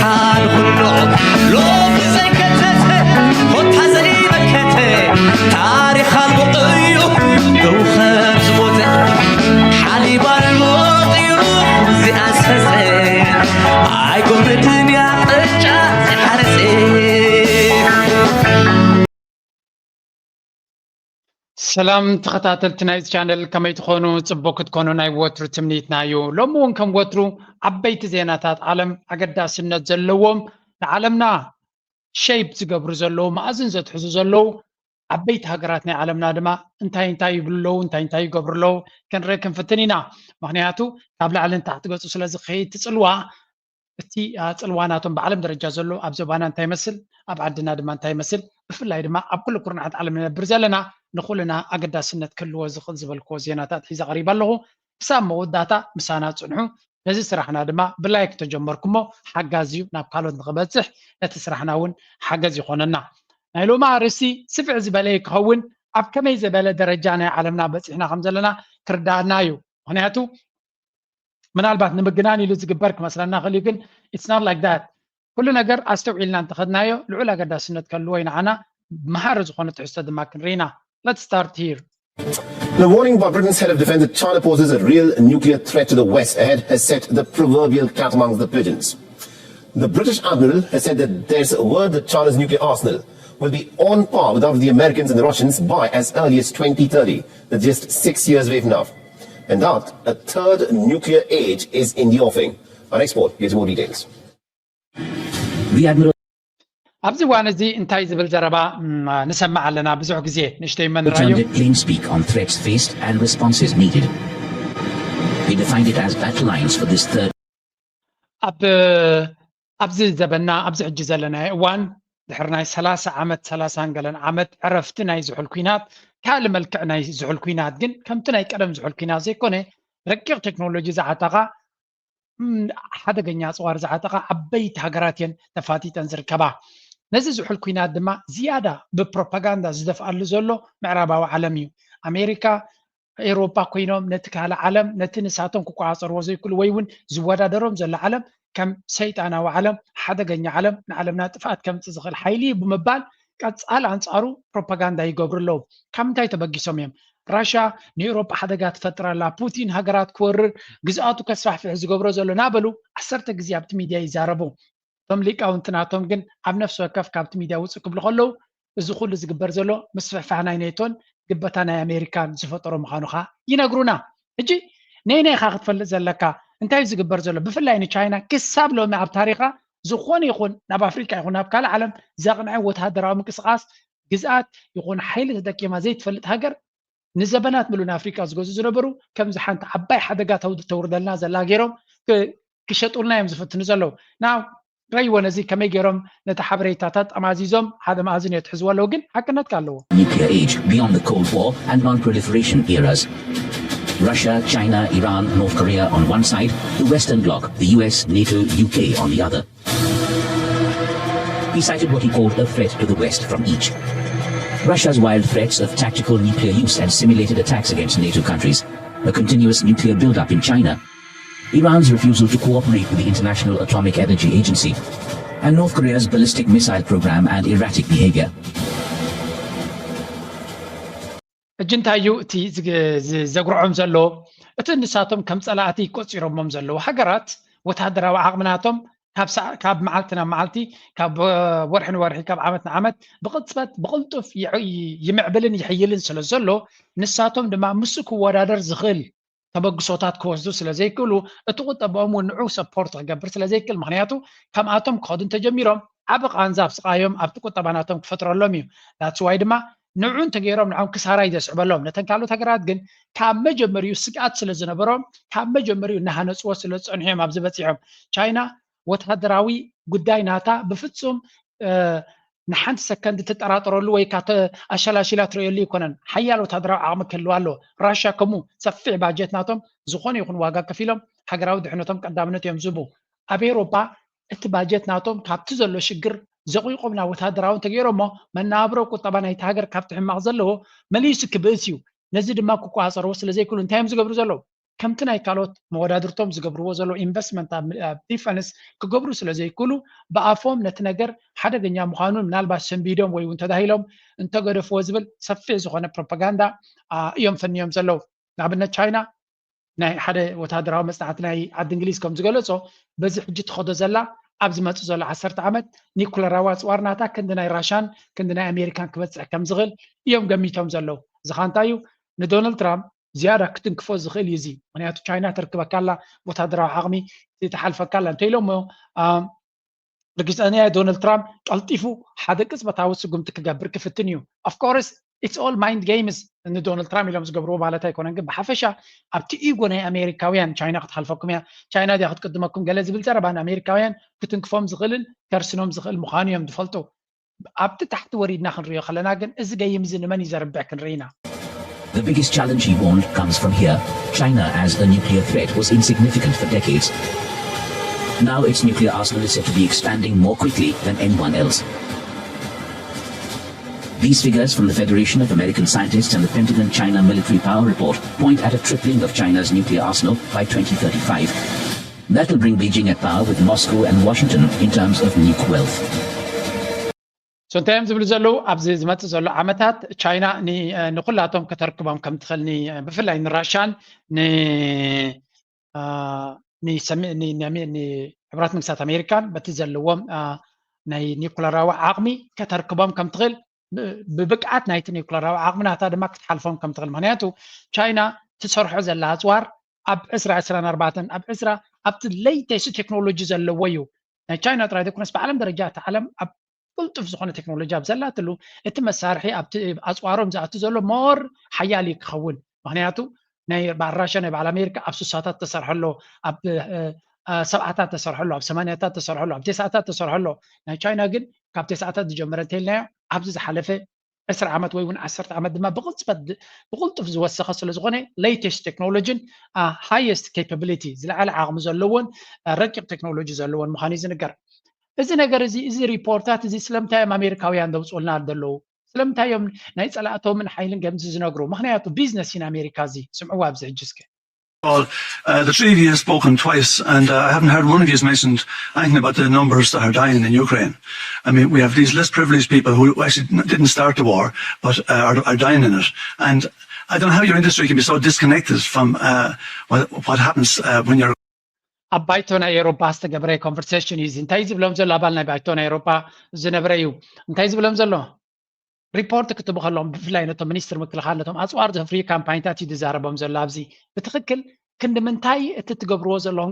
ኣልኩሎ ሎሚ ዘይከተተ ኮታ ዘይመከተ ታሪኽ ኣልቦ እዩ ደው ከም ዝሞተ ሓሊብ ኣልቦ ጢሩ ዝኣሰሰ ኣይጎምድን እያ ቅጫ ዝሓረሰ። ሰላም ተኸታተልቲ ናይዚ ቻነል፣ ከመይ ትኾኑ? ጽቡቕ ክትኮኑ ናይ ወትሩ ትምኒትና እዩ። ሎሚ እውን ከም ወትሩ ዓበይቲ ዜናታት ዓለም ኣገዳስነት ዘለዎም፣ ንዓለምና ሸይፕ ዝገብሩ ዘለዉ፣ መኣዝን ዘትሕዙ ዘለዉ ዓበይቲ ሃገራት ናይ ዓለምና ድማ እንታይ እንታይ ይብሉ ኣለዉ፣ እንታይ እንታይ ይገብሩ ኣለዉ ክንርኢ ክንፍትን ኢና። ምኽንያቱ ካብ ላዕሊ ንታሕቲ ገጹ ስለ ዝኸይድ እቲ ጽልዋ እቲ ኣጽልዋ ናቶም ብዓለም ደረጃ ዘሎ ኣብ ዞባና እንታይ ይመስል፣ ኣብ ዓድና ድማ እንታይ ይመስል፣ ብፍላይ ድማ ኣብ ኩሉ ኩርናዓት ዓለም ንነብር ዘለና ንኹልና ኣገዳስነት ክህልዎ ዝኽእል ዝበልክዎ ዜናታት ሒዘ ቀሪበ ኣለኹ። ክሳብ መወዳእታ ምሳና ጽንሑ። ነዚ ስራሕና ድማ ብላይክ ተጀመርኩሞ ሓጋዚ እዩ፣ ናብ ካልኦት ንኽበጽሕ ነቲ ስራሕና እውን ሓገዝ ይኾነና። ናይ ሎሚ ኣርእስቲ ስፍሕ ዝበለ ክኸውን ኣብ ከመይ ዝበለ ደረጃ ናይ ዓለምና በጺሕና ከም ዘለና ክርዳኣና እዩ። ምኽንያቱ ምናልባት ንምግናን ኢሉ ዝግበር ክመስለና ክእል እዩ፣ ግን it's not like that። ኩሉ ነገር ኣስተውዒልና እንተኸድናዮ ልዑል ኣገዳስነት ከልዎ እዩ ንዓና መሃሪ ዝኾነ ትሕዝቶ ድማ ክንርኢ ኢና። Let's start here. The warning by Britain's head of defense that China poses a real nuclear threat to the West ahead has set the proverbial cat amongst the pigeons. The British admiral has said that there's a word that China's nuclear arsenal will be on par with that of the Americans and the Russians by as early as twenty thirty. That's just six years away from now. And that a third nuclear age is in the offing. Our next report gives more details. The Admiral ኣብዚ እዋን እዚ እንታይ ዝብል ዘረባ ንሰማዕ ኣለና? ብዙሕ ግዜ ንእሽተይ መን ራዩ Founded plain speak on threats faced and responses needed. He defined it as battle lines for this third ኣብ ኣብዚ ዘበና ኣብዚ ሕጂ ዘለናዮ እዋን ድሕሪ ናይ ሰላሳ ዓመት ሰላሳን ገለን ዓመት ዕረፍቲ ናይ ዝሑል ኲናት ካልእ መልክዕ ናይ ዝሑል ኲናት ግን ከምቲ ናይ ቀደም ዝሑል ኲናት ዘይኮነ ረቂቕ ቴክኖሎጂ ዝዓጠቓ ሓደገኛ ኣፅዋር ዝዓጠቓ ዓበይቲ ሃገራት እየን ተፋጢጠን ዝርከባ። ነዚ ዝሑል ኲናት ድማ ዝያዳ ብፕሮፓጋንዳ ዝደፍኣሉ ዘሎ ምዕራባዊ ዓለም እዩ። ኣሜሪካ፣ ኤውሮጳ ኮይኖም ነቲ ካልእ ዓለም ነቲ ንሳቶም ክቆፃፀርዎ ዘይክእሉ ወይ እውን ዝወዳደሮም ዘሎ ዓለም ከም ሰይጣናዊ ዓለም፣ ሓደገኛ ዓለም፣ ንዓለምና ጥፍኣት ከምፅእ ዝኽእል ሓይሊ እዩ ብምባል ቀፃል ኣንፃሩ ፕሮፓጋንዳ ይገብሩ ኣለዉ። ካብ ምንታይ ተበጊሶም እዮም? ራሻ ንኤውሮጳ ሓደጋ ትፈጥር ኣላ፣ ፑቲን ሃገራት ክወርር ግዝኣቱ ከስፋሕፍሕ ዝገብሮ ዘሎ እናበሉ ዓሰርተ ግዜ ኣብቲ ሚድያ ይዛረቡ። እቶም ሊቃውንቲ ናቶም ግን ኣብ ነፍሲ ወከፍ ካብቲ ሚድያ ውፅእ ክብሉ ከለዉ እዚ ኩሉ ዝግበር ዘሎ ምስፍሕፋሕ ናይ ኔቶን ግበታ ናይ ኣሜሪካን ዝፈጠሮ ምዃኑ ኸዓ ይነግሩና። ሕጂ ነይናይ ኢኻ ክትፈልጥ ዘለካ እንታይ እዩ ዝግበር ዘሎ? ብፍላይ ንቻይና ክሳብ ሎሚ ኣብ ታሪኻ ዝኾነ ይኹን ናብ ኣፍሪቃ ይኹን ናብ ካልእ ዓለም ዘቕንዐ ወተሃደራዊ ምንቅስቓስ ግዝኣት ይኹን ሓይሊ ተጠቂማ ዘይትፈልጥ ሃገር ንዘበናት ምሉእ ንኣፍሪቃ ዝገዝኡ ዝነበሩ ከምዚ ሓንቲ ዓባይ ሓደጋ ተውርደልና ዘላ ገይሮም ክሸጡልና እዮም ዝፍትኑ ዘለዉ። ና ረይዎ ነዚ ከመይ ገይሮም ነቲ ሓበሬታታት ጠማዚዞም ሓደ መኣዝን እዮ ትሕዝዎ ኣለዉ ግን ሓቅነትካ ኣለዎ። Nuclear age beyond the Cold War and non-proliferation eras. Russia, China, Iran, North Korea on one side, the Western Bloc, the U S, NATO, U K on the other. He cited what he called a threat to the West from each. Russia's wild threats of tactical nuclear use and simulated attacks against NATO countries, a continuous nuclear buildup in China, Iran's refusal to cooperate with the International Atomic Energy Agency, and North Korea's ballistic missile program and erratic behavior. ሕጂ እንታይ እዩ እቲ ዘጉርዖም ዘሎ? እቲ ንሳቶም ከም ጸላእቲ ቆጺሮሞም ዘለዉ ሃገራት ወተሃደራዊ ዓቕሚ ናቶም ካብ መዓልቲ ናብ መዓልቲ ካብ ወርሒ ንወርሒ ካብ ዓመት ንዓመት ብቕጽበት ብቕልጡፍ ይምዕብልን ይሕይልን ስለ ዘሎ ንሳቶም ድማ ምስኡ ክወዳደር ዝኽእል ተበግሶታት ክወስዱ ስለ ዘይክእሉ እቲ ቁጠባኦም እውን ንዑ ሰፖርት ክገብር ስለ ዘይክእል ምክንያቱ ከምኣቶም ክኸዱ እንተጀሚሮም ዓቢ ቃንዛ ኣብ ስቓዮም ኣብቲ ቁጠባ ናቶም ክፈጥረሎም እዩ። ዳትስ ዋይ ድማ ንዑ እንተገይሮም ንዖም ክሳራ እዩ ዘስዕበሎም። ነተን ካልኦት ሃገራት ግን ካብ መጀመሪኡ ስግኣት ስለ ዝነበሮም ካብ መጀመሪኡ እናሃነፅዎ ስለ ዝፀንሑ እዮም ኣብዚ በፂሖም። ቻይና ወታደራዊ ጉዳይ ናታ ብፍፁም ንሓንቲ ሰከንድ ትጠራጠረሉ ወይ ከዓ ኣሸላሽላ ትርእየሉ ኣይኮነን። ሓያል ወታደራዊ ዓቕሚ ክህልዋ ኣለዎ። ራሽያ ከምኡ ሰፊሕ ባጀት ናቶም ዝኾነ ይኹን ዋጋ ከፊሎም ሃገራዊ ድሕነቶም ቀዳምነት እዮም ዝህቡ። ኣብ ኤውሮጳ እቲ ባጀት ናቶም ካብቲ ዘሎ ሽግር ዘቑይቆም ናብ ወታደራዊ እንተገይሮሞ መነባብሮ ቁጠባ ናይቲ ሃገር ካብቲ ሕማቕ ዘለዎ መሊሱ ክብእስ እዩ። ነዚ ድማ ክቆፃፀርዎ ስለዘይክእሉ እንታይ እዮም ዝገብሩ ዘለዉ? ከምቲ ናይ ካልኦት መወዳድርቶም ዝገብርዎ ዘለዉ ኢንቨስትመንት ኣብ ዲፈንስ ክገብሩ ስለ ዘይክእሉ፣ ብኣፎም ነቲ ነገር ሓደገኛ ምዃኑን ምናልባት ሰንቢዶም ወይ እውን ተዳሂሎም እንተገደፍዎ ዝብል ሰፊሕ ዝኾነ ፕሮፓጋንዳ እዮም ፈንዮም ዘለዉ። ንኣብነት ቻይና ናይ ሓደ ወታደራዊ መጽናዕቲ ናይ ዓዲ እንግሊዝ ከም ዝገለጾ፣ በዚ ሕጂ ትኸዶ ዘላ ኣብ ዝመጽእ ዘሎ ዓሰርተ ዓመት ኒኩለራዊ ኣጽዋር ናታ ክንዲ ናይ ራሻን ክንዲ ናይ ኣሜሪካን ክበጽሕ ከም ዝኽእል እዮም ገሚቶም ዘለዉ። እዚ ኸኣ እንታይ እዩ? ንዶናልድ ትራምፕ ዝያዳ ክትንክፎ ዝኽእል እዩ። እዚ ምኽንያቱ ቻይና ተርክበካ ኣላ፣ ወታደራዊ ዓቕሚ ትሓልፈካ ኣላ እንተኢሎሞ፣ ርግጸኛ እየ ዶናልድ ትራምፕ ቀልጢፉ ሓደ ቅጽበታዊ ስጉምቲ ክገብር ክፍትን እዩ። Of course, it's all mind games ንዶናልድ ትራምፕ ኢሎም ዝገብርዎ ማለት ኣይኮነን፣ ግን ብሓፈሻ ኣብቲ ኢጎ ናይ ኣሜሪካውያን ቻይና ክትሓልፈኩም እያ፣ ቻይና ድያ ክትቅድመኩም ገለ ዝብል ዘረባ ንኣሜሪካውያን ክትንክፎም ዝኽእልን ከርስኖም ዝኽእል ምዃኑ እዮም ዝፈልጡ። ኣብቲ ታሕቲ ወሪድና ክንሪኦ ከለና ግን እዚ ገይም እዚ ንመን እዩ ዘርብሕ ክንርኢ ኢና። The biggest challenge, he warned, comes from here. China, as a nuclear threat, was insignificant for decades. Now its nuclear arsenal is said to be expanding more quickly than anyone else. These figures from the Federation of American Scientists and the Pentagon China Military Power Report point at a tripling of China's nuclear arsenal by twenty thirty-five. That will bring Beijing at par with Moscow and Washington in terms of nuke wealth. So እንታይ እዮም ዝብሉ ዘለዉ? ኣብዚ ዝመፅእ ዘሎ ዓመታት ቻይና ንኩላቶም ከተርክቦም ከም ትኽእል፣ ብፍላይ ንራሻን ንሕብራት መንግስታት ኣሜሪካን በቲ ዘለዎም ናይ ኒኩለራዊ ዓቕሚ ከተርክቦም ከም ትኽእል፣ ብብቅዓት ናይቲ ኒኩለራዊ ዓቕሚ ናታ ድማ ክትሓልፎም ከም ትኽእል። ምክንያቱ ቻይና ትሰርሖ ዘላ ኣፅዋር ኣብ ዕስራ ዕስራን ኣርባዕተን ኣብ ዕስራ ኣብቲ ሌተስት ቴክኖሎጂ ዘለዎ እዩ። ናይ ቻይና ጥራይ ዘይኮነስ ብዓለም ደረጃ እቲ ዓለም ኣብ ቅልጡፍ ዝኾነ ቴክኖሎጂ ኣብ ዘላትሉ እቲ መሳርሒ ኣብቲ ኣፅዋሮም ዝኣቱ ዘሎ ሞር ሓያል እዩ ክኸውን። ምክንያቱ ናይ በዓል ራሻ ናይ በዓል ኣሜሪካ ኣብ ስሳታት ተሰርሐሎ፣ ኣብ ሰብዓታት ተሰርሐሎ፣ ኣብ ሰማንያታት ተሰርሐሎ፣ ኣብ ቴስዓታት ተሰርሐሎ። ናይ ቻይና ግን ካብ ቴስዓታት ዝጀመረ እንተኢልናዮ ኣብዚ ዝሓለፈ ዕስራ ዓመት ወይ እውን ዓሰርተ ዓመት ድማ ብቕፅበት ብቕልጡፍ ዝወሰኸ ስለ ዝኾነ latest technology ን highest capability ዝለዓለ ዓቕሚ ዘለዎን ረቂቕ ቴክኖሎጂ ዘለዎን ምዃኑ እዩ ዝንገር። እዚ ነገር እዚ እዚ ሪፖርታት እዚ ስለምንታይ እዮም ኣሜሪካውያን ዘውፅኡልና ዘለዉ? ስለምንታይ እዮም ናይ ፀላእቶምን ሓይልን ከምዚ ዝነግሩ? ምክንያቱ ቢዝነስ እዩ ንኣሜሪካ። እዚ ስምዕዎ ኣብዚ ሕጂ እስከ። Well, uh, the three of you have spoken twice, and uh, I haven't heard one of you has mentioned anything about the numbers that are dying in Ukraine. I mean, we have these less privileged people who actually didn't start the war, but uh, are, are dying in it. And I don't know how your industry can be so disconnected from uh, what, what happens uh, when you're ኣብ ባይቶ ናይ ኤሮፓ ዝተገብረ ኮንቨርሴሽን እዩ። እንታይ ዝብሎም ዘሎ ኣባል ናይ ባይቶ ናይ ኤሮፓ ዝነበረ እዩ። እንታይ ዝብሎም ዘሎ ሪፖርት ክትቡ ከለዎም ብፍላይ ነቶም ሚኒስትር ምክልኻል ነቶም ኣፅዋር ዘፍርዩ ካምፓኒታት እዩ ዝዛረቦም ዘሎ። ኣብዚ ብትኽክል ክንዲ ምንታይ እቲ ትገብርዎ ዘለኹም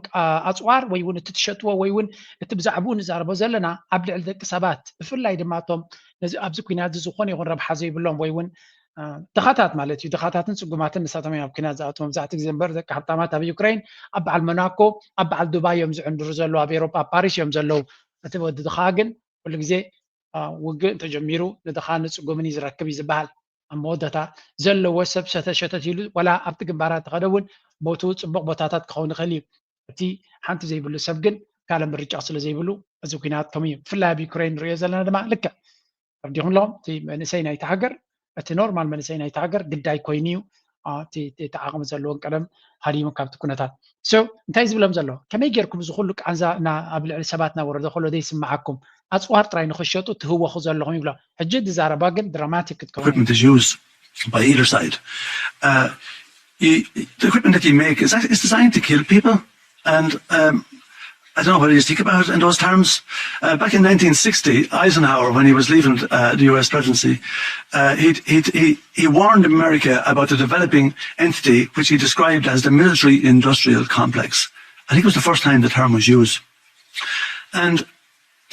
ኣፅዋር ወይ እውን እቲ ትሸጥዎ ወይ እውን እቲ ብዛዕባኡ ንዛረቦ ዘለና ኣብ ልዕሊ ደቂ ሰባት ብፍላይ ድማ እቶም ነዚ ኣብዚ ኩናት እዚ ዝኾነ ይኹን ረብሓ ዘይብሎም ወይ እውን ድኻታት ማለት እዩ። ድኻታትን ፅጉማትን ንሳቶም እዮም ኣብ ኩናት ዝኣትዉ መብዛሕትኡ ግዜ እምበር ደቂ ሃብታማት ኣብ ዩክሬን ኣብ በዓል ሞናኮ ኣብ በዓል ዱባይ እዮም ዝዕንድሩ ዘለዉ። ኣብ ኤሮፓ ኣብ ፓሪስ እዮም ዘለዉ። እቲ ወዲ ድኻ ግን ኩሉ ግዜ ውግእ እንተጀሚሩ ንድኻ ንፅጉምን እዩ ዝረክብ እዩ ዝበሃል። ኣብ መወዳእታ ዘለዎ ሰብ ሸተት ሸተት ኢሉ ዋላ ኣብቲ ግንባራት ተኸደ እውን ቦትኡ ፅቡቕ ቦታታት ክኸውን ይኽእል እዩ። እቲ ሓንቲ ዘይብሉ ሰብ ግን ካልእ ምርጫ ስለ ዘይብሉ እዚ ኩናት ከምኡ እዩ። ብፍላይ ኣብ ዩክሬን ንሪኦ ዘለና ድማ ልክዕ ተረዲኹም ኣለኹም። እቲ መንእሰይ ናይቲ ሃገር እቲ ኖርማል መንእሰይ ናይቲ ሃገር ግዳይ ኮይኑ እዩ እቲ ዓቕሚ ዘለዎን ቀደም ሃዲሙ ካብቲ ኩነታት። So እንታይ ዝብሎም ዘሎ ከመይ ጌርኩም እዚ ኩሉ ቃንዛ ኣብ ልዕሊ ሰባት እናወረደ ከሎ ዘይስምዓኩም ኣፅዋር ጥራይ ንኽሸጡ ትህወኹ ዘለኹም ይብሎ። ሕጂ ዝዛረባ ግን ድራማቲክ ክትከውን equipment is used by either side. Uh, you, the equipment that you make is, is designed to kill people, and um, I don't know what you think about it in those terms. Uh, back in nineteen sixty, Eisenhower, when he was leaving uh, the U S presidency, uh, he, he, he, he warned America about a developing entity which he described as the military industrial complex. I think it was the first time the term was used. And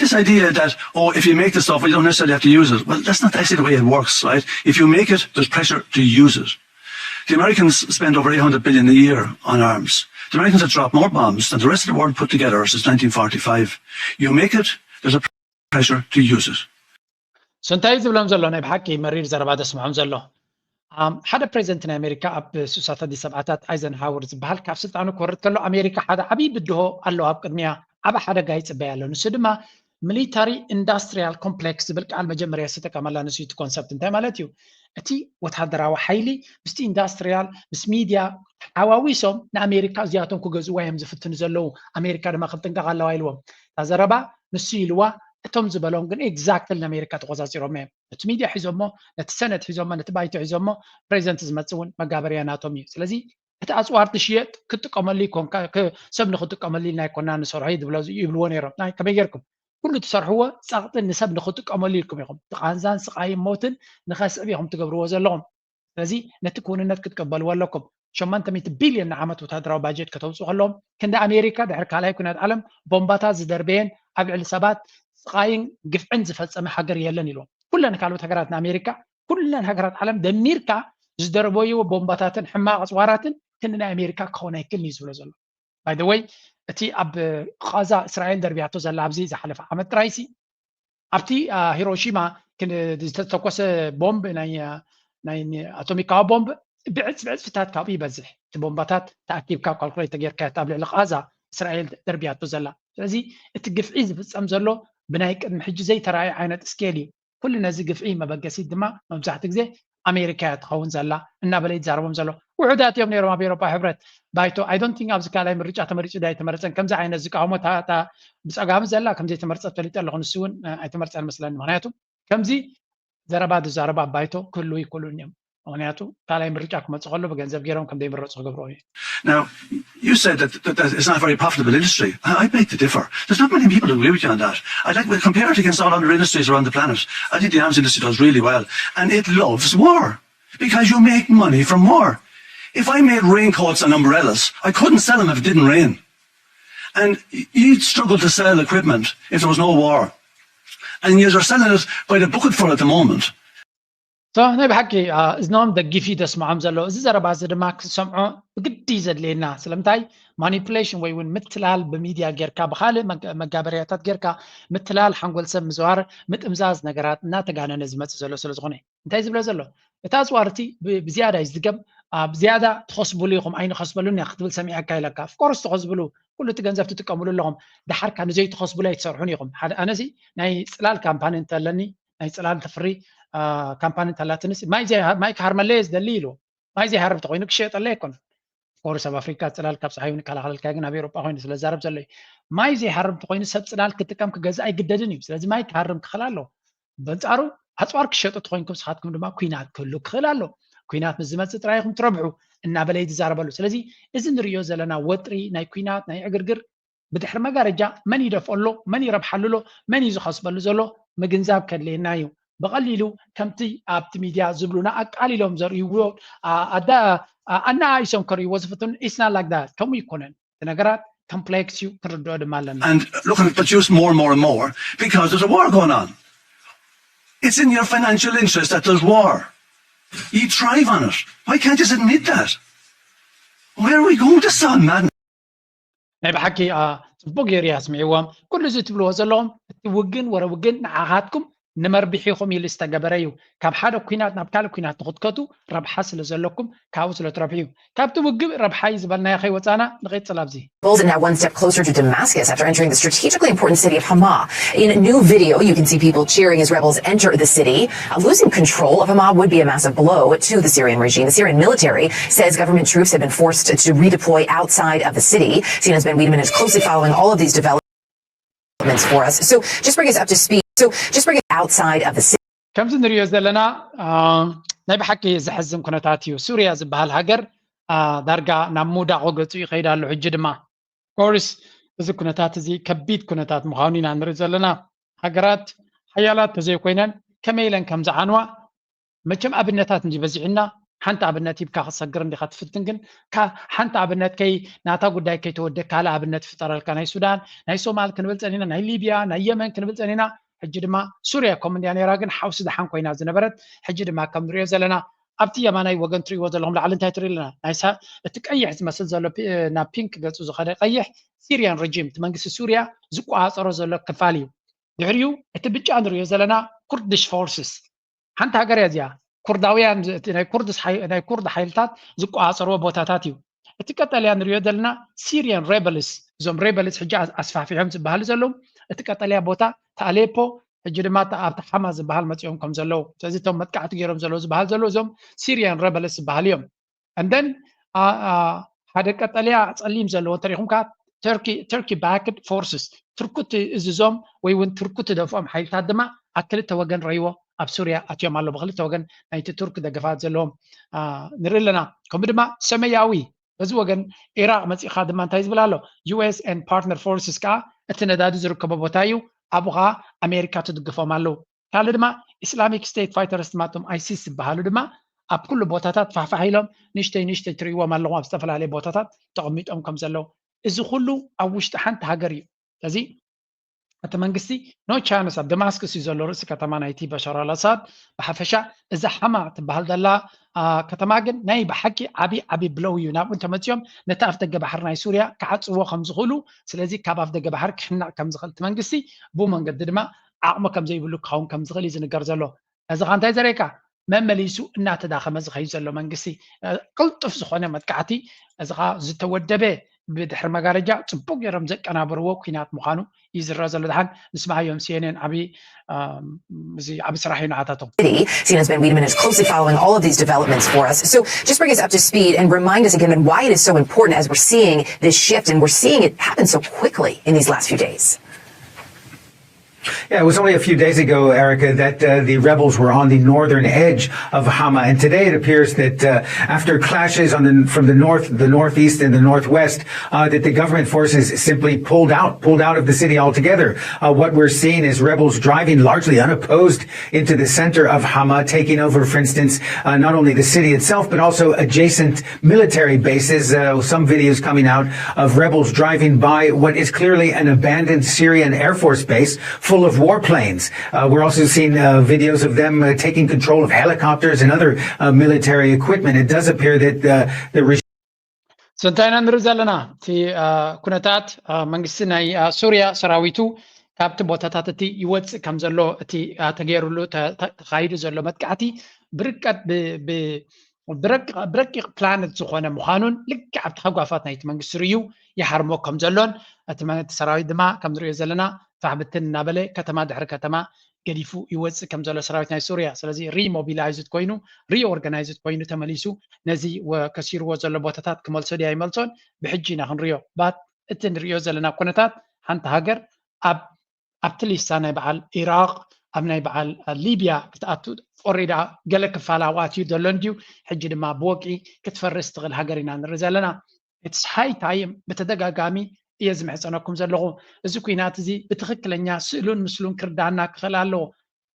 this idea that, oh, if you make the stuff, you don't necessarily have to use it. Well, that's not actually the way it works, right? If you make it, there's pressure to use it. The Americans spend over eight hundred billion a year on arms. The Americans have dropped more bombs than the rest of the world put together since nineteen forty-five. You make it, there's a pressure to use it. So እንታይ ዝብሎም ዘሎ ናይ ብሓቂ መሪር ዘረባ ዘስምዖም ዘሎ ሓደ ፕሬዚደንት ናይ ኣሜሪካ ኣብ ስሳታት ሰብዓታት ኣይዘንሃወር ዝበሃል ካብ ስልጣኑ ክወርድ ከሎ ኣሜሪካ ሓደ ዓብዪ ብድሆ ኣለዎ ኣብ ቅድሚያ ዓቢ ሓደጋ ይፅበያ ኣሎ ንሱ ድማ ሚሊታሪ ኢንዳስትሪያል ኮምፕሌክስ ዝብል ቃል መጀመርያ ዝተጠቀመላ ንሱ እቲ ኮንሰፕት እንታይ ማለት እዩ? እቲ ወታደራዊ ሓይሊ ምስቲ ኢንዳስትሪያል ምስ ሚድያ ሓዋዊሶም ንኣሜሪካ እዚኣቶም ክገዝእዋ እዮም ዝፍትኑ ዘለዉ፣ ኣሜሪካ ድማ ክትጥንቀቕ ኣለዋ ኢልዎም። እታ ዘረባ ንሱ ኢልዋ፣ እቶም ዝበሎም ግን ኤግዛክትሊ ንኣሜሪካ ተቆፃፂሮም እዮም። ነቲ ሚድያ ሒዞሞ፣ ነቲ ሰነድ ሒዞሞ፣ ነቲ ባይቶ ሒዞሞ ፕሬዚደንት ዝመፅእ እውን መጋበርያ ናቶም እዩ። ስለዚ እቲ ኣፅዋር ትሽየጥ ክትጥቀመሉ ይኮንካ፣ ክ- ሰብ ንክጥቀመሉ ኢልና ኣይኮና ንሰርሖ እዩ ዝብሎ ይብልዎ ነይሮም። ናይ ከመይ ጌርኩም ኩሉ ትሰርሕዎ ፃቕጥን ንሰብ ንክጥቀመሉ ኢልኩም ኢኹም። እቲ ቃንዛን ስቃይን ሞትን ንኸስዕብ ኢኹም ትገብርዎ ዘለኹም። ስለዚ ነቲ ክውንነት ክትቀበልዎ ኣለኩም። ሸሞንተ ሚእቲ ቢልዮን ንዓመት ወታደራዊ ባጀት ከተውፅኡ ከለዎም ክንዲ ኣሜሪካ ድሕሪ ካልኣይ ኩናት ዓለም ቦምባታት ዝደርበየን ኣብ ልዕሊ ሰባት ስቃይን ግፍዕን ዝፈፀመ ሃገር የለን ኢልዎም። ኩለን ካልኦት ሃገራት ንኣሜሪካ ኩለን ሃገራት ዓለም ደሚርካ ዝደርበይዎ ቦምባታትን ሕማቕ ኣፅዋራትን ክንዲ ናይ ኣሜሪካ ክኸውን ኣይክእልን እዩ ዝብሎ ዘሎ። ባይ ወይ እቲ ኣብ ቃዛ እስራኤል ደርብያቶ ዘላ ኣብዚ ዝሓለፈ ዓመት ጥራይሲ ኣብቲ አ፣ ሂሮሺማ ክን- ዝተተኮሰ ቦምብ ናይ አ፣ ናይ ኣቶሚካዊ ቦምብ ብዕፅ ብዕፅፍታት ካብኡ ይበዝሕ። እቲ ቦምባታት ተኣኪብካ ካልኩሌት ተጌርካ ኣብ ልዕሊ ቃዛ እስራኤል ደርብያቶ ዘላ። ስለዚ እቲ ግፍዒ ዝፍፀም ዘሎ ብናይ ቅድሚ ሕጂ ዘይተረኣየ ዓይነት ስኬል እዩ። ኩሉ ነዚ ግፍዒ መበገሲት ድማ መብዛሕትኡ ግዜ ኣሜሪካ እያ ትኸውን ዘላ እናበለ ይዛረቦም ዘሎ። ውሑዳት እዮም ነይሮም ኣብ ኤሮፓ ሕብረት ባይቶ። I don't think ኣብዚ ካልኣይ ምርጫ ተመሪፁ ዶ ኣይተመረፀን ከምዚ ዓይነት ዝቃወሞ እታ እታ ብፀጋሚ ዘላ ከምዘይተመርፀት ፈሊጠ ኣለኹ። ንሱ እውን እ፣ ኣይተመርፀን መስለኒ። ምክንያቱ ከምዚ ዘረባ ዝዛረቡ ኣብ ባይቶ ክህልዉ ይክእሉን እዮም። ምክንያቱ ካልኣይ ምርጫ ክመፅእ ከሎ ብገንዘብ ገይሮም ከም ዘይምረፁ ክገብርዎ እዩ። Now, you said that, that, that it's not a very profitable industry. I, I beg to differ. There's not many people who agree with you on that. I'd like to compare it against all other industries around the planet. I think the arms industry does really well, and it loves war because you make money from war. If I made raincoats and umbrellas, I couldn't sell them if it didn't rain. And y- you'd struggle to sell equipment if there was no war. And yet you're selling it by the bucketful at the moment. So ናይ ብሓቂ አ፣ እዝኖም ደጊፍ እዩ ደስምዖም ዘሎ። እዚ ዘረባ እዚ ድማ ክሰምዖ ብግዲ እዩ ዘድልየና። ስለምንታይ? ማኒፑሌሽን ወይ እውን ምትላል ብሚድያ ጌርካ ብካልእ መጋ- መጋበርያታት ጌርካ ምትላል ሓንጎል ሰብ ምዝዋር ምጥምዛዝ ነገራት እናተጋነነ ዝመፅእ ዘሎ ስለ ዝኾነ እዩ። እንታይ ዝብሎ ዘሎ? እቲ ኣፅዋር እቲ ብ- ብዝያዳ እዩ ዝድገም። አ፣ ብዝያዳ ትኸስብሉ ኢኹም ኣይንኸስበሉን ኢና ክትብል ሰሚዐካ ኢለካ። ኦፍኮርስ ትኸስብሉ፣ ኩሉ እቲ ገንዘብ ትጥቀምሉ ኣለኹም። ደሓርካ ንዘይትኸስብሉ ኣይትሰርሑን ኢኹም። ሓደ ኣነሲ ናይ ፅላል ካምፓኒ እንተለኒ ናይ ፅላል ተፍሪ አ፣ ካምፓኒ እንተላትንስ ማይ ዘይ- ማይ ክሃርመለይ እየ ዝደሊ ኢሉ። ማይ ዘይሃርም ተኮይኑ ክሸየጠለይ ኣይኮነን። ኦፍኮርስ ኣብ ኣፍሪካ ፅላል ካብ ፀሓይ እውን ይከላኸለልካ ግን ኣብ ኤሮጳ ኮይኑ ስለ ዛረብ ዘሎ እዩ። ማይ ዘይሃርም ተኮይኑ ሰብ ፅላል ክጥቀም ክገዝእ ኣይግደድን እዩ። ስለዚ ማይ ክሃርም ክኽእል ኣለዎ። በንፃሩ ኣፅዋር ክሸጡ ተኮይንኩም ንስኻትኩም ድማ ኩናት ክህሉ ክኽእል ኣሎ። ኩናት ምስ ዝመፅእ ጥራይ ኢኹም ትረብሑ እናበለ እዩ ዝዛረበሉ። ስለዚ እዚ ንሪኦ ዘለና ወጥሪ ናይ ኩናት ናይ ዕግርግር ብድሕሪ መጋረጃ መን ይደፍኦ ኣሎ፣ መን ይረብሓሉ ኣሎ፣ መን እዩ ዝኸስበሉ ዘሎ ምግንዛብ ከድልየና እዩ። ብቐሊሉ ከምቲ ኣብቲ ሚድያ ዝብሉና ኣቃሊሎም ዘርእይዎ ኣ- ኣዳ- ኣ- ኣነኣኢሶም ከርእይዎ ዝፍትኑ it's not like that ከምኡ ይኮነን። እቲ ነገራት ኮምፕሌክስ እዩ፣ ክንርድኦ ድማ ኣለና። And look at it produce more and more and more because there's a war going on. It's in your financial interest that there's war. You thrive on it. Why can't you just admit that? Where are we going with this song, man? ናይ ብሓቂ ኣ፣ ፅቡቅ ገይሩ እዩ ኣስሚዕዎም። ኩሉ እዚ ትብልዎ ዘለኹም እቲ ውግን ወረ ውግን ንዓኻትኩም ንመርብሒኹም ኢሉ ዝተገበረ እዩ። ካብ ሓደ ኩናት ናብ ካልእ ኩናት ንክትከቱ ረብሓ ስለ ዘለኩም ካብኡ ስለ ትረብሑ እዩ። ካብቲ ውግእ ረብሓ እዩ ዝበልናዮ ከይወፃና ንቐፅል ኣብዚ። Rebels are now one step closer to Damascus after entering the strategically important city of Hama. In a new video, you can see people cheering as rebels enter the city. Uh, Losing control of Hama would be a massive blow to the Syrian regime. The Syrian military says government troops have been forced to redeploy outside of the city. C N N's Ben Wedeman is closely following all of these developments for us. So just bring us up to speed. So just bring us outside of the city. ከምዚ ንሪኦ ዘለና አ፣ ናይ ብሓቂ ዘሕዝን ኩነታት እዩ። ሱርያ ዝበሃል ሃገር አ፣ ዳርጋ ናብ ምውዳቕ ገፁ ይኸይድ ኣሎ። ሕጂ ድማ ኮርስ እዚ ኩነታት እዚ ከቢድ ኩነታት ምዃኑ ኢና ንርኢ ዘለና። ሃገራት ሓያላት ተዘይኮይነን ከመይ ኢለን ከም ዝዓንዋ መቸም ኣብነታት እንዲ በዚሕና ሓንቲ ኣብነት ሂብካ ክትሰግር እንዲኻ ትፍትን ግን ካ- ሓንቲ ኣብነት ከይ ናታ ጉዳይ ከይተወደ ካልእ ኣብነት ፍጠረልካ። ናይ ሱዳን ናይ ሶማል ክንብል ፀኒና፣ ናይ ሊብያ ናይ የመን ክንብል ፀኒና። ሕጂ ድማ ሱርያ ከም እንዲያ ነይራ ግን ሓውሲ ደሓን ኮይና ዝነበረት ሕጂ ድማ ከም ንሪኦ ዘለና ኣብቲ የማናይ ወገን ትሪእዎ ዘለኹም ላዕሊ እንታይ ትርኢ ኣለና? ናይ ሳ- እቲ ቀይሕ ዝመስል ዘሎ ፒ- ናብ ፒንክ ገፁ ዝኸደ ቀይሕ ሲሪያን ረጂም እቲ መንግስቲ ሱርያ ዝቆፃፀሮ ዘሎ ክፋል እዩ። ድሕሪኡ እቲ ብጫ ንሪኦ ዘለና ኩርድሽ ፎርስስ ሓንቲ ሃገር እያ እዚኣ። ኩርዳውያን ዝ- እቲ ናይ ኩርድስ ሓይ- ናይ ኩርድ ሓይልታት ዝቆፃፀርዎ ቦታታት እዩ። እቲ ቀጠልያ ንሪኦ ዘለና ሲሪያን ሬበልስ እዞም ሬበልስ ሕጂ ኣስ- ኣስፋሕፊሖም ዝበሃሉ ዘለዉ እቲ ቀጠልያ ቦታ ኣሌፖ፣ ሕጂ ድማ ኣብቲ ሓማ ዝበሃል መፂኦም ከም ዘለዉ። ስለዚ እቶም መጥቃዕቲ ገይሮም ዘለዉ ዝበሃል ዘለዉ እዞም ሲሪያን ረበልስ ዝበሃል እዮም። And then ሓደ ቀጠልያ ፀሊም ዘለዎ እንተሪኹም ከዓ Turkey backed forces፣ ቱርክ ትእዝዞም ወይ እውን ቱርክ ትደፍኦም ሓይልታት ድማ ኣብ ክልተ ወገን ረይዎ ኣብ ሱርያ ኣትዮም ኣለዉ። ብክልተ ወገን ናይቲ ቱርክ ደገፋት ዘለዎም ንርኢ ኣለና። ከምኡ ድማ ሰማያዊ በዚ ወገን ኢራቅ መፂእካ ድማ እንታይ ዝብል ኣሎ? US and partner forces ከዓ እቲ ነዳዲ ዝርከቦ ቦታ እዩ። ኣብኡ ከዓ ኣሜሪካ ትድግፎም ኣለዉ። ካልእ ድማ ኢስላሚክ ስቴት ፋይተርስ ድማ እቶም ኣይሲስ ዝበሃሉ ድማ ኣብ ኩሉ ቦታታት ፋሕፋሕ ኢሎም ንሽተይ ንሽተይ ትርእይዎም ኣለኹም ኣብ ዝተፈላለየ ቦታታት ተቐሚጦም ከም ዘለዉ። እዚ ኩሉ ኣብ ውሽጢ ሓንቲ ሃገር እዩ። ስለዚ እቲ መንግስቲ no chance ኣብ ደማስክስ እዩ ዘሎ ርእሲ ከተማ ናይቲ በሻር ኣልኣሳድ። ብሓፈሻ እዛ ሓማ ትበሃል ዘላ ከተማ ግን ናይ ብሓቂ ዓብዪ ዓብዪ ብለው እዩ። ናብኡ እንተመፂኦም ነቲ ኣፍ ደገ ባሕሪ ናይ ሱርያ ክዓፅዎ ከም ዝኽእሉ፣ ስለዚ ካብ ኣፍ ደገ ባሕሪ ክሕናቕ ከም ዝኽእል እቲ መንግስቲ ብኡ መንገዲ ድማ ዓቕሚ ከም ዘይብሉ ክኸውን ከም ዝኽእል እዩ ዝንገር ዘሎ። እዚ ኸ እንታይ ዘርእየካ? መመሊሱ እናተዳኸመ ዝኸይድ ዘሎ መንግስቲ፣ ቅልጡፍ ዝኾነ መጥቃዕቲ፣ እዚ ኸ ዝተወደበ ብድሕሪ መጋረጃ ጽቡቕ ገይሮም ዘቀናበርዎ ኲናት ምዃኑ እዩ ዝረኣ ዘሎ። ደሓን ንስማዓዮም። CNN ዓቢ፣ እም፣ እዚ ዓቢ ስራሕ እዩ ንዓታቶም። City. CNN's Ben Wiedemann is closely following all of these developments for us. So just bring us up to speed and remind us again then why it is so important as we're seeing this shift, and we're seeing it happen so quickly in these last few days. Yeah, it was only a few days ago, Erica, that uh, the rebels were on the northern edge of Hama, and today it appears that uh, after clashes on the, from the north, the northeast, and the northwest, uh, that the government forces simply pulled out, pulled out of the city altogether. Uh, what we're seeing is rebels driving largely unopposed into the center of Hama, taking over, for instance, uh, not only the city itself, but also adjacent military bases. Uh, some videos coming out of rebels driving by what is clearly an abandoned Syrian Air Force base full of warplanes. Uh, we're also seeing uh, videos of them uh, taking control of helicopters and other uh, military equipment. It does appear that uh, the regime. So እንታይ ኢና ንርኢ ዘለና? እቲ ኩነታት መንግስቲ ናይ ሱርያ ሰራዊቱ ካብቲ ቦታታት እቲ ይወፅእ ከም ዘሎ፣ እቲ ተገይሩሉ ተኻይዱ ዘሎ መጥቃዕቲ ብርቀት ብረቂቕ ፕላነት ዝኾነ ምዃኑን ልክዕ ኣብቲ ሃጓፋት ናይቲ መንግስቲ ርእዩ ይሃርሞ ከም ዘሎን፣ እቲ ሰራዊት ድማ ከም ንሪኦ ዘለና ፋሕብትን እናበለ ከተማ ድሕሪ ከተማ ገዲፉ ይወፅእ ከም ዘሎ ሰራዊት ናይ ሱርያ። ስለዚ ሪሞቢላይዝድ ኮይኑ፣ ሪኦርጋናይዝድ ኮይኑ ተመሊሱ ነዚ ከሲርዎ ዘሎ ቦታታት ክመልሶ ድያ ይመልሶን ብሕጂ ኢና ክንሪኦ። ባት እቲ ንሪኦ ዘለና ኩነታት ሓንቲ ሃገር ኣብ ኣብቲ ሊስታ ናይ በዓል ኢራቕ፣ ኣብ ናይ በዓል ሊብያ ክትኣቱ ኦሬዳ ገለ ክፋላ ዋትዩ ዘሎ እንድዩ። ሕጂ ድማ ብወግዒ ክትፈርስ ትኽእል ሃገር ኢና ንርኢ ዘለና። It's high time። ብተደጋጋሚ እየ ዝምሕፀነኩም ዘለኹ። እዚ ኩናት እዚ ብትኽክለኛ ስእሉን ምስሉን ክርዳና ክኽእል ኣለዎ።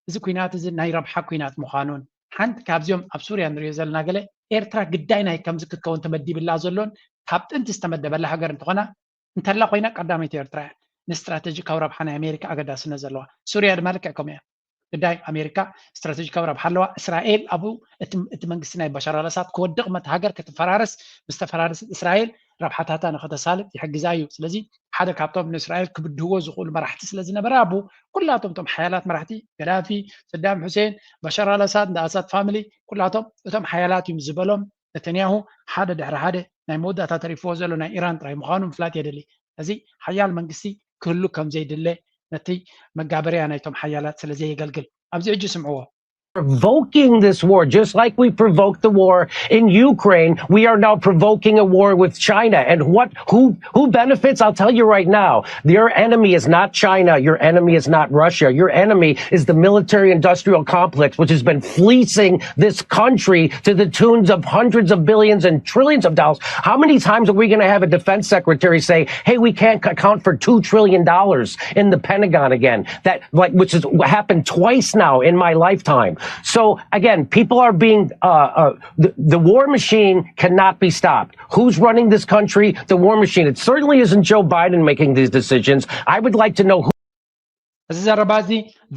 እዚ ኩናት እዚ ናይ ረብሓ ኩናት ምዃኑን ሓንቲ ካብዚኦም ኣብ ሱርያ ንሪኦ ዘለና ገለ ኤርትራ ግዳይ ናይ ከምዚ ክትከውን ተመዲብላ ዘሎን ካብ ጥንቲ ዝተመደበላ ሃገር እንተኾና እንተላ ኮይና ቀዳመይቲ ኤርትራ እያ ንስትራተጂካዊ ረብሓ ናይ ኣሜሪካ ኣገዳስነት ዘለዋ። ሱርያ ድማ ልክዕ ከምኡ እያ። ግዳይ ኣሜሪካ ስትራተጂካዊ ረብሓ ኣለዋ። እስራኤል ኣብኡ እቲ መንግስቲ ናይ በሻር ኣልኣሳድ ክወድቕ መት ሃገር ክትፈራርስ ምስ ተፈራርስ እስራኤል ረብሓታታ ንኸተሳልጥ ይሕግዛ እዩ። ስለዚ ሓደ ካብቶም ንእስራኤል ክብድህዎ ዝኽእሉ መራሕቲ ስለ ዝነበረ ኣብኡ ኩላቶም እቶም ሓያላት መራሕቲ ገዳፊ፣ ሰዳም ሑሴን፣ በሻር ኣልኣሳድ፣ እንዳ ኣሳድ ፋሚሊ ኩላቶም እቶም ሓያላት እዮም ዝበሎም ነተንያሁ ሓደ ድሕሪ ሓደ ናይ መወዳእታ ተሪፍዎ ዘሎ ናይ ኢራን ጥራይ ምዃኑ ምፍላጥ የድሊ። እዚ ሓያል መንግስቲ ክህሉ ከም ዘይድለ ነቲ መጋበርያ ናይቶም ሓያላት ስለ ዘየገልግል ኣብዚ ሕጂ ስምዕዎ። Provoking this war, just like we provoked the war in Ukraine, we are now provoking a war with China. And what, who, who benefits? I'll tell you right now. Your enemy is not China. Your enemy is not Russia. Your enemy is the military-industrial complex, which has been fleecing this country to the tunes of hundreds of billions and trillions of dollars. How many times are we going to have a defense secretary say, "Hey, we can't account for two trillion dollars in the Pentagon again"? That, like, which has happened twice now in my lifetime. So again, people are being, uh, uh, the, the war machine cannot be stopped. Who's running this country? The war machine. It certainly isn't Joe Biden making these decisions. I would like to know who. እዚ ዘረባ እዚ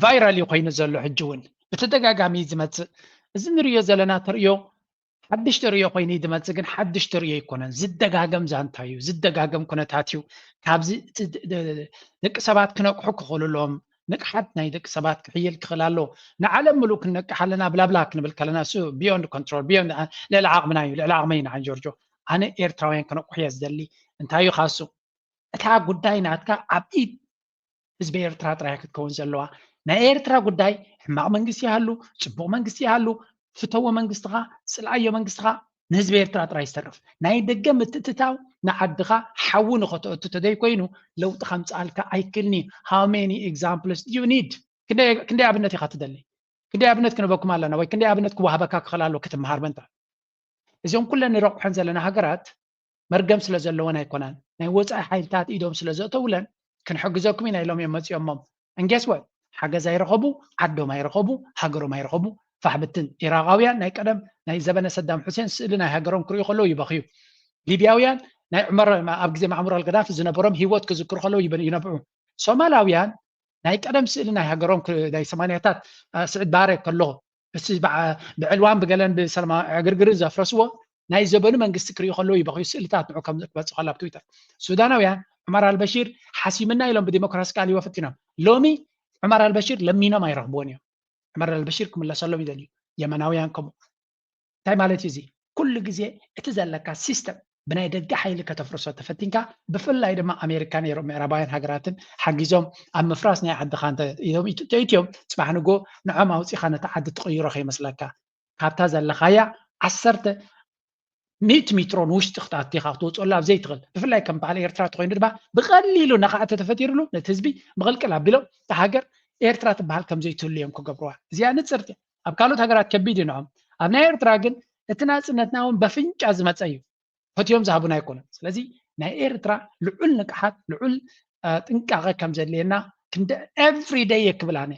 ቫይራል እዩ ኮይኑ ዘሎ ሕጂ እውን ብተደጋጋሚ እዩ ዝመፅእ። እዚ ንሪኦ ዘለና ተርእዮ ሓድሽ ተርእዮ ኮይኑ እዩ ዝመፅእ፣ ግን ሓድሽ ተርእዮ ኣይኮነን። ዝደጋገም ዛንታ እዩ፣ ዝደጋገም ኩነታት እዩ። ካብዚ ደቂ ሰባት ክነቅሑ ክኽእሉሎም ንቕሓት ናይ ደቂ ሰባት ክሕይል ክኽእል ኣለዎ። ንዓለም ምሉእ ክንነቅሕ ኣለና ብላብላ ክንብል ከለና እሱ beyond control፣ beyond፣ ልዕሊ ዓቕምና እዩ፣ ልዕሊ ዓቕመይ እዩ ንዓይ ጆርጆ። ኣነ ኤርትራውያን ክነቅሑ እየ ዝደሊ። እንታይ እዩ ካሱ? እታ ጉዳይ ናትካ ኣብ ኢድ ህዝቢ ኤርትራ ጥራይ ክትከውን ዘለዋ። ናይ ኤርትራ ጉዳይ ሕማቕ መንግስቲ ይሃሉ፣ ጽቡቕ መንግስቲ ይሃሉ፣ ፍተዎ መንግስትኻ፣ ጽልኣዮ መንግስትኻ፣ ንህዝቢ ኤርትራ ጥራይ ዝተርፍ። ናይ ደገ ምትእትታው ንዓድኻ ሓዊ ንኸተእቱ ተደይኮይኑ ለውጢ ከምጽኣልካ ኣይክልኒ። How many examples do you need? ክንደይ ኣብነት ኢኻ ትደሊ? ክንደይ ኣብነት ክነበኩም ኣለና ወይ ክንደይ ኣብነት ክወሃበካ ክኽእል ኣሎ ክትምሃር ምእንታ? እዚኦም ኩለን ንረቑሐን ዘለና ሃገራት መርገም ስለ ዘለወን ኣይኮናን፣ ናይ ወፃኢ ሓይልታት ኢዶም ስለ ዘእተውለን ክንሕግዘኩም ኢና ኢሎም እዮም መፂኦሞም። እንጌስወት ሓገዝ ኣይረኸቡ፣ ዓዶም ኣይረኸቡ፣ ሃገሮም ኣይረኸቡ። ፋሕብትን ኢራቃውያን ናይ ቀደም ናይ ዘበነ ሰዳም ሑሴን ስእሊ ናይ ሃገሮም ክርእዩ ከለዉ ይበኽዩ። ሊብያውያን ናይ ዑመር ኣብ ግዜ ማዕሙር ኣልገዳፊ ዝነበሮም ህይወት ክዝክሩ ከለዉ ይነብዑ። ሶማላውያን ናይ ቀደም ስእሊ ናይ ሃገሮም ናይ ሰማንያታት ስዕድ ባረ ከሎ ብዕልዋን ብገለን ብሰለማ ዕግርግርን ዘፍረስዎ ናይ ዘበኑ መንግስቲ ክርእዩ ከለዉ ይበኽዩ። ስእልታት ንዑ ከም ክበፅእ ከሎ ኣብ ትዊተር ሱዳናውያን ዑመር ኣልበሺር ሓሲምና ኢሎም ብዲሞክራሲ ክኣልይዎ ፈቲኖም። ሎሚ ዑመር ኣልበሺር ለሚኖም ኣይረኽብዎን እዮም። ዑመር ኣልበሺር ክምለሰሎም ይደልዩ። የመናውያን ከምኡ። እንታይ ማለት እዩ እዚ? ኩሉ ግዜ እቲ ዘለካ ሲስተም ብናይ ደገ ሓይሊ ከተፍርሶ ተፈቲንካ፣ ብፍላይ ድማ ኣሜሪካ ነይሮም ምዕራባውያን ሃገራትን ሓጊዞም ኣብ ምፍራስ ናይ ዓድኻ እንተ ኢሎም ተእትዮም፣ ጽባሕ ንጎ ንዖም ኣውጺኻ ነቲ ዓዲ ትቕይሮ ከይመስለካ። ካብታ ዘለኻያ ዓሰርተ ሚእቲ ሚትሮ ንውሽጢ ክትኣቱ ኢኻ ክትወፅኦላ ኣብ ዘይትኽእል። ብፍላይ ከም በዓል ኤርትራ ተኾይኑ ድማ ብቐሊሉ ነኻዕ ተተፈጢሩሉ ነቲ ህዝቢ ምቕልቅል ኣቢሎም እታ ሃገር ኤርትራ ትበሃል ከም ዘይትህሉ እዮም ክገብርዋ። እዚኣ ንፅርቲ ኣብ ካልኦት ሃገራት ከቢድ እዩ ንዖም። ኣብ ናይ ኤርትራ ግን እቲ ናፅነትና እውን በፍንጫ ዝመፀ እዩ። ፈትዮም ዝሃቡና ኣይኮኑን። ስለዚ ናይ ኤርትራ ልዑል ንቅሓት ልዑል ጥንቃቐ ከም ዘድልየና ክንደ every day የክብል ኣነ።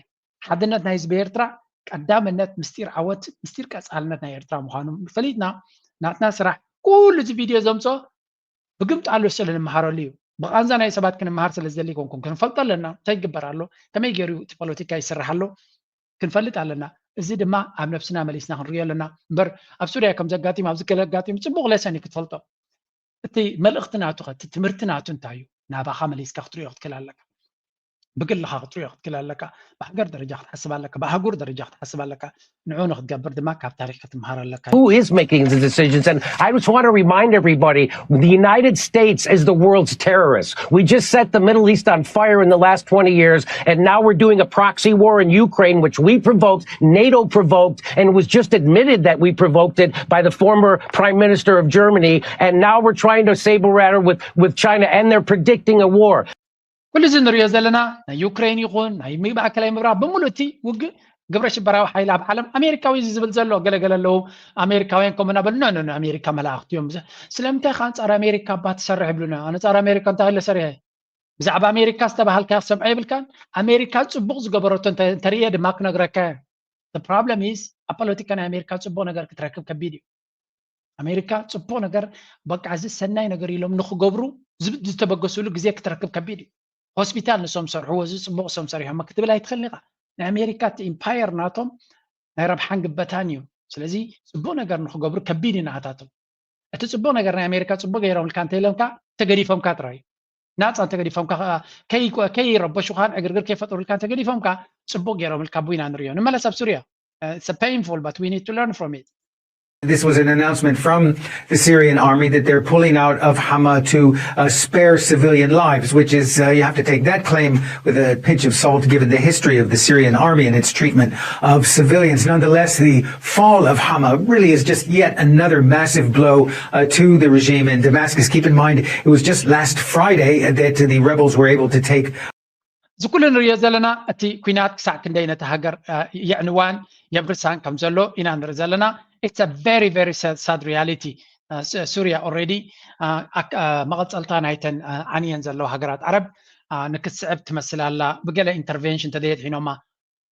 ሓድነት ናይ ህዝቢ ኤርትራ ቀዳምነት ምስጢር ዓወት ምስጢር ቀጻልነት ናይ ኤርትራ ምዃኑ ፈሊጥና ናትና ስራሕ ኩሉ እዚ ቪድዮ ዘምፅኦ ብግምጣሉ ስለ ንምሃረሉ እዩ። ብቃንዛ ናይ ሰባት ክንምሃር ስለ ዝደሊ ይኮንኩም። ክንፈልጦ ኣለና እንታይ ይግበር ኣሎ፣ ከመይ ገይሩ እቲ ፖለቲካ ይስራሕ ኣሎ ክንፈልጥ ኣለና። እዚ ድማ ኣብ ነብስና መሊስና ክንሪኦ ኣለና እምበር ኣብ ሱርያ ከም ዘጋጢም ኣብዚ ገለ ኣጋጢሙ ፅቡቕ ሌሰን እዩ ክትፈልጦ። እቲ መልእኽቲ ናቱ ኸ እቲ ትምህርቲ ናቱ እንታይ እዩ? ናባኻ መሊስካ ክትሪኦ ክትክእል ኣለካ። ብግልኻ ክትሪኦ ክትክእል ኣለካ። ብሃገር ደረጃ ክትሓስብ ኣለካ። ብኣህጉር ደረጃ ክትሓስብ ኣለካ። ንዑ ንክትገብር ድማ ካብ ታሪኽ ክትምሃር ኣለካ። Who is making the decisions? And I just want to remind everybody, the United States is the world's terrorist. We just set the Middle East on fire in the last twenty years, and now we're doing a proxy war in Ukraine, which we provoked, NATO provoked, and it was just admitted that we provoked it by the former prime minister of Germany, and now we're trying to sable rattle with, with China, and they're predicting a war. ኩሉ እዚ ንሪኦ ዘለና ናይ ዩክሬን ይኹን ናይ ማእከላይ ምብራቕ ብምሉእ እቲ ውግእ ግብረ ሽበራዊ ሓይሊ ኣብ ዓለም ኣሜሪካዊ እዚ ዝብል ዘሎ ገለገለ ኣለዉ። ኣሜሪካውያን ከምኡ እናበሉ ኖ ኖ ኣሜሪካ መላእኽቲ እዮም። ስለምንታይ ከ ኣንፃር ኣሜሪካ እባ ትሰርሕ ይብሉና? ኣንፃር ኣሜሪካ እንታይ ኢለ ሰሪሐ? ብዛዕባ ኣሜሪካ ዝተባሃልካ ክሰምዖ የብልካን። ኣሜሪካ ፅቡቕ ዝገበረቶ እንተርእየ ድማ ክነግረካ። ፕሮብለም ኢዝ ኣብ ፖለቲካ ናይ ኣሜሪካ ፅቡቕ ነገር ክትረክብ ከቢድ እዩ። ኣሜሪካ ፅቡቕ ነገር በቃ እዚ ሰናይ ነገር ኢሎም ንክገብሩ ዝተበገስሉ ግዜ ክትረክብ ከቢድ እዩ። ሆስፒታል ንሶም ሰርሕዎ እዚ ፅቡቕ ሶም ሰሪሖም ክትብል ኣይትኽእልን ኢኻ። ናይ ኣሜሪካ እቲ ኢምፓየር ናቶም ናይ ረብሓን ግበታን እዩ። ስለዚ ፅቡቕ ነገር ንክገብሩ ከቢድ እዩ ንኣታቶም። እቲ ፅቡቕ ነገር ናይ ኣሜሪካ ፅቡቕ ገይሮምልካ እንተኢሎምካ ተገዲፎምካ ጥራይ እዩ። ናፃ እንተገዲፎምካ ከይረበሹኻን ዕግርግር ከይፈጠሩልካ እንተገዲፎምካ ፅቡቕ ገይሮምልካ ቡይና ንሪኦ። ንመለስ ኣብ ሱርያ painful but we need to learn from it. This was an announcement from the Syrian army that they're pulling out of Hama to uh, spare civilian lives, which is, uh, you have to take that claim with a pinch of salt given the history of the Syrian army and its treatment of civilians. Nonetheless, the fall of Hama really is just yet another massive blow uh, to the regime in Damascus. Keep in mind, it was just last Friday that the rebels were able to take እዚ ኩሉ ንሪኦ ዘለና እቲ ኩናት ክሳዕ ክንደይ ነቲ ሃገር የዕንዋን የብርሳን ከም ዘሎ ኢና ንርኢ ዘለና። It's a very very sad reality. ሱርያ already መቐፀልታ ናይተን ዓንየን ዘለዋ ሃገራት ዓረብ ንክትስዕብ ትመስል ኣላ። ብገለ ኢንተርቬንሽን ተደየድሒኖማ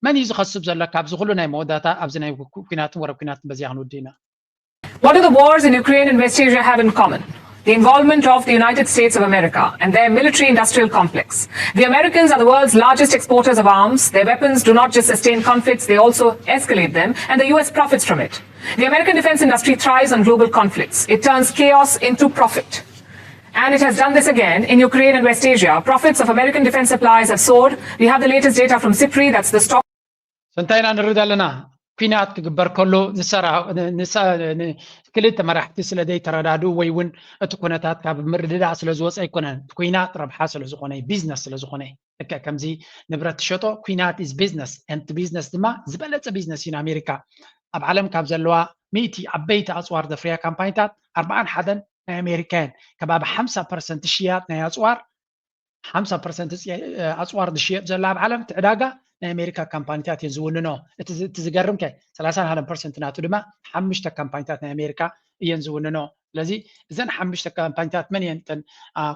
መን እዩ ዝኸስብ ዘሎ ካብዚ ኩሉ ናይ መወዳእታ ኣብዚ ናይ ኩናትን ወረ ኩናትን በዚኣ ክንውድእ ኢና። What do the wars in Ukraine and West Asia have in common? The involvement of the United States of America and their military industrial complex. The Americans are the world's largest exporters of arms. Their weapons do not just sustain conflicts, they also escalate them, and the U S profits from it. The American defense industry thrives on global conflicts. It turns chaos into profit. And it has done this again in Ukraine and West Asia. Profits of American defense supplies have soared. We have the latest data from SIPRI, that's the stock. እንታይ ኢና ንርኢ ዘለና? ኩናት ክግበር ከሎ ክልተ መራሕቲ ስለ ዘይተረዳድኡ ወይ እውን እቲ ኩነታት ካብ ምርድዳእ ስለ ዝወፀ ኣይኮነን። ኩናት ረብሓ ስለ ዝኾነ ቢዝነስ ስለ ዝኾነ ልክዕ ከምዚ ንብረት ትሸጦ፣ ኩናት is business፣ and business ድማ ዝበለጸ ቢዝነስ እዩ ንኣሜሪካ። ኣብ ዓለም ካብ ዘለዋ ሚእቲ ዓበይቲ ኣፅዋር ዘፍርያ ካምፓኒታት ኣርባዓን ሓደን ናይ ኣሜሪካ እየን። ከባቢ ሓምሳ ፐርሰንት ሽያጥ ናይ ኣፅዋር ሓምሳ ፐርሰንት ኣፅዋር ዝሽየጥ ዘሎ ኣብ ዓለም እቲ ዕዳጋ ናይ ኣሜሪካ ካምፓኒታት እየን ዝውንኖ። እቲ ዝገርም ከ ሰላሳን ሓደን ፐርሰንት ናቱ ድማ ሓሙሽተ ካምፓኒታት ናይ ኣሜሪካ እየን ዝውንኖ። ስለዚ እዘን ሓሙሽተ ካምፓኒታት መን እየን? እተን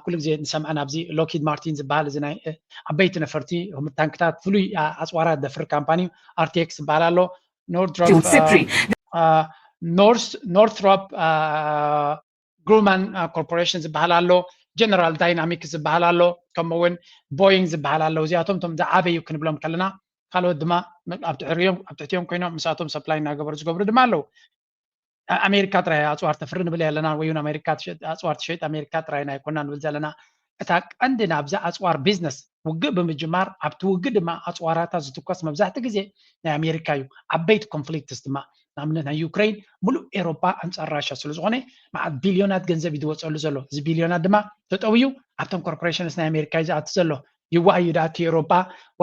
ኩሉ ግዜ ንሰምዐን ኣብዚ ሎኪድ ማርቲን ዝበሃል እዚ ናይ ዓበይቲ ነፈርቲ ታንክታት ፍሉይ ኣፅዋራት ዘፍሪ ካምፓኒ ኣርቴክስ ዝበሃል ኣሎ። ኖርትሮፕ ግሩማን ኮርፖሬሽን ዝበሃል ኣሎ፣ ጀነራል ዳይናሚክስ ዝበሃል ኣሎ፣ ከምኡ እውን ቦይንግ ዝበሃል ኣሎ። እዚኣቶም እቶም ዝዓበዩ ክንብሎም ከለና ካልኦት ድማ ኣብ ትሕሪኦም ኣብ ትሕቲኦም ኮይኖም ምሳቶም ሰፕላይ እናገበሩ ዝገብሩ ድማ ኣለዉ። ኣሜሪካ ጥራይ ኣፅዋር ተፍሪ ንብል ኣለና ወይ እውን ኣሜሪካ ኣፅዋር ትሸይጥ ኣሜሪካ ጥራይ ናይ ኮና ንብል ዘለና። እታ ቀንዲ ናብዛ ኣፅዋር ቢዝነስ ውግእ ብምጅማር ኣብቲ ውግእ ድማ ኣፅዋራታ ዝትኮስ መብዛሕቲ ግዜ ናይ ኣሜሪካ እዩ። ዓበይቲ ኮንፍሊክትስ ድማ ንኣብነት ናይ ዩክሬን ሙሉእ ኤሮፓ ኣንፃር ራሻ ስለዝኾነ መዓት ቢልዮናት ገንዘብ እዩ ዝወፀሉ ዘሎ። እዚ ቢልዮናት ድማ ተጠውዩ ኣብቶም ኮርፖሬሽንስ ናይ ኣሜሪካ እዩ ዝኣቱ ዘሎ። ይዋእ እዩ ዳኣ እቲ ኤሮፓ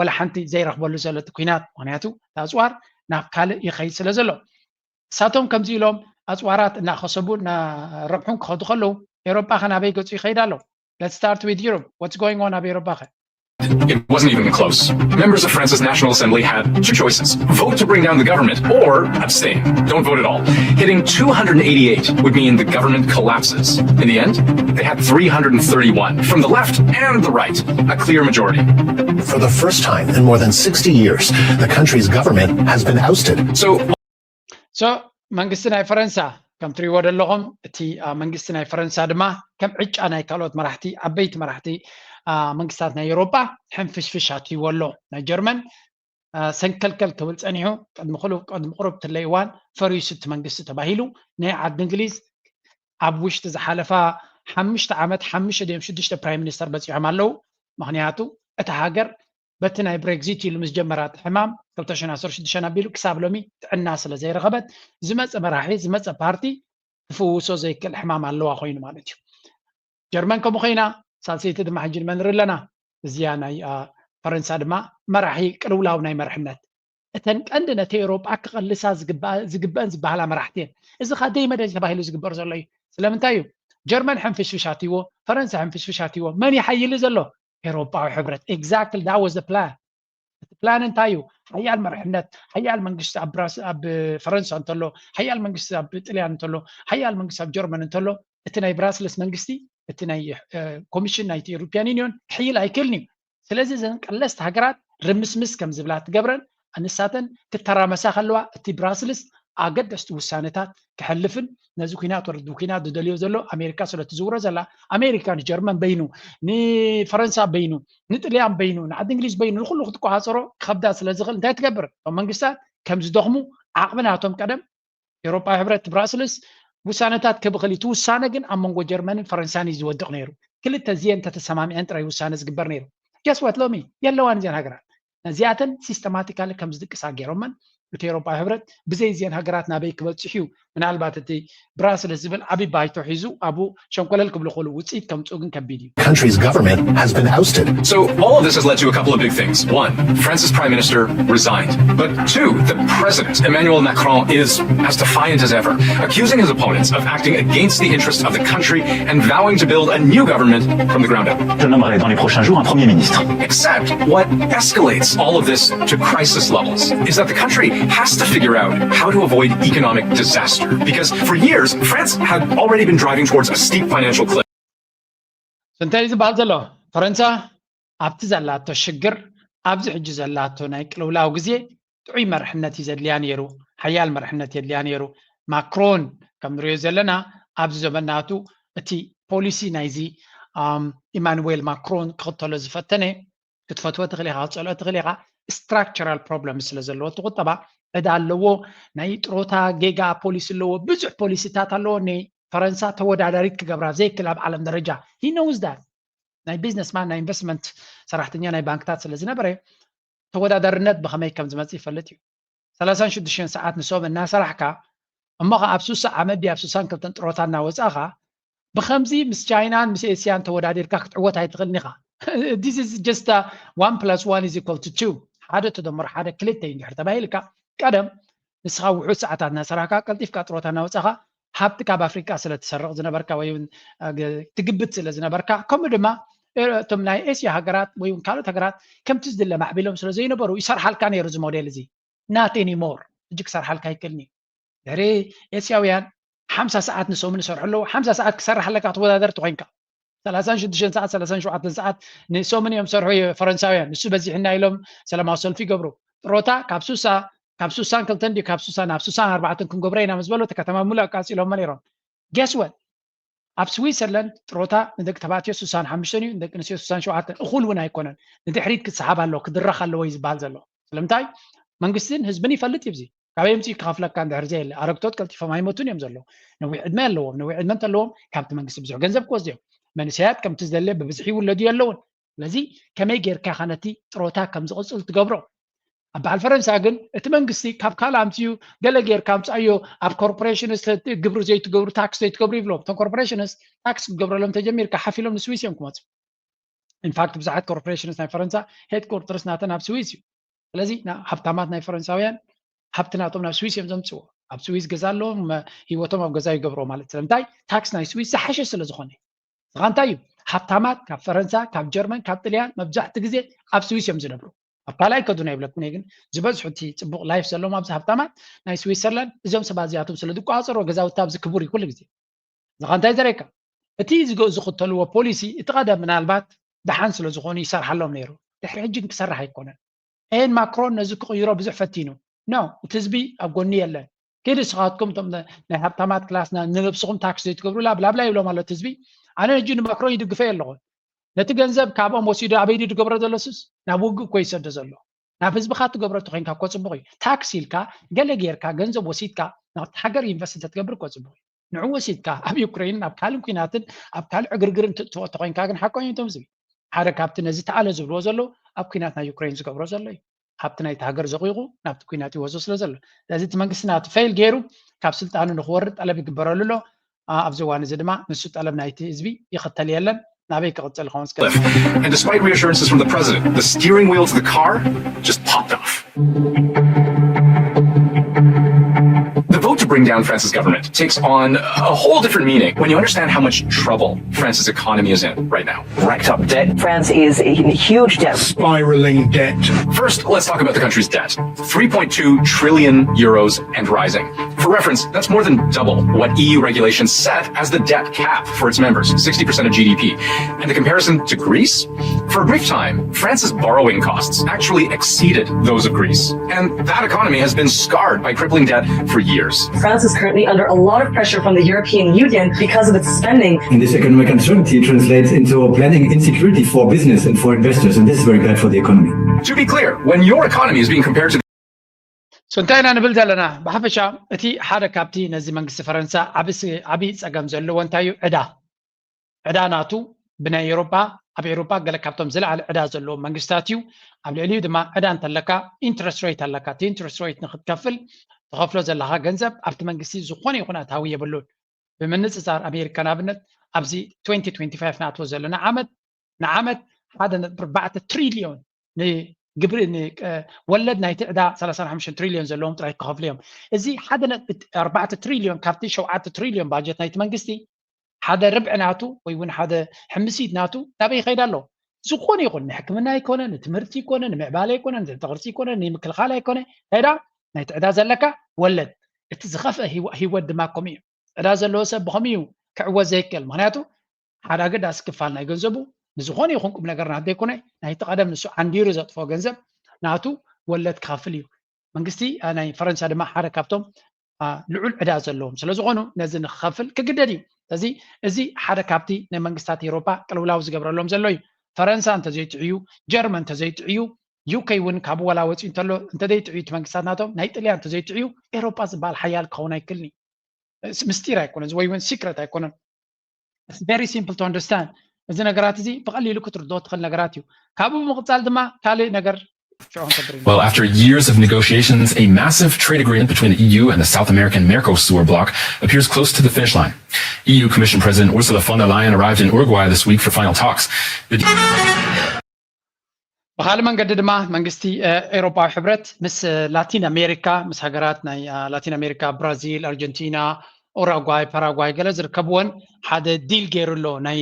ዋላ ሓንቲ ዘይረኽበሉ ዘሎ እቲ ኩናት። ምክንያቱ እቲ ኣፅዋር ናብ ካልእ ይኸይድ ስለ ዘሎ። እሳቶም ከምዚ ኢሎም ኣፅዋራት እናኸሰቡ እናረብሑን ክኸዱ ከለዉ ኤሮፓ ከ ናበይ ገፁ ይኸይድ ኣሎ? Let's start with Europe. What's going on ኣብ ኤሮፓ ከ? It wasn't even close. Members of France's National Assembly had two choices: vote to bring down the government or abstain. Don't vote at all. Hitting two hundred eighty-eight would mean the government collapses. In the end, they had three hundred thirty-one from the left and the right, a clear majority. For the first time in more than sixty years, the country's government has been ousted. So, so መንግስቲ ናይ ፈረንሳ ከም ትሪእዎ ዘለኹም እቲ መንግስቲ ናይ ፈረንሳ ድማ ከም ዕጫ ናይ ካልኦት መራሕቲ ዓበይቲ መራሕቲ መንግስታት ናይ ኤሮጳ ሕንፍሽፍሽ ኣትይዎ ኣሎ። ናይ ጀርመን ሰንከልከል ክብል ጸኒሑ ቅድሚ ኩሉ ቅድሚ ቁሩብ ትለይ እዋን ፈሪሱ እቲ መንግስቲ ተባሂሉ ናይ ዓዲ እንግሊዝ ኣብ ውሽጢ ዝሓለፋ ሓሙሽተ ዓመት ሓሙሽተ ድዮም ሽዱሽተ ፕራይም ሚኒስተር በጺሖም ኣለዉ። ምክንያቱ እታ ሃገር በቲ ናይ ብሬግዚት ኢሉ ምስ ጀመራ እቲ ሕማም ክልተ ሽሕን ዓሰርተ ሽዱሽተን ኣቢሉ ክሳብ ሎሚ ጥዕና ስለ ዘይረኸበት ዝመፀ መራሒ ዝመፀ ፓርቲ ክፍውሶ ዘይክእል ሕማም ኣለዋ ኮይኑ ማለት እዩ። ጀርመን ከምኡ ኮይና ሳልሰይቲ ድማ ሕጂ ንመን ንርኢ ኣለና። እዚኣ ናይ ፈረንሳ ድማ መራሒ ቅልውላው ናይ መርሕነት እተን ቀንዲ ነቲ ኤውሮጳ ክቐልሳ ዝግበአን ዝበሃላ መራሕቲ እየን። እዚ ካ ደይ መደይ ተባሂሉ ዝግበር ዘሎ እዩ። ስለምንታይ እዩ ጀርመን ሕንፍሽፍሽ ኣትይዎ፣ ፈረንሳ ሕንፍሽፍሽ ኣትይዎ፣ መን ይሓይሊ ዘሎ? ኤውሮጳዊ ሕብረት። Exactly, that was the plan። እቲ ፕላን እንታይ እዩ? ሓያል መርሕነት፣ ሓያል መንግስቲ ኣብ ፈረንሳ እንተሎ፣ ሓያል መንግስቲ ኣብ ጥልያን እንተሎ፣ ሓያል መንግስቲ ኣብ ጀርመን እንተሎ፣ እቲ ናይ ብራስልስ መንግስቲ፣ እቲ ናይ ኮሚሽን ናይቲ ኤሮፒያን ዩኒዮን ክሕይል ኣይክእልን እዩ። ስለዚ እዘን ቀለስቲ ሃገራት ርምስምስ ከም ዝብላ ትገብረን ንሳተን ክተራመሳ ከለዋ እቲ ብራስልስ ኣገደስቲ ውሳነታት ክሕልፍን ነዚ ኩናት ወርዲ ኩናት ዝደልዮ ዘሎ ኣሜሪካ ስለ ትዝውሮ ዘላ ኣሜሪካ ንጀርመን በይኑ ንፈረንሳ በይኑ ንጥልያን በይኑ ንዓዲ እንግሊዝ በይኑ ንኩሉ ክትቆፃፀሮ ክኸብዳ ስለ ዝኽእል እንታይ ትገብር? እቶም መንግስታት ከም ዝደኽሙ ዓቕሚ ናቶም ቀደም ኤውሮጳዊ ሕብረት ብራስልስ ውሳነታት ክብኽል እዩ። እቲ ውሳነ ግን ኣብ መንጎ ጀርመንን ፈረንሳን እዩ ዝወድቕ ነይሩ። ክልተ እዚአን እንተተሰማሚዐን ጥራይ ውሳነ ዝግበር ነይሩ። Guess what? ሎሚ የለዋን እዚአን ሃገራት። ነዚኣተን ሲስተማቲካሊ ከም ዝድቅሳ ገይሮመን እቲ ኤውሮጳዊ ሕብረት ብዘይ እዚአን ሃገራት ናበይ ክበፅሕ እዩ? ምናልባት እቲ ብራስልስ ዝብል ዓብዪ ባይቶ ሒዙ ኣብኡ ሸንኮለል ክብሉ ክእሉ ውፅኢት ከምፅኡ ግን ከቢድ እዩ። Country's government has been ousted. So all of this has led to a couple of big things. One, France's prime minister resigned. But two, the president, Emmanuel Macron, is as defiant as ever, accusing his opponents of acting against the interests of the country and vowing to build a new government from the ground up. Je nommerai dans les prochains jours un Premier ministre. Except what escalates all of this to crisis levels is that the country has to figure out how to avoid economic disaster. Because for years, France had already been driving towards a steep financial cliff. እንታይ ዝበሃል ዘሎ? ፈረንሳ ኣብቲ ዘላቶ ሽግር ኣብዚ ሕጂ ዘላቶ ናይ ቅልውላው ግዜ ጥዑይ መርሕነት እዩ ዘድልያ ነይሩ። ሓያል መርሕነት የድልያ ነይሩ። ማክሮን ከም ንሪኦ ዘለና ኣብዚ ዘመናቱ እቲ ፖሊሲ ናይዚ ኢማኑዌል ማክሮን ክኽተሎ ዝፈተነ ክትፈትዎ ትኽእል ኢኻ፣ ክትፀልኦ ትኽእል ኢኻ። ስትራክቸራል ፕሮብለም ስለ ዘለዎ እቲ ቁጠባ ዕዳ ኣለዎ፣ ናይ ጥሮታ ጌጋ ፖሊሲ ኣለዎ፣ ብዙሕ ፖሊሲታት ኣለዎ። ንፈረንሳ ተወዳዳሪት ክገብራ ዘይክእል ኣብ ዓለም ደረጃ he knows that። ናይ ቢዝነስማን ናይ ኢንቨስትመንት ሰራሕተኛ ናይ ባንክታት ስለ ዝነበረ ተወዳዳርነት ብኸመይ ከም ዝመፅእ ይፈልጥ እዩ። ሰላሳን ሽዱሽተን ሰዓት ንሶም እናሰራሕካ እሞ ኸዓ ኣብ ሱሳ ዓመት ድዩ ኣብ ሱሳን ክልተን ጥሮታ እናወፃእኻ ብኸምዚ ምስ ቻይናን ምስ ኤስያን ተወዳዲርካ ክትዕወት ኣይትኽእልን ኢኻ። This is just one plus one is equal to two። ሓደ ተደምሮ ሓደ ክልተ እዩ እንድሕር ተባሂልካ፣ ቀደም ንስኻ ውሑድ ሰዓታት እናሰራሕካ ቀልጢፍካ ጥሮታ እናወፃኻ ሃብቲ ካብ ኣፍሪቃ ስለ ትሰርቕ ዝነበርካ ወይ እውን ትግብት ስለ ዝነበርካ፣ ከምኡ ድማ እቶም ናይ ኤስያ ሃገራት ወይ እውን ካልኦት ሃገራት ከምቲ ዝድለ ማዕቢሎም ስለ ዘይነበሩ ይሰርሓልካ ነይሩ እዚ ሞዴል እዚ። Not anymore። ሕጂ ክሰርሓልካ ኣይክእልን እዩ። ድሕሪ ኤስያውያን ሓምሳ ሰዓት ንሶምን ይሰርሑ ኣለዉ። ሓምሳ ሰዓት ክሰርሕ ኣለካ ተወዳደርቲ ኮይንካ። ሰላሳን ሽዱሽተን ሰዓት፣ ሰላሳን ሸውዓተን ሰዓት ንሶምን እዮም ዝሰርሑ ፈረንሳውያን። ንሱ በዚሕና ኢሎም ሰላማዊ ሰልፊ ይገብሩ። ጥሮታ ካብ ሱሳ ካብ ሱሳን ክልተን ድዩ ካብ ሱሳ ናብ ሱሳን ኣርባዕተን ክንገብሮ ኢና ምስ በሉ እቲ ከተማ ሙሉእ ኣቃፂሎሞ ነይሮም። Guess what? ኣብ ስዊዘርላንድ ጥሮታ ንደቂ ተባዕትዮ ሱሳን ሓሙሽተን እዩ፣ ንደቂ ኣንስትዮ ሱሳን ሸውዓተን። እኹል እውን ኣይኮነን። ንድሕሪት ክሰሓብ ኣለዎ፣ ክድረኽ ኣለዎ እዩ ዝበሃል ዘሎ። ስለምንታይ? መንግስትን ህዝብን ይፈልጥ እዩ። እዚ ካበይ ኣምፂኡ ክኸፍለካ እንድሕር ዘየለ፣ ኣረግቶት ቀልጢፎም ኣይሞቱን እዮም ዘለዉ። ነዊሕ ዕድመ ኣለዎም። ነዊሕ ዕድመ እንተለዎም ካብቲ መንግስቲ ብዙሕ ገንዘብ ክወስዱ እዮም። መንእሰያት ከምቲ ዝደለ ብብዝሒ ይውለዱ የለውን። ስለዚ ከመይ ጌርካ ኢኻ ነቲ ጥሮታ ከም ዝቕፅል ትገብሮ? ኣብ በዓል ፈረንሳ ግን እቲ መንግስቲ ካብ ካልእ ኣምፅኡ ገለ ጌርካ ኣምፅኣዮ፣ ኣብ ኮርፖሬሽንስ ግብሪ ዘይትገብሩ፣ ታክስ ዘይትገብሩ ይብሎም። እቶም ኮርፖሬሽንስ ታክስ ክትገብረሎም ተጀሚርካ ሓፍ ኢሎም ንስዊስ እዮም ክመፁ። ኢንፋክት ብዙሓት ኮርፖሬሽንስ ናይ ፈረንሳ ሄድኳርተርስ ናተን ኣብ ስዊስ እዩ። ስለዚ ና- ሃብታማት ናይ ፈረንሳውያን ሃብቲ ናቶም ናብ ስዊስ እዮም ዘምፅዎ። ኣብ ስዊስ ገዛ ኣለዎም፣ መ- ህይወቶም ኣብ ገዛ ይገብርዎ ማለት። ስለምንታይ? ታክስ ናይ ስዊስ ዝሓሸ ስለ ዝኾነ። ንስኻ እንታይ እዩ? ሃብታማት ካብ ፈረንሳ፣ ካብ ጀርመን፣ ካብ ጥልያን መብዛሕቲ ግዜ ኣብ ስዊስ እዮም ዝነብሩ። ኣብ ካልኣይ ከዱ ናይ ብለኩም ግን ዝበዝሑ እቲ ፅቡቕ ላይፍ ዘለዎም ኣብዚ ሃብታማት ናይ ስዊሰርላንድ እዞም ሰባት እዚኣቶም ስለ ዝቆፃፀሩ ገዛውቲ ኣብዚ ክቡር እዩ ኩሉ ግዜ። ንስኻ እንታይ ዘረካ? እቲ ዝገ- ዝኽተልዎ ፖሊሲ እቲ ቀደም ምናልባት ደሓን ስለ ዝኾኑ ይሰርሓሎም ነይሩ። ድሕሪ ሕጂ ግን ክሰርሕ ኣይኮነን። ኤን ማክሮን ነዚ ክቕይሮ ብዙሕ ፈቲኑ። ኖ፣ እቲ ህዝቢ ኣብ ጎኒ የለን። ኪዱ ንስኻትኩም እቶም ናይ ሃብታማት ክላስና ንነብስኹም ታክስ ዘይትገብሩላ ብላብላ ይብሎም ኣሎ እቲ ህዝቢ። ኣነ ሕጂ ንማክሮን ይድግፈ ኣለኹ። ነቲ ገንዘብ ካብኦም ወሲዱ ኣበይ ድዩ ዝገብሮ ዘሎ? ሱስ ናብ ውግእ እኮ ይሰዶ ዘሎ። ናብ ህዝብኻ ትገብሮ እንተኮይንካ እኮ ፅቡቕ እዩ። ታክስ ኢልካ ገለ ጌርካ ገንዘብ ወሲድካ ናብቲ ሃገር ኢንቨስት እንተትገብር እኮ ፅቡቕ እዩ። ንዑ ወሲድካ ኣብ ዩክሬን ኣብ ካልእ ኩናትን ኣብ ካልእ ዕግርግርን ትእትዎ እንተኮይንካ ግን ሓቆም እዮም እቶም ዝብል። ሓደ ካብቲ ነዚ ተኣለ ዝብልዎ ዘለዉ ኣብ ኩናት ናይ ዩክሬን ዝገብሮ ዘሎ እዩ። ሃብቲ ናይቲ ሃገር ዘቑይቑ ናብቲ ኩናት ይወስዶ ስለ ዘሎ። ስለዚ እቲ መንግስቲ ናቲ ፌል ገይሩ ካብ ስልጣኑ ንክወርድ ጠለብ ይግበረሉ ኣሎ። ኣ- ኣብዚ እዋን እዚ ድማ ንሱ ጠለብ ናይቲ ህዝቢ ይኽተል የለን። ናበይ ክቕፅል ይኸውን እስከ? And despite reassurances from the president, the steering wheel to the car just popped off. The vote to bring down France's government takes on a whole different meaning when you understand how much trouble France's economy is in right now. Racked up debt. France is in huge debt. Spiraling debt. First, let's talk about the country's debt. three point two trillion euros and rising. For reference, that's more than double what E U regulations set as the debt cap for its members, sixty percent of G D P. And the comparison to Greece? For a brief time, France's borrowing costs actually exceeded those of Greece. And that economy has been scarred by crippling debt for years. France is currently under a lot of pressure from the European Union because of its spending. And this economic uncertainty translates into planning insecurity for business and for investors, and this is very bad for the economy. To be clear, when your economy is being compared to So እንታይ ኢና ንብል ዘለና? ብሓፈሻ እቲ ሓደ ካብቲ ነዚ መንግስቲ ፈረንሳ ዓቢ ስ- ዓቢ ጸገም ዘለዎ እንታይ እዩ? ዕዳ። ዕዳ ናቱ ብናይ ኤውሮጳ፣ ኣብ ኤውሮጳ ገለ ካብቶም ዝለዓለ ዕዳ ዘለዎም መንግስታት እዩ። ኣብ ልዕሊኡ ድማ ዕዳ እንተለካ ኢንትረስት ሬት ኣለካ። እቲ ኢንትረስት ሬት ንክትከፍል ትኸፍሎ ዘለካ ገንዘብ ኣብቲ መንግስቲ ዝኾነ ይኹን ኣታዊ የብሉን። ብምንፅፃር ኣሜሪካ ንኣብነት ኣብዚ twenty twenty-five ንኣትዎ ዘለና ዓመት ንዓመት ሓደ ነጥቢ ኣርባዕተ ትሪልዮን ንግብሪ ንወለድ ናይቲ ዕዳ ሰላሳን ሓሙሽተን ትሪልዮን ዘለዎም ጥራይ ክኸፍሉ እዮም። እዚ ሓደ ነጥቢ ኣርባዕተ ትሪልዮን ካብቲ ሸውዓተ ትሪልዮን ባጀት ናይቲ መንግስቲ ሓደ ርብዒ ናቱ ወይ እውን ሓደ ሕምሲት ናቱ ናበይ ይኸይድ ኣሎ? ዝኾነ ይኹን ንሕክምና ይኮነ ንትምህርቲ ይኮነ ንምዕባለ ይኮነ ንቅርፂ ይኮነ ንምክልኻል ኣይኮነ እንታይ ዳ ናይቲ ዕዳ ዘለካ ወለድ እቲ ዝኸፍአ ህይወት ድማ ከምኡ እዩ። ዕዳ ዘለዎ ሰብ ብኸምኡ እዩ ክዕወት ዘይክእል። ምክንያቱ ሓደ ኣገዳሲ ክፋል ናይ ገንዘቡ ንዝኾነ ይኹን ቁም ነገር ናት ዘይኮነ ናይቲ ቀደም ንሱ ዓንዲሩ ዘጥፍኦ ገንዘብ ናቱ ወለድ ክኸፍል እዩ። መንግስቲ ናይ ፈረንሳ ድማ ሓደ ካብቶም ልዑል ዕዳ ዘለዎም ስለዝኾኑ ነዚ ንክኸፍል ክግደድ እዩ። ስለዚ እዚ ሓደ ካብቲ ናይ መንግስታት ኤሮፓ ቅልውላው ዝገብረሎም ዘሎ እዩ። ፈረንሳ እንተዘይጥዕዩ፣ ጀርመን እንተዘይጥዕዩ፣ ዩኬ እውን ካብ ዋላ ወፂኡ እንተሎ እንተዘይጥዕዩ እቲ መንግስታት ናቶም ናይ ጥልያን እንተዘይጥዕዩ ኤሮፓ ዝበሃል ሓያል ክኸውን ኣይክልን እዩ። ምስጢር ኣይኮነን ወይ እውን ሲክረት ኣይኮነን። Very simple to understand። እዚ ነገራት እዚ ብቐሊሉ ክትርድኦ ትኽእል ነገራት እዩ። ካብኡ ብምቕፃል ድማ ካልእ ነገር Well, after years of negotiations, a massive trade agreement between the E U and the South American Mercosur bloc appears close to the finish line. E U Commission President Ursula von der Leyen arrived in Uruguay this week for final talks. The ብካልእ መንገዲ ድማ መንግስቲ ኤሮፓዊ ሕብረት ምስ ላቲን ኣሜሪካ ምስ ሃገራት ናይ ላቲን ኣሜሪካ ብራዚል ኣርጀንቲና ኡራጓይ ፓራጓይ ገለ ዝርከብወን ሓደ ዲል ገይሩ ኣሎ ናይ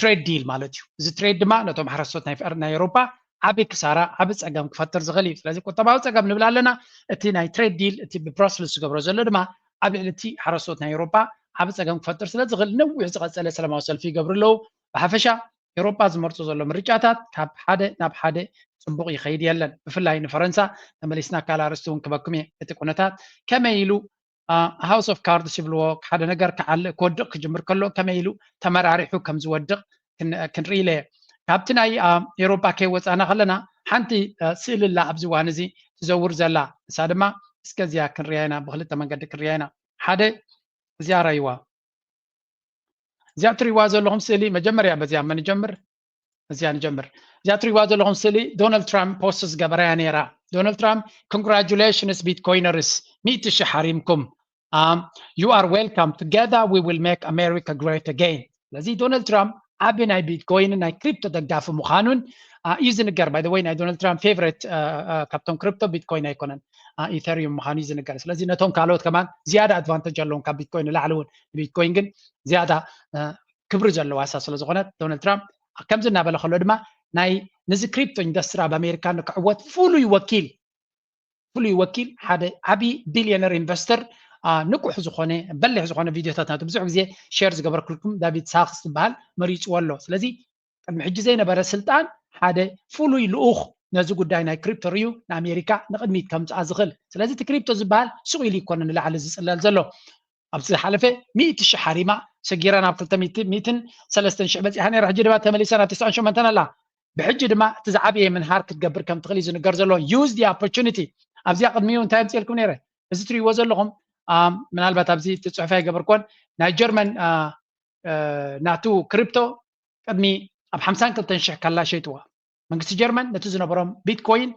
ትሬድ ዲል ማለት እዩ። እዚ ትሬድ ድማ ነቶም ሓረስቶት ናይ ኤሮፓ ዓብ ክሳራ ዓብ ፀገም ክፈጥር ዝኽእል እዩ። ስለዚ ቁጠባዊ ፀገም ንብል ኣለና። እቲ ናይ ትሬድ ዲል እቲ ብብራስልስ ዝገብሮ ዘሎ ድማ ኣብ ልዕሊ እቲ ሓረስቶት ናይ ኤሮፓ ዓብ ፀገም ክፈጥር ስለ ዝኽእል ነዊሕ ዝቐፀለ ሰላማዊ ሰልፊ ይገብሩ ኣለዉ። ብሓፈሻ ኤሮፓ ዝመርፆ ዘሎ ምርጫታት ካብ ሓደ ናብ ሓደ ፅቡቕ ይኸይድ የለን። ብፍላይ ንፈረንሳ ተመሊስና ካልእ ኣርእስቲ እውን ክበኩም እየ። እቲ ኩነታት ከመይ ኢሉ ሃውስ ኦፍ ካርድስ ይብልዎ ሓደ ነገር ክዓልእ ክወድቕ ክጅምር ከሎ ከመይ ኢሉ ተመራሪሑ ከም ዝወድቕ ክንርኢ ኢለ እየ። ካብቲ ናይ ኤሮፓ ከይወፃና ከለና ሓንቲ ስእሊ ኣላ ኣብዚ እዋን እዚ ትዘውር ዘላ ንሳ ድማ እስከ እዚኣ ክንሪያ ኢና ብክልተ መንገዲ ክንሪያ ኢና። ሓደ እዚኣ ራይዋ እዚኣ ትሪዋ ዘለኹም ስእሊ መጀመርያ በዚኣ መን ጀምር እዚኣ ንጀምር። እዚኣ ትሪዋ ዘለኹም ስእሊ ዶናልድ ትራምፕ ፖስት ዝገበረያ ነይራ። ዶናልድ ትራምፕ congratulations bitcoiners ሚእቲ ሺሕ ሓሪምኩም you are welcome together we will make America great again። ስለዚ ዶናልድ ትራምፕ ዓቢ ናይ ቢትኮይን ናይ ክሪፕቶ ደጋፊ ምዃኑን እዩ ዝንገር። By the way ናይ ዶናልድ ትራምፕ ፌቨሬት ካብቶም ክሪፕቶ ቢትኮይን ኣይኮነን ኢተሪዩም ምዃኑ እዩ ዝንገር። ስለዚ ነቶም ካልኦት ከማን ዝያዳ ኣድቫንተጅ ኣለዎም ካብ ቢትኮይን ንላዕሊ እውን ንቢትኮይን ግን ዝያዳ ክብሪ ዘለዎ ኣሳ ስለ ዝኾነ ዶናልድ ትራምፕ ከምዚ እናበለ ከሎ ድማ ናይ ነዚ ክሪፕቶ ኢንዱስትሪ ኣብ ኣሜሪካ ንክዕወት ፍሉይ ወኪል ፍሉይ ወኪል ሓደ ዓብዪ ቢልዮነር ኢንቨስተር ንቁሕ ዝኾነ በሊሕ ዝኾነ ቪድዮታት ናቱ ብዙሕ ግዜ ሼር ዝገበርኩልኩም ዳቪድ ሳክስ ዝበሃል መሪፅዎ ኣሎ። ስለዚ ቅድሚ ሕጂ ዘይነበረ ስልጣን ሓደ ፍሉይ ልኡኽ ነዚ ጉዳይ ናይ ክሪፕቶ ርዩ ንኣሜሪካ ንቕድሚት ከምፅኣ ዝኽእል። ስለዚ እቲ ክሪፕቶ ዝበሃል ስቕ ኢሉ ይኮነ ንላዕሊ ዝፅለል ዘሎ። ኣብ ዝሓለፈ ሚእቲ ሺሕ ሓሪማ ሰጊራ ናብ ክልተ ሚእትን ሰለስተን ሺሕ በፂሓ ነይራ። ሕጂ ድማ ተመሊሳ ናብ ተስዓን ሸሞንተን ኣላ። ብሕጂ ድማ እቲ ዝዓበየ ምንሃር ክትገብር ከም ትኽእል እዩ ዝንገር ዘሎ። Use the opportunity። ኣብዚኣ ቅድሚኡ እንታይ ኣምፅኤልኩም ነይረ? እዚ ትሪእዎ ዘለኹም ምናልባት ኣብዚ እቲ ፅሑፍ ኣይገበርኩዎን ናይ ጀርመን ናቱ ክሪፕቶ ቅድሚ ኣብ ሓምሳን ክልተን ሽሕ ከላ ሸይጥዋ። መንግስቲ ጀርመን ነቲ ዝነበሮም ቢትኮይን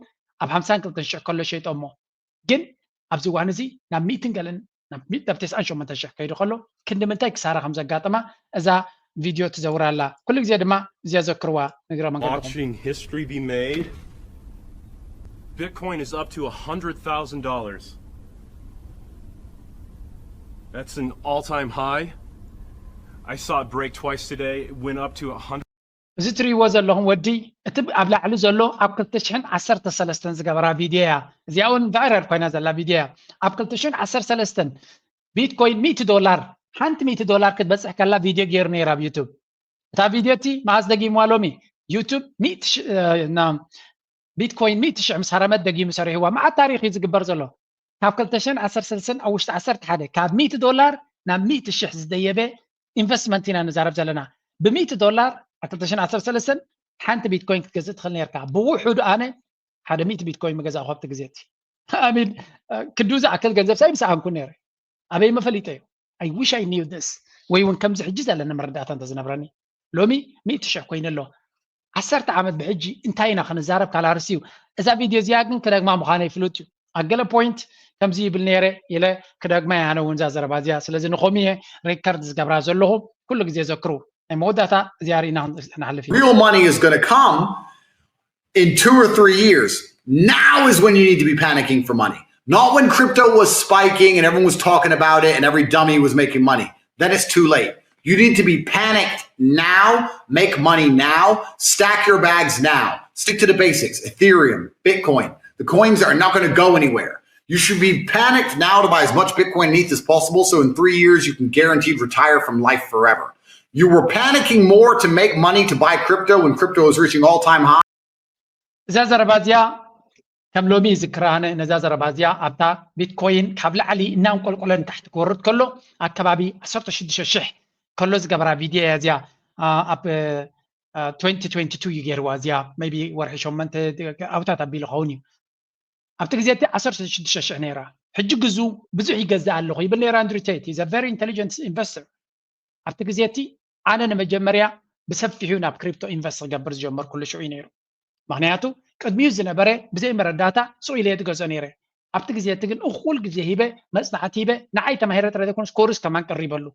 ኣብ ሓምሳን ክልተን ሽሕ ከሎ ሸይጦሞ። ግን ኣብዚ እዋን እዚ ናብ ሚእትን ገለን ናብ ተስዓን ሸሞንተን ሽሕ ከይዱ ከሎ ክንዲ ምንታይ ክሳራ ከም ዘጋጠማ እዛ ቪድዮ ትዘውር ኣላ። ኩሉ ግዜ ድማ እዚኣ ዘክርዋ ንግረ መንገድኩም። Watching history be made. Bitcoin is up to a hundred thousand dollars. That's an all-time high. I saw it break twice today. It went up to a hundred. እዚ ትሪእዎ ዘለኹም ወዲ እቲ ኣብ ላዕሊ ዘሎ ኣብ ክልተ ሽሕን ዓሰርተ ሰለስተን ዝገበራ ቪድዮ እያ። እዚኣ እውን ቫይራል ኮይና ዘላ ቪድዮ እያ። ኣብ ክልተ ሽሕን ዓሰርተ ሰለስተን ቢትኮይን ሚእቲ ዶላር ሓንቲ ሚእቲ ዶላር ክትበፅሕ ከላ ቪድዮ ገይሩ ነይሩ ኣብ ዩቱብ። እታ ቪድዮ እቲ መዓስ ደጊምዋ ሎሚ ዩቱብ ሚእቲ ቢትኮይን ሚእቲ ሽሕ ምስ ሃረመት ደጊሙ ሰሪሕዋ። መዓት ታሪኽ እዩ ዝግበር ዘሎ። ካብ ክልተ ሽሕን ዓሰርተ ሰለስተን ኣብ ውሽጢ ዓሰርተ ሓደ ካብ ሚእቲ ዶላር ናብ ሚእቲ ሽሕ ዝደየበ ኢንቨስትመንት ኢና ንዛረብ ዘለና። ብሚእቲ ዶላር ኣብ ክልተ ሽሕን ዓሰርተ ሰለስተን ሓንቲ ቢትኮይን ክትገዝእ ትኽእል ነርካ። ብውሑዱ ኣነ ሓደ ሚእቲ ቢትኮይን ምገዛእኹ ኣብቲ ግዜ እቲ። ኣሚን ክንዱ ዝኣክል ገንዘብ ሳይ ምሰኣንኩ ነይረ። ኣበይ መፈሊጠ እዩ? I wish I knew this። ወይ እውን ከምዚ ሕጂ ዘለኒ መረዳእታ እንተዝነብረኒ ሎሚ ሚእቲ ሽሕ ኮይኑ ኣሎ። ዓሰርተ ዓመት ብሕጂ እንታይ ኢና ክንዛረብ ካልኣርሲ እዩ። እዛ ቪድዮ እዚኣ ግን ክደግማ ምዃነይ ፍሉጥ እዩ። ኣብ ገለ ፖይንት ከምዚ ይብል ነይረ ኢለ ክደግማ እየ ኣነ እውን እዛ ዘረባ እዚኣ። ስለዚ ንኸምኡ እየ ሪከርድ ዝገብራ ዘለኹ። ኩሉ ግዜ ዘክሩ። ናይ መወዳእታ እዚኣ ርኢና ንሓልፍ ኢና። Real money is going to come in two or three years. Now is when you need to be panicking for money. Not when crypto was spiking and everyone was talking about it and every dummy was making money. Then it's too late. You need to be panicked now, make money now, stack your bags now. Stick to the basics. Ethereum, Bitcoin. The coins are not going to go anywhere. You should be panicked now to buy as much Bitcoin and ETH as possible so in three years you can guaranteed retire from life forever. You were panicking more to make money to buy crypto when crypto was reaching all time high. እዛ ዘረባ እዚኣ ከም ሎሚ ይዝክራ ኣነ ነዛ ዘረባ እዚኣ ኣብታ ቢትኮይን ካብ ላዕሊ እናንቆልቆለ ንታሕቲ ክወርድ ከሎ ኣብ ከባቢ ዓሰርተ ሽዱሽተ ሽሕ ከሎ ዝገበራ ቪድዮ እያ እዚኣ። ኣብ twenty twenty two እዩ ገይርዋ እዚኣ maybe ወርሒ ሸሞንተ ኣውታት ኣቢሉ ኸውን እዩ። ኣብቲ ግዜ እቲ ዓሰርተ ሽዱሽተ ሽሕ ነይራ። ሕጂ ግዙ ብዙሕ ይገዝእ ኣለኹ ይብል ነይሩ ኣንድሩ ቴት። He's a very intelligent investor። ኣብቲ ግዜ እቲ ኣነ ንመጀመርያ ብሰፊሑ ናብ ክሪፕቶ ኢንቨስት ክገብር ዝጀመርኩሉ ሽዑ እዩ ነይሩ። ምክንያቱ ቅድሚኡ ዝነበረ ብዘይ መረዳእታ ስቕ ኢለ እየ ዝገዝኦ ነይረ። ኣብቲ ግዜ እቲ ግን እኹል ግዜ ሂበ፣ መፅናዕቲ ሂበ፣ ንዓይ ተማሂረ ጥራይ ዘይኮነስ ኮርስ ከማን ቀሪበሉ።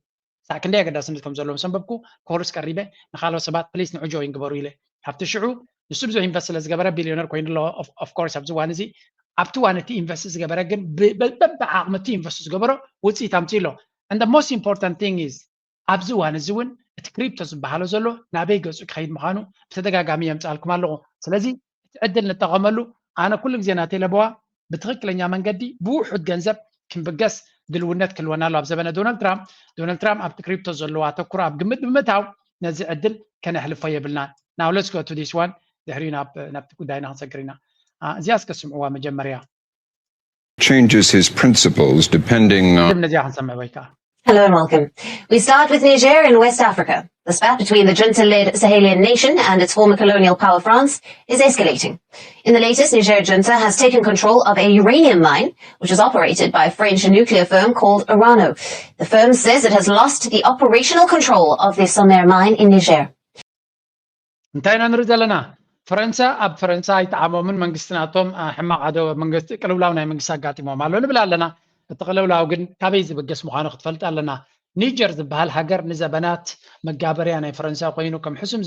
ሳዕ ክንደይ ኣገዳስነት ከም ዘለዎ ምስ ኣንበብኩ ኮርስ ቀሪበ፣ ንካልኦት ሰባት ፕሊስ ንዑ ጆይን ግበሩ ኢለ። ኣብቲ ሽዑ ንሱ ብዙሕ ኢንቨስት ስለ ዝገበረ ቢልዮነር ኮይኑ ኣሎ። ኦፍኮርስ ኣብዚ እዋን እዚ ኣብቲ እዋን እቲ ኢንቨስት ዝገበረ ግን በብዓቕሚ እቲ ኢንቨስት ዝገበሮ ውፅኢት ኣምፅእ ኣሎ። And the most important thing is ኣብዚ እዋን እዚ እውን እቲ ክሪፕቶ ዝበሃሎ ዘሎ ናበይ ገፁ ክኸይድ ምዃኑ ብተደጋጋሚ የምፅኣልኩም ኣለኹ። ስለዚ እቲ ዕድል ንጠቐመሉ። ኣነ ኩሉ ግዜ ናተይ ለበዋ ብትኽክለኛ መንገዲ ብውሑድ ገንዘብ ክንብገስ ድልውነት ክህልወና ኣሎ። ኣብ ዘበነ ዶናልድ ትራምፕ፣ ዶናልድ ትራምፕ ኣብቲ ክሪፕቶ ዘለዎ ኣተኩሮ ኣብ ግምት ብምእታው ነዚ ዕድል ከነሕልፎ የብልናን። Now let's go to this one። ድሕሪኡ ናብቲ ጉዳይና ክንሰግር ኢና። እዚኣ እስከ ስምዕዋ መጀመርያ። Changes his principles depending on ነዚኣ ክንሰምዕ ወይ ከዓ Hello and welcome. We start with Niger in West Africa. The spat between the junta-led Sahelian nation and its former colonial power France is escalating. In the latest, Niger junta has taken control of a uranium mine, which is operated by a French nuclear firm called Orano. The firm says it has lost the operational control of the Somer mine in Niger. እንታይ ኢና ንርኢ ዘለና? ፈረንሳ ኣብ ፈረንሳ ኣይጠዓሞምን መንግስቲ ናቶም ሕማቕ ኣደ መንግስቲ ቅልውላው ናይ መንግስቲ ኣጋጢሞም ኣሎ ንብል ኣለና። እቲ ቅልውላው ግን ካበይ ዝብገስ ምዃኑ ክትፈልጥ ኣለና። ኒጀር ዝበሃል ሃገር ንዘበናት መጋበርያ ናይ ፈረንሳ ኮይኑ ከም ሕሱም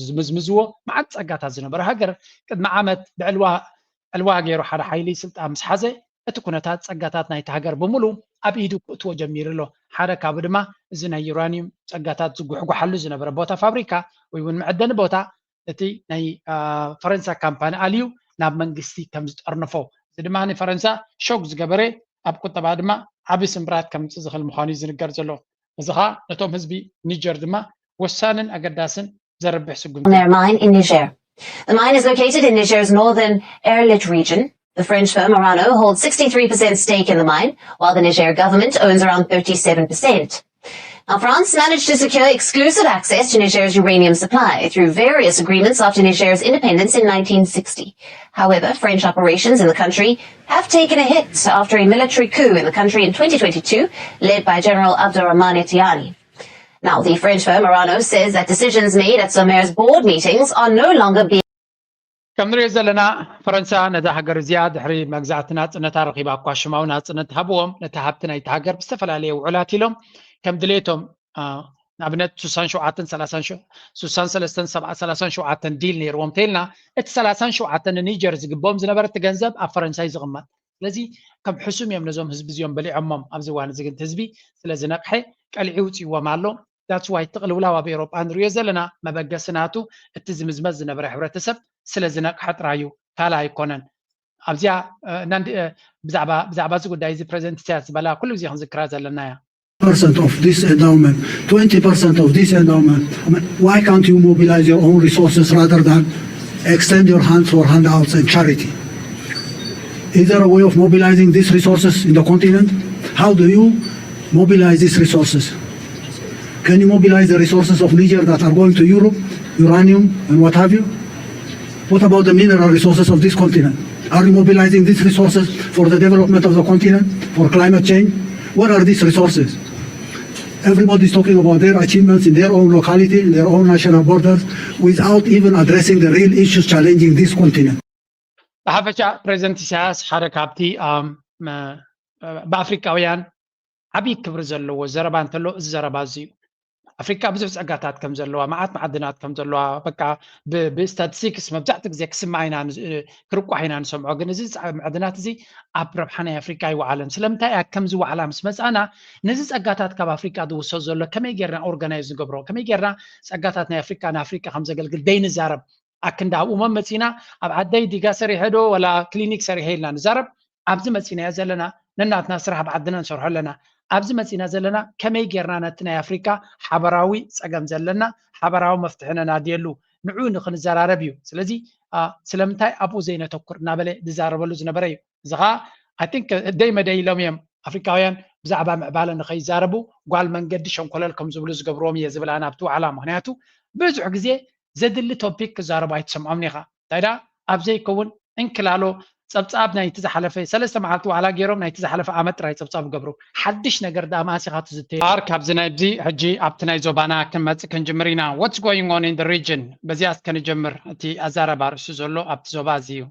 ዝምዝምዝዎ መዓት ጸጋታት ዝነበረ ሃገር ቅድሚ ዓመት ብዕልዋ ዕልዋ ገይሩ ሓደ ሓይሊ ስልጣን ምስ ሓዘ እቲ ኩነታት ጸጋታት ናይቲ ሃገር ብምሉ ኣብ ኢዱ ክእትዎ ጀሚሩ ኣሎ። ሓደ ካብኡ ድማ እዚ ናይ ዩራኒየም ጸጋታት ዝጉሕጉሓሉ ዝነበረ ቦታ ፋብሪካ ወይ እውን መዐደኒ ቦታ እቲ ናይ ፈረንሳ ካምፓኒ ኣልዩ ናብ መንግስቲ ከም ዝጠርንፎ እዚ ድማ ንፈረንሳ ሾክ ዝገበረ ኣብ ቁጠባ ድማ ዓቢ ስምብራት ከምፅእ ዝኽእል ምዃኑ እዩ ዝንገር ዘሎ። እዚ ኸዓ ነቶም ህዝቢ ኒጀር ድማ ወሳንን ኣገዳስን ዘርብሕ ስጉምቲ Their mine in Niger. The mine is located in Niger's northern Erlit region. The French firm Orano holds sixty-three percent stake in the mine, while the Niger government owns around thirty-seven percent. Now, France managed to secure exclusive access to Niger's uranium supply through various agreements after Niger's independence in nineteen sixty. However, French operations in the country have taken a hit after a military coup in the country in twenty twenty-two, led by General Abdourahamane Tiani. Now, the French firm Orano says that decisions made at Somer's board meetings are no longer being ከም ንሪኦ ዘለና ፈረንሳ ነዛ ሃገር እዚኣ ድሕሪ መግዛእቲ ናፅነታ ረኺባ እኳ ሽማዊ ናፅነት ሃብዎም ነቲ ሃብቲ ናይቲ ሃገር ብዝተፈላለየ ውዕላት ኢሎም ከም ድሌቶም ንኣብነት ሱሳን ሸውዓተን ሰላሳን ሸውዓተን ዲል ነይርዎም ተይልና እቲ ሰላሳን ሸውዓተን ንኒጀር ዝግብኦም ዝነበረ እቲ ገንዘብ ኣብ ፈረንሳይ ዝቕመጥ ስለዚ ከም ሕሱም እዮም ነዞም ህዝቢ እዚኦም በሊዖሞም ኣብዚ እዋን እዚ ግን ህዝቢ ስለ ዝነቕሐ ቀልዒ ውፅእዎም ኣሎ that's why እቲ ቅልውላው ኣብ ኤውሮጳ ንሪኦ ዘለና መበገሲ ናቱ እቲ ዝምዝመዝ ዝነበረ ሕብረተሰብ ስለ ዝነቕሐ ጥራይ እዩ ካልእ ኣይኮነን ኣብዚኣ ብዛዕባ እዚ ጉዳይ እዚ ፕሬዚደንት ኢሳያስ ዝበላ ኩሉ ግዜ ክንዝክራ ዘለና እያ percent of this endowment, twenty percent of this endowment. I mean, why can't you mobilize your own resources rather than extend your hand for handouts and charity? Is there a way of mobilizing these resources in the continent? How do you mobilize these resources? Can you mobilize the resources of Niger that are going to Europe, uranium and what have you? What about the mineral resources of this continent? Are you mobilizing these resources for the development of the continent, for climate change? What are these resources? Everybody is talking about their achievements in their own locality, in their own national borders, without even addressing the real issues challenging this continent. ብሓፈሻ ፕሬዚደንት ኢሳያስ ሓደ ካብቲ ብኣፍሪካውያን ዓብዪ ክብሪ ዘለዎ ዘረባ እንተሎ እዚ ዘረባ እዚ እዩ ኣፍሪካ ብዙሕ ፀጋታት ከም ዘለዋ መዓት መዓድናት ከም ዘለዋ በቃ ብስታቲስቲክስ መብዛሕትኡ ግዜ ክስማዕ ኢና ክርቋሕ ኢና ንሰምዖ ግን እዚ መዕድናት እዚ ኣብ ረብሓ ናይ ኣፍሪካ ይወዓለን ስለምንታይ እያ ከምዚ ዋዕላ ምስ መፃና ነዚ ፀጋታት ካብ ኣፍሪካ ዝውሰድ ዘሎ ከመይ ጌርና ኦርጋናይዝ ንገብሮ ከመይ ጌርና ፀጋታት ናይ ኣፍሪካ ንኣፍሪካ ከም ዘገልግል ደይንዛረብ ኣክንዲ ኣብኡ መመፂና ኣብ ዓደይ ዲጋ ሰሪሐ ዶ ወላ ክሊኒክ ሰሪሐ ኢልና ንዛረብ ኣብዚ መፂናዮ ዘለና ነናትና ስራሕ ኣብ ዓድና ንሰርሖ ኣለና ኣብዚ መፂና ዘለና ከመይ ጌርና ነቲ ናይ ኣፍሪካ ሓበራዊ ፀገም ዘለና ሓበራዊ መፍትሒ ነናድየሉ ንዑ ንክንዘራረብ እዩ ስለዚ ስለምንታይ ኣብኡ ዘይነተኩር እናበለ ዝዛረበሉ ዝነበረ እዩ እዚ ከዓ ኣይ ቲንክ ደይ መደይ ኢሎም እዮም ኣፍሪካውያን ብዛዕባ ምዕባለ ንከይዛረቡ ጓል መንገዲ ሸንኮለል ከም ዝብሉ ዝገብርዎም እየ ዝብል ኣነ ኣብቲ ዋዕላ ምክንያቱ ብዙሕ ግዜ ዘድሊ ቶፒክ ክዛረቡ ኣይትሰምዖምን ኢኻ እንታይ ደኣ ኣብ ዘይከውን እንክላሎ ጸብጻብ ናይቲ ዝሓለፈ ሰለስተ መዓልቲ ዋዕላ ገይሮም ናይቲ ዝሓለፈ ዓመት ጥራይ ጸብጻብ ገብሩ። ሓድሽ ነገር ደኣ መኣስ ኢኻ ትዝተዮ? ኣር ካብዚ ናይዚ ሕጂ ኣብቲ ናይ ዞባና ክንመጽእ ክንጅምር ኢና። What's going on in the region? በዚኣ እስከ ንጀምር። እቲ ኣዛረባ ርእሱ ዘሎ ኣብቲ ዞባ እዚ እዩ።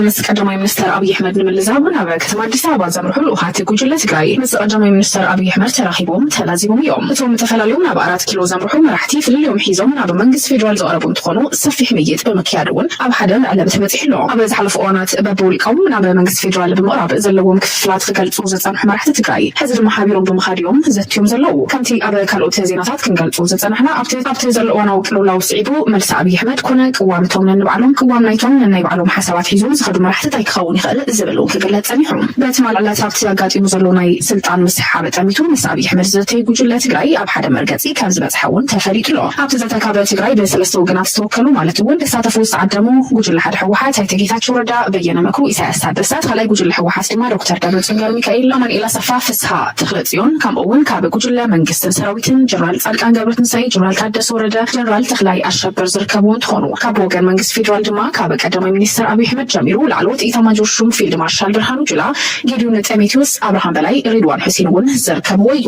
ምስ ቀዳማይ ሚኒስተር ኣብይ ኣሕመድ ንምልዛብ ናብ ከተማ ኣዲስ ኣበባ ዘምርሑ ልኡኻት ጉጅለ ትግራይ ምስ ቀዳማይ ሚኒስተር ኣብይ ኣሕመድ ተራኺቦም ተላዚቦም እዮም። እቶም ተፈላልዮም ናብ ኣራት ኪሎ ዘምርሑ መራሕቲ ፍልልዮም ሒዞም ናብ መንግስቲ ፌዴራል ዝቐረቡ እንትኾኑ ሰፊሕ ምይይጥ ብምክያድ እውን ኣብ ሓደ መዕለቢ ተበፂሑ ኣሎ። ኣብ ዝሓለፉ እዋናት በብውልቆም ናብ መንግስቲ ፌዴራል ብምቕራብ ዘለዎም ክፍፍላት ክገልፁ ዝፀንሑ መራሕቲ ትግራይ ሕዚ ድማ ሓቢሮም ብምኻድ እዮም ዘትዮም ዘለዉ። ከምቲ ኣብ ካልኦት ዜናታት ክንገልፁ ዝፀናሕና ኣብቲ ኣብቲ ዘሎ እዋናዊ ቅልውላው ስዒቡ መልሲ ኣብይ ኣሕመድ ኮነ ቅዋም እቶም ነንባዕሎም ቅዋም ናይቶም ነናይ ባዕሎም ሓሳባት ሒዞም ዝኸዱ መራሕቲ እንታይ ክኸውን ይኽእል ዝብል እውን ክግለፅ ጸኒሑ። በቲ ማልዕለት ኣብቲ ኣጋጢሙ ዘሎ ናይ ስልጣን ምስሕሓብ ጠሚቱ ምስ ኣብይ ኣሕመድ ዝዘተዩ ጉጅለ ትግራይ ኣብ ሓደ መርገፂ ከም ዝበፅሐ እውን ተፈሊጡ ኣሎ። ኣብቲ ዘተ ካብ ትግራይ ብሰለስተ ወገናት ዝተወከሉ ማለት እውን ዝሳተፉ ዝተዓደሙ ጉጅለ ሓደ ህወሓት ኣይተ ጌታቸው ረዳ፣ በየነ መክሩ፣ ኢሳያስ ታደሰ፣ ካልኣይ ጉጅለ ህወሓት ድማ ዶክተር ደብረፅዮን ገብረሚካኤል፣ ኣማኑኤል ኣሰፋ፣ ፍስሃ ተኽለፅዮን ከምኡ እውን ካብ ጉጅለ መንግስትን ሰራዊትን ጀነራል ጻድቃን ገብረትንሳኤ፣ ጀነራል ታደሰ ወረደ፣ ጀነራል ተኽላይ ኣሸብር ዝርከብዎ እንትኾኑ ካብ ወገን መንግስቲ ፌዴራል ድማ ካብ ቀዳማይ ሚኒስትር ኣብይ ኣሕመድ ጀሚሩ ላዕለዎት ኢታማጆር ሹም ፊልድ ማርሻል ብርሃኑ ጁላ፣ ጌዲዮን ጢሞቴዎስ፣ ኣብርሃም በላይ፣ ሬድዋን ሑሴን እውን ዝርከብዎ እዩ።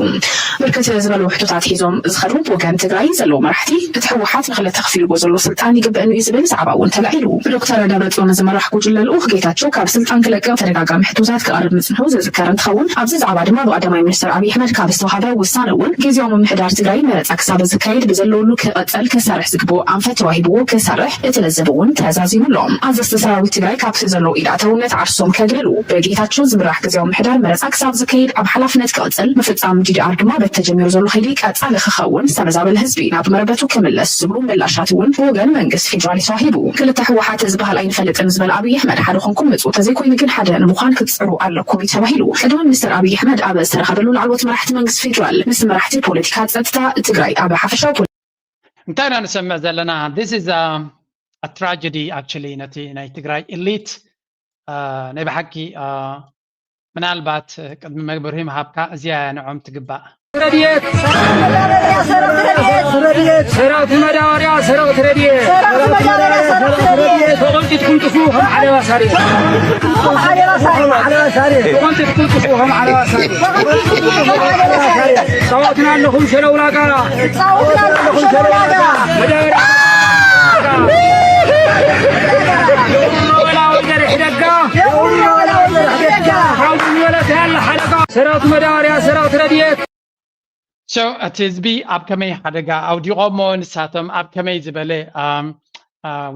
ብርክት ዝበሉ ሕቶታት ሒዞም ዝኸዱ ብወገን ትግራይ ዘለዉ መራሕቲ እቲ ህወሓት ንኽልተ ከፊልዎ ዘሎ ስልጣን ይግበእኒ እዩ ዝብል ዛዕባ እውን ተላዒሉ። ብዶክተር ደብረፅዮን ዝመራሕ ጉጅለ ልኡኽ ጌታቸው ካብ ስልጣን ክለቅቕ ተደጋጋሚ ሕቶታት ክቐርብ ምፅንሑ ዝዝከር እንትኸውን ኣብዚ ዛዕባ ድማ ብቀዳማይ ሚኒስትር ኣብይ ኣሕመድ ካብ ዝተዋሃበ ውሳነ እውን ግዝያዊ ምምሕዳር ትግራይ መረፃ ክሳብ ዝካየድ ብዘለውሉ ክቐፀል ክሰርሕ ዝግብኦ ኣንፈት ተዋሂብዎ ክሰርሕ እቲ ለዘብ እውን ተዛዚሙ ኣሎ። ኣዘዝቲ ሰራዊት ትግራይ ካብቲ ዘሎ ኢድ ኣእታውነት ዓርሶም ከግልሉ ብጌታቸው ዝምራሕ ግዝያዊ ምምሕዳር መረፃ ክሳብ ዝካየድ ኣብ ሓላፍነት ክቐፅል ምፍፃም ዲዲኣር ድማ በቲ ተጀሚሩ ዘሎ ከይዲ ቀፃሊ ክኸውን ዝተመዛበለ ህዝቢ ናብ መረበቱ ክምለስ ዝብሉ ምላሻት እውን ብወገን መንግስቲ ፌዴራል ተዋሂቡ። ክልተ ህወሓት ዝበሃል ኣይንፈልጥን ዝበለ ኣብይ ኣሕመድ ሓደ ኮንኩም ምፁ ተዘይኮይኑ ግን ሓደ ንምዃን ክትፅዕሩ ኣለኩም እዩ ተባሂሉ። ቀዳማይ ሚኒስትር ኣብይ ኣሕመድ ኣብ ዝተረኸበሉ ላዕለዎት መራሕቲ መንግስቲ ፌዴራል ምስ መራሕቲ ፖለቲካ ጸጥታ ትግራይ ኣብ ሓፈሻዊ እንታይ ኢና ንሰምዕ ዘለና? This is a tragedy actually ነቲ ናይ ትግራይ elite ናይ ብሓቂ ምናልባት ቅድሚ መብርሂ ምሃብካ እዚኣ እያ ንዖም ትግባእ። ረድኤት ሰራዊት መዳበርያ ሰራዊት ረድኤት ተቆንጢጥኩም ጥፉ ከም ዓለባ ሳሬ ተቆንጢጥኩም ጥፉ ከም ዓለባ ሳሬ ጻወትና ኣለኹም ሸለውላጋ ጻወትና ኣለኹም ሸለውላጋ መዳበርያ ሰራዊት መዳበርያ ሰራዊት ረድኤት So እቲ ህዝቢ ኣብ ከመይ ሓደጋ ኣውዲቖሞ ንሳቶም ኣብ ከመይ ዝበለ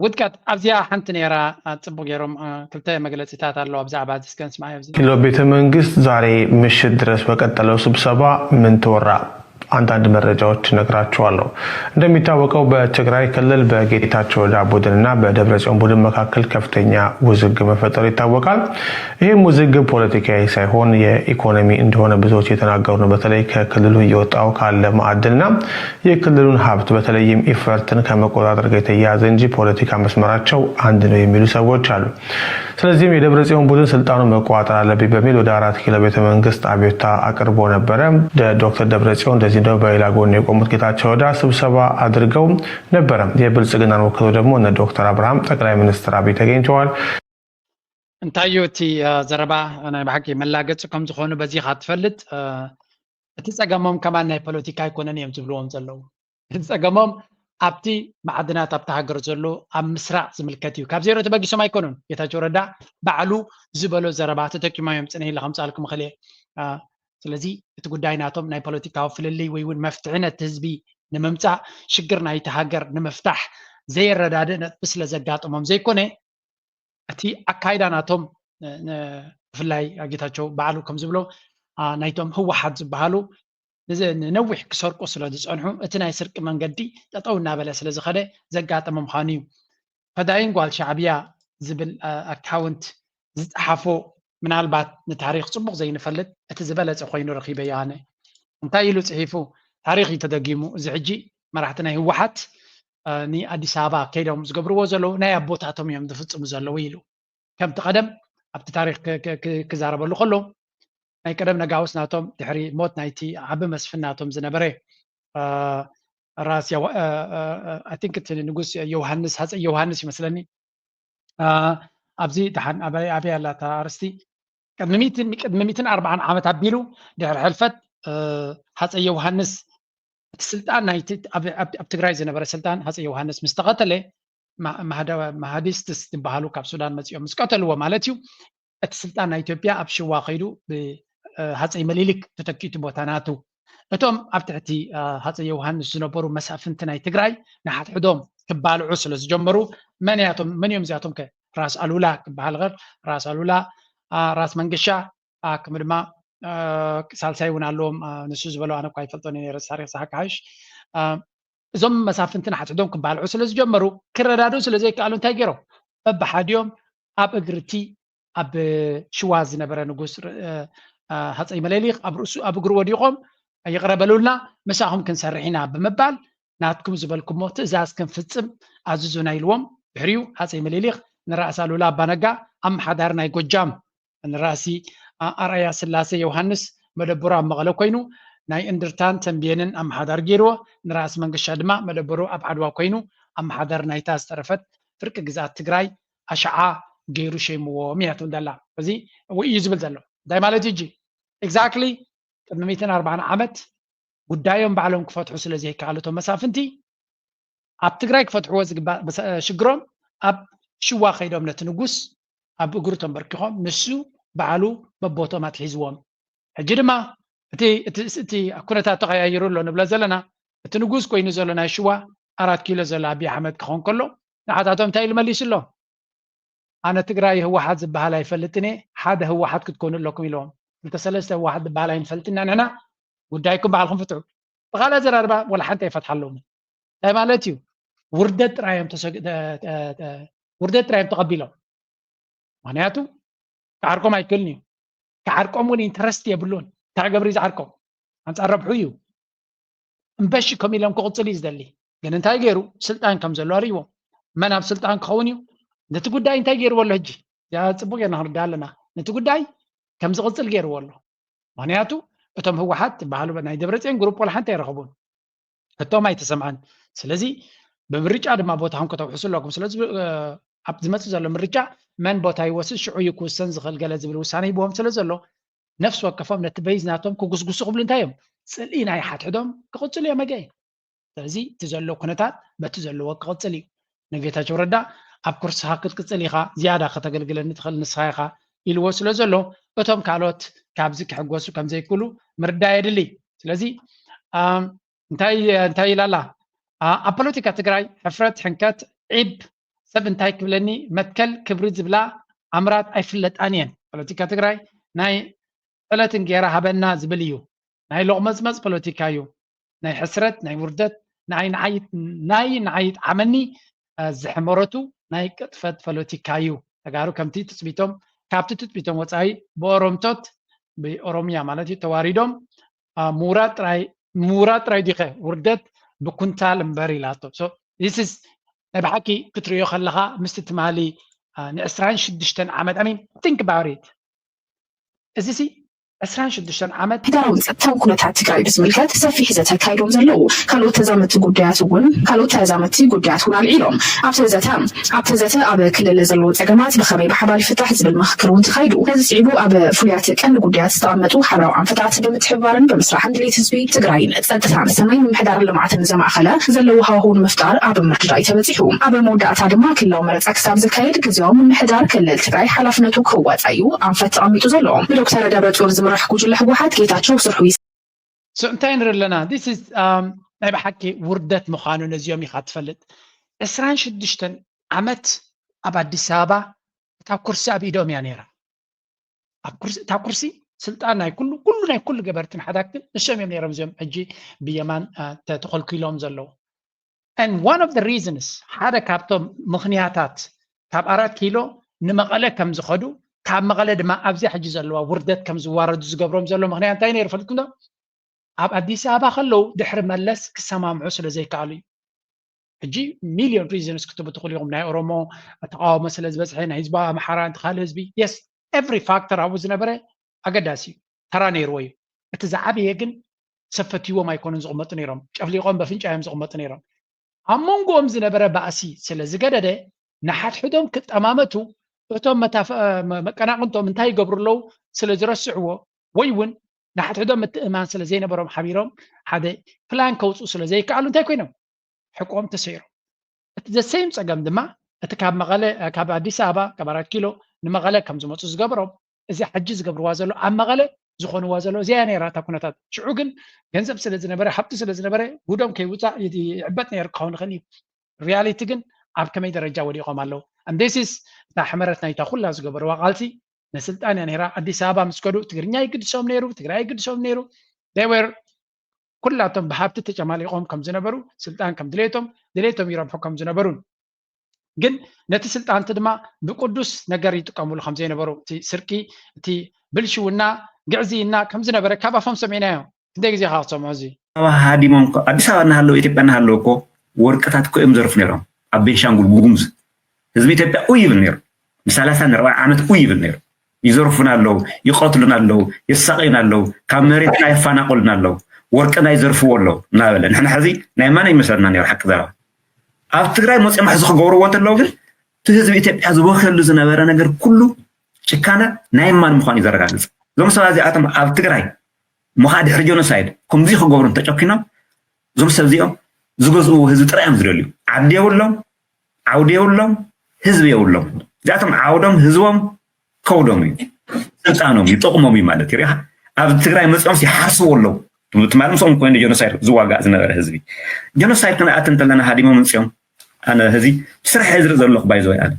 ውድቀት ኣብዚኣ ሓንቲ ነይራ። ጽቡቅ ገይሮም ክልተ መግለጺታት ኣለዋ ብዛዕባ እዚ እስከ ንስማዕ ኣብዚ ኪሎ ቤተ መንግስት ዛሬ ምሽት ድረስ በቀጠለው ስብሰባ ምን ተወራ አንዳንድ መረጃዎች እነግራችኋለሁ። እንደሚታወቀው በትግራይ ክልል በጌታቸው ረዳ ቡድንና በደብረጽዮን ቡድን መካከል ከፍተኛ ውዝግብ መፈጠሩ ይታወቃል። ይህም ውዝግብ ፖለቲካዊ ሳይሆን የኢኮኖሚ እንደሆነ ብዙዎች የተናገሩ ነው። በተለይ ከክልሉ እየወጣው ካለ ማዕድንና የክልሉን ሀብት በተለይም ኢፈርትን ከመቆጣጠር ጋር የተያያዘ እንጂ ፖለቲካ መስመራቸው አንድ ነው የሚሉ ሰዎች አሉ። ስለዚህም የደብረጽዮን ቡድን ስልጣኑን መቆጣጠር አለብኝ በሚል ወደ አራት ኪሎ ቤተ መንግስት አቤቱታ አቅርቦ ነበረ። ደ- ዶክተር ደብረጽዮን እንደዚህም ደግሞ በሌላ ጎን የቆሙት ጌታቸው ረዳ ስብሰባ አድርገው ነበረ። የብልጽግናን ወክለው ደግሞ እነ ዶክተር አብርሃም ጠቅላይ ሚኒስትር አብይ ተገኝተዋል። እንታይ እዩ እቲ ዘረባ? ናይ ብሓቂ መላገፂ ከም ዝኾኑ በዚ ኢኻ ትፈልጥ። እቲ ፀገሞም ከማን ናይ ፖለቲካ ኣይኮነን እዮም ዝብልዎም ዘለዉ። እቲ ፀገሞም ኣብቲ ማዕድናት ኣብቲ ሃገር ዘሎ ኣብ ምስራቕ ዝምልከት እዩ። ካብ ዜሮ ተበጊሶም ኣይኮኑን። ጌታቸው ረዳ ባዕሉ ዝበሎ ዘረባ ተጠቂሞም እዮም ፅንሕ ኢለ ከምፅኣልኩም እኽእል እየ። ስለዚ እቲ ጉዳይ ናቶም ናይ ፖለቲካዊ ፍልልይ ወይ እውን መፍትሒ ነቲ ህዝቢ ንምምፃእ ሽግር ናይቲ ሃገር ንምፍታሕ ዘየረዳድእ ነጥቢ ስለ ዘጋጠሞም ዘይኮነ እቲ ኣካይዳ ናቶም ብፍላይ ጌታቸው ባዕሉ ከም ዝብሎ ናይቶም ህወሓት ዝበሃሉ ንነዊሕ ክሰርቁ ስለ ዝፀንሑ እቲ ናይ ስርቂ መንገዲ ጠጠው እናበለ ስለ ዝኸደ ዘጋጠመ ምዃኑ እዩ። ፈዳይን ጓል ሻዕብያ ዝብል ኣካውንት ዝፀሓፎ ምናልባት ንታሪክ ፅቡቅ ዘይንፈልጥ እቲ ዝበለፀ ኮይኑ ረኪበዮ ኣነ። እንታይ ኢሉ ፅሒፉ? ታሪክ እዩ ተደጊሙ። እዚ ሕጂ መራሕቲ ናይ ህወሓት ንኣዲስ ኣበባ ከይዶም ዝገብርዎ ዘለዉ ናይ ኣቦታቶም እዮም ዝፍፅሙ ዘለዉ ኢሉ። ከምቲ ቀደም ኣብቲ ታሪክ ክዛረበሉ ከሎ ናይ ቀደም ነጋውስ ናቶም ድሕሪ ሞት ናይቲ ዓቢ መስፍን ናቶም ዝነበረ ራስ I think እቲ ንጉስ ዮሃንስ ሃፀይ ዮሃንስ ይመስለኒ ኣብዚ ደሓን ኣበይ ኣበይ ኣላ እታ ኣርእስቲ? ቅድሚ ሚእትን ቅድሚ ሚእትን ኣርባዓን ዓመት ኣቢሉ ድሕሪ ሕልፈት ሃፀይ ዮሃንስ እቲ ስልጣን ናይ ኣብ ትግራይ ዝነበረ ስልጣን ሃፀይ ዮሃንስ ምስ ተቐተለ፣ ማሃዲስትስ ዝበሃሉ ካብ ሱዳን መፂኦም ምስ ቀተልዎ ማለት እዩ። እቲ ስልጣን ናይ ኢትዮጵያ ኣብ ሽዋ ከይዱ ብሃፀይ መሊሊክ ተተኪኡ እቲ ቦታ ናቱ። እቶም ኣብ ትሕቲ ሃፀይ ዮሃንስ ዝነበሩ መሳፍንቲ ናይ ትግራይ ንሓድሕዶም ክባልዑ ስለ ዝጀመሩ፣ መን እያቶም መን እዮም እዚኣቶም ከ? ራስ ኣሉላ ክበሃል ኸር ራስ ኣሉላ፣ ራስ መንገሻ፣ ከምኡ ድማ ሳልሳይ እውን ኣለዎም። ንሱ ዝበሎ ኣነ እኳ ይፈልጦ ነረ ታሪክ ዝሓካሓሽ እዞም መሳፍንቲ ንሓድሕዶም ክባልዑ ስለ ዝጀመሩ ክረዳድኡ ስለ ዘይከኣሉ እንታይ ገይሮም? በብሓዲኦም ኣብ እግሪ እቲ ኣብ ሽዋ ዝነበረ ንጉስ ሃፀይ መለሊኽ ኣብ ርእሱ ኣብ እግሩ ወዲቖም ይቕረ በሉልና ምሳኹም ክንሰርሕ ኢና ብምባል ናትኩም ዝበልኩሞ ትእዛዝ ክንፍፅም ኣዝዙና ኢልዎም። ድሕሪኡ ሃፀይ መለሊኽ ንራእሲ ኣሉላ ኣባነጋ ኣመሓዳሪ ናይ ጎጃም ንራእሲ ኣርኣያ ስላሴ ዮሃንስ መደበሩ ኣብ መቐለ ኮይኑ ናይ እንድርታን ተንቤንን ኣመሓዳሪ ገይርዎ። ንራእሲ መንገሻ ድማ መደበሩ ኣብ ዓድዋ ኮይኑ ኣመሓዳሪ ናይታ ዝተረፈት ፍርቂ ግዝኣት ትግራይ ኣሽዓ ገይሩ ሸይምዎም እያ ትብል ዘላ። እዚ ወይ እዩ ዝብል ዘሎ እንታይ ማለት እዩ? Exactly ቅድሚ ሚእትን ኣርባዓን ዓመት ጉዳዮም ባዕሎም ክፈትሑ ስለ ዘይከኣሉ እቶም መሳፍንቲ ኣብ ትግራይ ክፈትሕዎ ዝግባእ ሽግሮም ኣብ ሽዋ ከይዶም ነቲ ንጉስ ኣብ እግሩ ተንበርኪኾም ንሱ ባዕሉ በቦቶም ኣትሒዝዎም። ሕጂ ድማ እቲ እቲ እቲ ኩነታት ተቐያይሩ ኣሎ ንብሎ ዘለና እቲ ንጉስ ኮይኑ ዘሎ ናይ ሽዋ ኣራት ኪሎ ዘሎ ኣቢይ ኣሕመድ ክኸውን ከሎ ንዓታቶም እንታይ ኢሉ መሊሱ ኣሎ? ኣነ ትግራይ ህወሓት ዝበሃል ኣይፈልጥን እየ፣ ሓደ ህወሓት ክትኮኑ ኣለኩም ኢሎም። ክልተ ሰለስተ ህወሓት ዝበሃል ኣይንፈልጥና ንሕና፣ ጉዳይኩም ባዕልኩም ፍትሑ። ብካልእ ኣዘራርባ ወላ ሓንቲ ኣይፈትሓለውን። እንታይ ማለት እዩ? ውርደት ጥራይ እዮም ተሰግ- ተ- ተ- ተ- ውርደት ጥራይ እዮም ተቐቢሎም። ምክንያቱ ክዓርቆም ኣይክእልን እዩ። ክዓርቆም እውን ኢንተረስት የብሉን። እንታይ ክገብር እዩ ዝዓርቆም? ኣንፃር ረብሑ እዩ። እምበሺ ከም ኢሎም ክቕፅል እዩ ዝደሊ። ግን እንታይ ገይሩ? ስልጣን ከም ዘሎ ኣርእይዎ። መን ኣብ ስልጣን ክኸውን እዩ? ነቲ ጉዳይ እንታይ ገይርዎ ኣሎ? ሕጂ እዚኣ ፅቡቅ ጌርና ክንርዳ ኣለና። ነቲ ጉዳይ ከም ዝቕፅል ገይርዎ ኣሎ። ምክንያቱ እቶም ህወሓት ዝበሃሉ ናይ ደብረፅዮን ግሩፕ ዋላ ሓንቲ ኣይረኸቡን። ሕቶም ኣይተሰምዐን። ስለዚ ብምርጫ ድማ ቦታኹም ከተውሕሱ ኣለኩም። ስለዚ ኣብ ዝመፅእ ዘሎ ምርጫ መን ቦታ ይወስድ ሽዑ እዩ ክውሰን ዝኽእል ገለ ዝብል ውሳነ ሂብዎም ስለ ዘሎ ነፍሲ ወከፎም ነቲ በይዝ ናቶም ክጉስጉሱ ክብሉ እንታይ እዮም? ፅልኢ ናይ ሓድሕዶም ክቕፅሉ እዮም። ኣገይ ስለዚ እቲ ዘሎ ኩነታት በቲ ዘለዎ ክቕፅል እዩ። ንጌታቸው ረዳ ኣብ ኩርስኻ ክትቅፅል ኢኻ፣ ዝያዳ ከተገልግለኒ ትኽእል ንስኻ ኢኻ ኢልዎ ስለ ዘሎ እቶም ካልኦት ካብዚ ክሕጎሱ ከም ዘይክእሉ ምርዳእ የድሊ። ስለዚ እንታይ እንታይ ኢላ ኣላ? ኣብ ፖለቲካ ትግራይ ሕፍረት፣ ሕንከት፣ ዒብ፣ ሰብ እንታይ ክብለኒ፣ መትከል፣ ክብሪ ዝብላ ኣምራት ኣይፍለጣን እየን። ፖለቲካ ትግራይ ናይ ዕለት እንጌራ ሃበና ዝብል እዩ። ናይ ሎቕመጽመጽ ፖለቲካ እዩ። ናይ ሕስረት፣ ናይ ውርደት፣ ንዓይ ንዓይ ናይ ንዓይ ይጥዓመኒ ዘሕመረቱ ናይ ቅጥፈት ፖለቲካ እዩ። ተጋሩ ከምቲ ትጽቢቶም ካብቲ ትጽቢቶም ወጻኢ ብኦሮምቶት ብኦሮሚያ ማለት እዩ ተዋሪዶም ምውራድ ጥራይ ምውራድ ጥራይ ዲኸ ውርደት ብኩንታል እምበር ኢላቶ። So this is ናይ ብሓቂ ክትርእዮ ከለኻ ምስቲ ትማሊ ንዕስራን ሽዱሽተን ዓመት I mean think about it እዚ ሲ ዕስራን ሽዱሽተን ዓመት ምሕደራውን ጸጥታውን ኩነታት ትግራይ ብዝምልከት ሰፊሕ ዘተ ኣካይዶም ዘለዉ ካልኦት ተዛመድቲ ጉዳያት እውን ካልኦት ተዛመድቲ ጉዳያት እውን ኣልዒሎም። ኣብቲ ዘተ ኣብቲ ዘተ ኣብ ክልል ዘለዉ ጸገማት ብኸመይ ብሓባር ይፍታሕ ዝብል ምኽክር እውን ተኻይዱ። ነዚ ስዒቡ ኣብ ፍሉያት ቀንዲ ጉዳያት ዝተቐመጡ ሓበራዊ ኣንፈታት ብምትሕብባርን ብምስራሕን ድሌት ህዝቢ ትግራይን ጸጥታን ሰናይ ምምሕዳርን ልምዓትን ዘማእኸለ ዘለዉ ሃዋህው ንምፍጣር ኣብ ምርድዳእ እዩ ተበጺሑ። ኣብ መወዳእታ ድማ ክልላዊ መረጻ ክሳብ ዘካየድ ግዝያዊ ምምሕዳር ክልል ትግራይ ሓላፍነቱ ክዋጻእ እዩ ኣንፈት ተቐሚጡ ዘሎ። ብዶክተር ደብረጽዮን ዝምራሕ ጉጅለ ህወሓት ጌታቸው ስርሑ So እንታይ ንርኢ ኣለና? This is ናይ ብሓቂ ውርደት ምዃኑ ነዚኦም ኢኻ ትፈልጥ። ዕስራን ሽዱሽተን ዓመት ኣብ ኣዲስ ኣበባ እታ ኩርሲ ኣብ ኢዶም እያ ነይራ። ኣብ ኩርሲ እታ ኩርሲ ስልጣን ናይ ኩሉ ኩሉ ናይ ኩሉ ገበርትን ሓዳግትን ንሶም እዮም ነይሮም። እዚኦም ሕጂ ብየማን ተተኸልኪሎም ዘለዉ። And one of the reasons ሓደ ካብቶም ምኽንያታት ካብ ኣራት ኪሎ ንመቐለ ከም ዝኸዱ ካብ መቐለ ድማ ኣብዚኣ ሕጂ ዘለዋ ውርደት ከም ዝዋረዱ ዝገብሮም ዘሎ ምኽንያት እንታይ ነይሩ ፈልጥኩም ዶ? ኣብ ኣዲስ ኣበባ ከለዉ ድሕሪ መለስ ክሰማምዑ ስለ ዘይከኣሉ እዩ። ሕጂ ሚልዮን ሪዝንስ ክትቡ ትኽእሉ ኢኹም። ናይ ኦሮሞ ተቃውሞ ስለ ዝበዝሐ ናይ ህዝቢ ኣምሓራ እንተ ካልእ ህዝቢ yes every factor ኣብኡ ዝነበረ ኣገዳሲ እዩ ተራ ነይርዎ እዩ። እቲ ዝዓበየ ግን ሰብ ፈትይዎም ኣይኮኑን ዝቕመጡ ነይሮም። ጨፍሊቖም በፍንጫ እዮም ዝቕመጡ ነይሮም። ኣብ መንጎኦም ዝነበረ ባእሲ ስለ ዝገደደ ንሓድሕዶም ክጠማመቱ እቶም መታፈ- መ- መቀናቕንቶም እንታይ ይገብሩ ኣለዉ ስለ ዝረስዕዎ፣ ወይ እውን ንሓድሕዶም ምትእማን ስለ ዘይነበሮም ሓቢሮም ሓደ ፕላን ከውፅኡ ስለ ዘይከኣሉ እንታይ ኮይኖም? ሕቆም ተሰይሮም። እቲ ዘሰይም ፀገም ድማ እቲ ካብ መቐለ ካብ ኣዲስ ኣበባ ካብ ኣራት ኪሎ ንመቐለ ከም ዝመፁ ዝገበሮም፣ እዚ ሕጂ ዝገብርዋ ዘሎ ኣብ መቐለ ዝኾንዋ ዘሎ እዚኣ ነይራ እታ ኩነታት። ሽዑ ግን ገንዘብ ስለ ዝነበረ፣ ሃብቲ ስለ ዝነበረ፣ ጉዶም ከይውፃእ ይዕበጥ ነይሩ ክኸውን ይኽእል እዩ። ሪያሊቲ ግን ኣብ ከመይ ደረጃ ወዲቖም ኣለዉ? ኣንዴሲስ እታ ሕመረት ናይታ ኩላ ዝገበርዋ ቃልሲ ንስልጣን እያ ነይራ። ኣዲስ ኣበባ ምስ ከዱ ትግርኛ ይግድሶም ነይሩ፣ ትግራይ ይግድሶም ነይሩ። ዴወር ኩላቶም ብሃብቲ ተጨማሊቖም ከም ዝነበሩ፣ ስልጣን ከም ድሌቶም ድሌቶም ይረብሑ ከም ዝነበሩን፣ ግን ነቲ ስልጣንቲ ድማ ብቅዱስ ነገር ይጥቀምሉ ከም ዘይነበሩ፣ እቲ ስርቂ፣ እቲ ብልሽውና፣ ግዕዝይና ከም ዝነበረ ካብ ኣፎም ሰሚዕናዮ። ክንደይ ግዜ ኢኻ ክትሰምዖ እዚ? ኣበባ ሃዲሞም እኮ ኣዲስ ኣበባ እናሃለዉ ኢትዮጵያ እናሃለዉ እኮ ወርቅታት እኮ እዮም ዘርፉ ነይሮም። ኣብ ቤንሻንጉል ጉሙዝ ህዝቢ ኢትዮጵያ ኡ ይብል ነይሩ። ንሰላሳ ንኣርባዓ ዓመት ኡ ይብል ነይሩ። ይዘርፉና ኣለዉ፣ ይቐትሉና ኣለዉ፣ የሳቐዩና ኣለዉ፣ ካብ መሬትና የፋናቐሉና ኣለዉ፣ ወርቅና ይዘርፍዎ ኣለዉ እናበለ። ንሕና ሕዚ ናይ ማን ይመስለና ነይሩ ሓቂ ዘረባ? ኣብ ትግራይ መፂኦም ሕዚ ክገብርዎ እንተለዉ ግን እቲ ህዝቢ ኢትዮጵያ ዝበክየሉ ዝነበረ ነገር ኩሉ ጭካነ ናይ ማን ምዃኑ እዩ ዘረጋግፅ። እዞም ሰባት እዚኣቶም ኣብ ትግራይ እሞ ከዓ ድሕሪ ጀኖሳይድ ከምዚ ክገብሩ እንተጨኪኖም እዞም ሰብ እዚኦም ዝገዝእዎ ህዝቢ ጥራይ እዮም ዝደልዩ። ዓዲ የብሎም፣ ዓውዲ የብሎም፣ ህዝቢ የብሎም። እዚኣቶም ዓውዶም ህዝቦም ከውዶም እዩ፣ ስልጣኖም እዩ፣ ጥቕሞም እዩ ማለት እዩ። ሪኢኻ ኣብ ትግራይ መፂኦም ይሓርስዎ ኣለዉ። ትማሊ ምስኦም ኮይኑ ጀኖሳይድ ዝዋጋእ ዝነበረ ህዝቢ ጀኖሳይድ ክንኣት እንተለና ሃዲሞም መፂኦም ኣነ ህዚ ስራሕ እየ ዝርኢ ዘለኹ ባይዘወይ ኣነ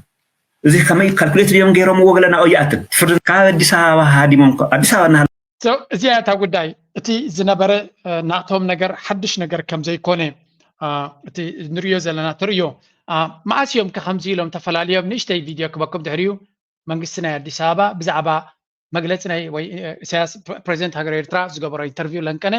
እዚ ከመይ ካልኩሌት ድዮም ገይሮምዎ ገለ ናብኡ ይኣትን ፍርዲ ካብ ኣዲስ ኣበባ ሃዲሞም ከ- ኣዲስ ኣበባ እናሃለ So እዚኣ እታ ጉዳይ እቲ ዝነበረ እ፣ ናቶም ነገር ሓድሽ ነገር ከም ዘይኮነ እ፣ እቲ ንርእዮ ዘለና ተርእዮ እ፣ መዓስ እዮም ከ ከምዚ ኢሎም ተፈላልዮም ንእሽተይ ቪድዮ ክበኩም ድሕሪኡ መንግስቲ ናይ ኣዲስ ኣበባ ብዛዕባ መግለፂ ናይ ወይ እ፣ ኢሳያስ ፕ- ፕሬዚደንት ሃገር ኤርትራ ዝገበሮ ኢንተርቪው ለንቀነ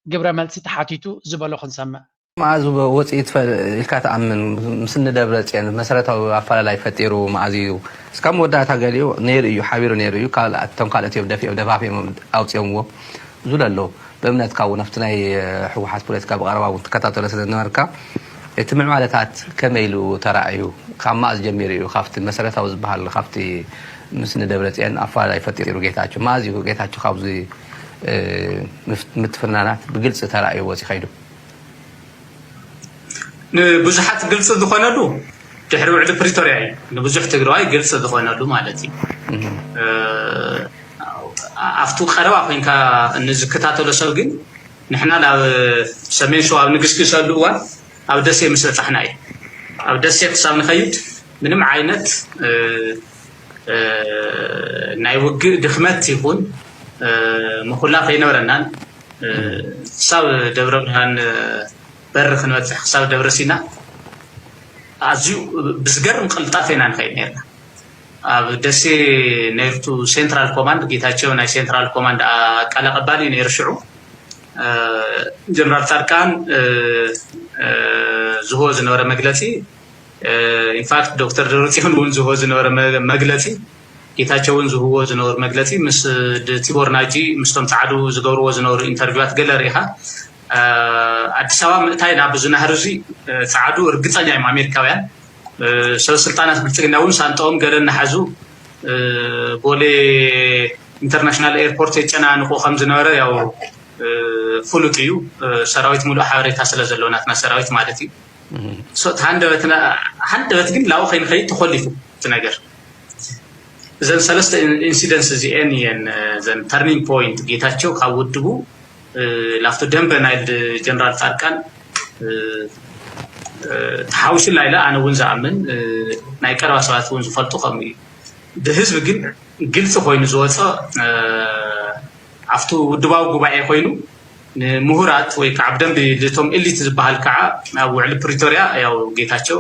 ግብረ መልሲ ተሓቲቱ ዝበሎ ክንሰምዕ። መኣዝ ወ- ወፂኢ ትፈ- ኢልካ ትኣምን? ምስ እኒ ደብረፅዮን መሰረታዊ ኣፈላላይ ፈጢሩ መኣዝ እዩ? እስካብ መወዳእታ ገሊኡ ነይሩ እዩ፣ ሓቢሩ ነይሩ እዩ። ካልኣት- እቶም ካልኦት እዮም ደፊኦም ደፋፊኦም ኣውፂኦምዎ። እዙ ኣሎ ብእምነትካ እውን ኣብቲ ናይ እ፣ ህወሓት ፖለቲካ ብቐረባ እውን ትከታተሎ ስለ ዝነበርካ እቲ ምዕባለታት ከመይ ኢሉ ተራእዩ? ካብ መኣዝ ጀሚሩ እዩ ካብቲ መሰረታዊ ዝበሃል ካብቲ ምስ እኒ ደብረፅዮን ኣፈላላይ ፈጢሩ ጌታቸው? መኣዝ እዩ ጌታቸው ካብዚ እ፣ ምፍ- ምትፍናናት ብግልፂ ተራእዩ ወፂ ከይዱ? ንብዙሓት ግልፂ ዝኾነሉ ድሕሪ ውዕሊ ፕሪቶርያ እዩ። ንብዙሕ ትግራዋይ ግልፂ ዝኾነሉ ማለት እዩ። እ፣ ኣብቱ ቀረባ ኮይንካ ንዝከታተሎ ሰብ ግን ንሕና ናብ ሰሜን ሸዋ ኣብ ንግስግሰሉ እዋን ኣብ ደሴ ምስ በፃሕና እዩ። ኣብ ደሴ ክሳብ ንኸይድ ምንም ዓይነት እ፣ እ፣ ናይ ውግእ ድኽመት ይኹን እ፣ ምኹላፍ ኣይነበረናን። እ፣ ክሳብ ደብረ ብርሃን እ፣ በሪ ክንበፅሕ ክሳብ ደብረ ሲና ኣዝዩ ብዝገርም ቅልጣፈ ኢና ንኸይድ ነርና። ኣብ ደሴ ነይርቱ ሴንትራል ኮማንድ ጌታቸው ናይ ሴንትራል ኮማንድ ኣቃል ኣቐባሊ ነይሩ ሽዑ ጀነራል ፃድቃን ዝህቦ ዝነበረ መግለፂ ኢንፋክት ዶክተር ደብረፅዮን እውን ዝህቦ ዝነበረ መግለፂ ጌታቸው እውን ዝህብዎ ዝነበሩ መግለፂ ምስ ቲቦር ናጂ ምስቶም ፀዓዱ ዝገብርዎ ዝነበሩ ኢንተርቪዋት ገለ ርኢኻ ኣዲስ ኣበባ ምእታይ ናብ ዝናህር እዚ ፀዓዱ እርግፀኛ እዮም ኣሜሪካውያን ሰበስልጣናት ብልፅግና እውን ሳንጠኦም ገለ እናሓዙ ቦሌ ኢንተርናሽናል ኤርፖርት የጨናንቁ ከም ዝነበረ ያው ፍሉጥ እዩ ሰራዊት ሙሉእ ሓበሬታ ስለ ዘለዎ ናትና ሰራዊት ማለት እዩ ሃንደበት ግን ላው ከይንኸይድ ተኮሊፉ እቲ ነገር እዘን ሰለስተ ኢንሲደንስ እዚኤን እየን ዘን ተርኒንግ ፖይንት ጌታቸው ካብ ውድቡ ላፍቶ ደንበ ናይ ጀነራል ፃድቃን ተሓውሽላ ኢለ ኣነ እውን ዝኣምን ናይ ቀረባ ሰባት እውን ዝፈልጡ ከምኡ እዩ ብህዝቢ ግን ግልፂ ኮይኑ ዝወፀ ኣብቲ ውድባዊ ጉባኤ ኮይኑ ንምሁራት ወይ ከዓ ብደንቢ ልቶም ኤሊት ዝበሃል ከዓ ኣብ ውዕሊ ፕሪቶርያ ያው ጌታቸው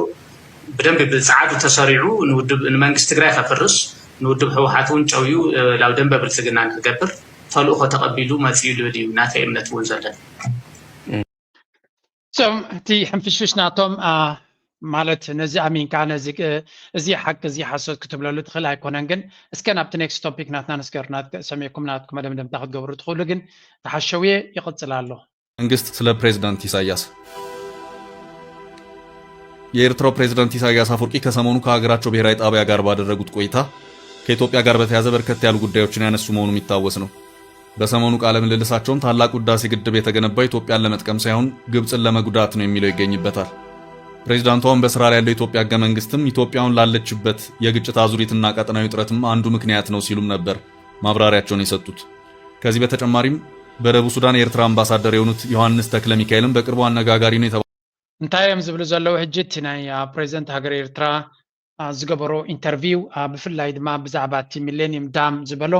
ብደንቢ ብፀዓዱ ተሰሪዑ ንውድብ ንመንግስቲ ትግራይ ከፍርስ ንውድብ ህወሓት እውን ጨውዩ ላብ ደንበ ብልፅግና ንክገብር ተልእኮ ተቐቢሉ መፅዩ ልብል እዩ ናተይ እምነት እውን ዘለኒ እቶም እቲ ሕንፍሽፍሽ ናቶም ማለት ነዚ ኣሚንካ ነዚ እዚ ሓቂ እዚ ሓሶት ክትብለሉ ትኽእል ኣይኮነን ግን እስከ ናብቲ ኔክስት ቶፒክ ናትና ንስገር ሰሚዕኩም ናትኩም መደምደምታ ክትገብሩ ትኽእሉ ግን ተሓሸውየ ይቕፅል ኣሎ መንግስት ስለ ፕሬዝዳንት ኢሳያስ የኤርትራው ፕሬዝዳንት ኢሳያስ አፈወርቂ ከሰሞኑ ከሀገራቸው ብሔራዊ ጣቢያ ጋር ባደረጉት ቆይታ ከኢትዮጵያ ጋር በተያያዘ በርከት ያሉ ጉዳዮችን ያነሱ መሆኑ የሚታወስ ነው። በሰሞኑ ቃለ ምልልሳቸውም ታላቁ ህዳሴ ግድብ የተገነባው ኢትዮጵያን ለመጥቀም ሳይሆን ግብፅን ለመጉዳት ነው የሚለው ይገኝበታል። ፕሬዝዳንቱ አሁን በስራ ላይ ያለው የኢትዮጵያ ህገ መንግስትም ኢትዮጵያውን ላለችበት የግጭት አዙሪትና ቀጠናዊ ውጥረትም አንዱ ምክንያት ነው ሲሉም ነበር ማብራሪያቸውን የሰጡት። ከዚህ በተጨማሪም በደቡብ ሱዳን የኤርትራ አምባሳደር የሆኑት ዮሐንስ ተክለ ሚካኤልም በቅርቡ አነጋጋሪ ነው የተባሉ እንታይ እዮም ዝብሉ ዘለዉ? ሕጂ እቲ ናይ ፕሬዚደንት ሃገር ኤርትራ ዝገበሮ ኢንተርቪው፣ ብፍላይ ድማ ብዛዕባ እቲ ሚሌኒየም ዳም ዝበሎ፣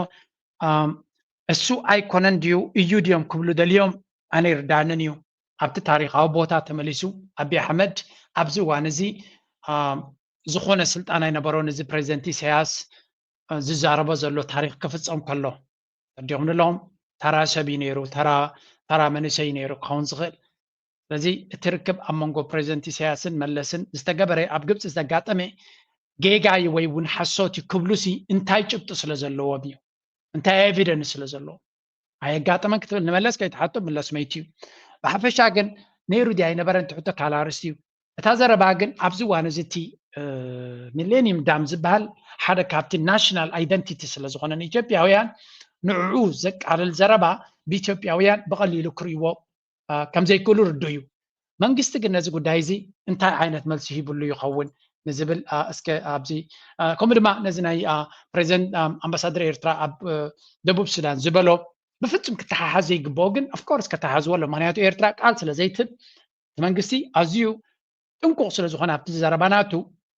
እሱ ኣይኮነን ድዩ እዩ ድዮም ክብሉ ደልዮም? ኣነ ይርዳንን እዩ። ኣብቲ ታሪካዊ ቦታ ተመሊሱ፣ ኣቢ ኣሕመድ ኣብዚ እዋን እዚ ዝኾነ ስልጣን ኣይነበሮን። እዚ ፕሬዚደንት ኢሳያስ ዝዛረቦ ዘሎ ታሪክ ክፍፀም ከሎ፣ ተረዲእኩም ኣለኹም? ተራ ሰብ እዩ ነይሩ፣ ተራ መንእሰይ እዩ ነይሩ ክኸውን ዝኽእል። ስለዚ እቲ ርክብ ኣብ መንጎ ፕሬዚደንት ኢሳያስን መለስን ዝተገበረ ኣብ ግብፂ ዘጋጠመ ጌጋ እዩ ወይ እውን ሓሶት እዩ ክብሉሲ እንታይ ጭብጢ ስለ ዘለዎም እዩ? እንታይ ኤቪደንስ ስለ ዘለዎም? ኣየጋጠመን ክትብል ንመለስ ከይትሓቶ፣ መለስ መይቱ እዩ። ብሓፈሻ ግን ነይሩ ድዩ ኣይነበረን ትሕቶ ካልእ ኣርእስቲ እዩ። እታ ዘረባ ግን ኣብዚ እዋን እዚ እቲ ሚሌኒየም ዳም ዝበሃል ሓደ ካብቲ ናሽናል ኣይደንቲቲ ስለ ዝኾነ ንኢትዮጵያውያን ንዕኡ ዘቃልል ዘረባ ብኢትዮጵያውያን ብቐሊሉ ክርእይዎ ከም ዘይክእሉ ርዱእ እዩ። መንግስቲ ግን ነዚ ጉዳይ እዚ እንታይ ዓይነት መልሲ ሂብሉ ይኸውን ንዝብል እስከ ኣብዚ ከምኡ ድማ ነዚ ናይ ፕሬዚደንት ኣምባሳደር ኤርትራ ኣብ ደቡብ ሱዳን ዝበሎ ብፍጹም ክተሓሓዝ ዘይግብኦ ግን ኦፍኮርስ ከተሓዝዎ ኣሎ። ምክንያቱ ኤርትራ ቃል ስለ ዘይትህብ እቲ መንግስቲ ኣዝዩ ጥንቁቕ ስለ ዝኾነ ኣብቲ ዘረባ ናቱ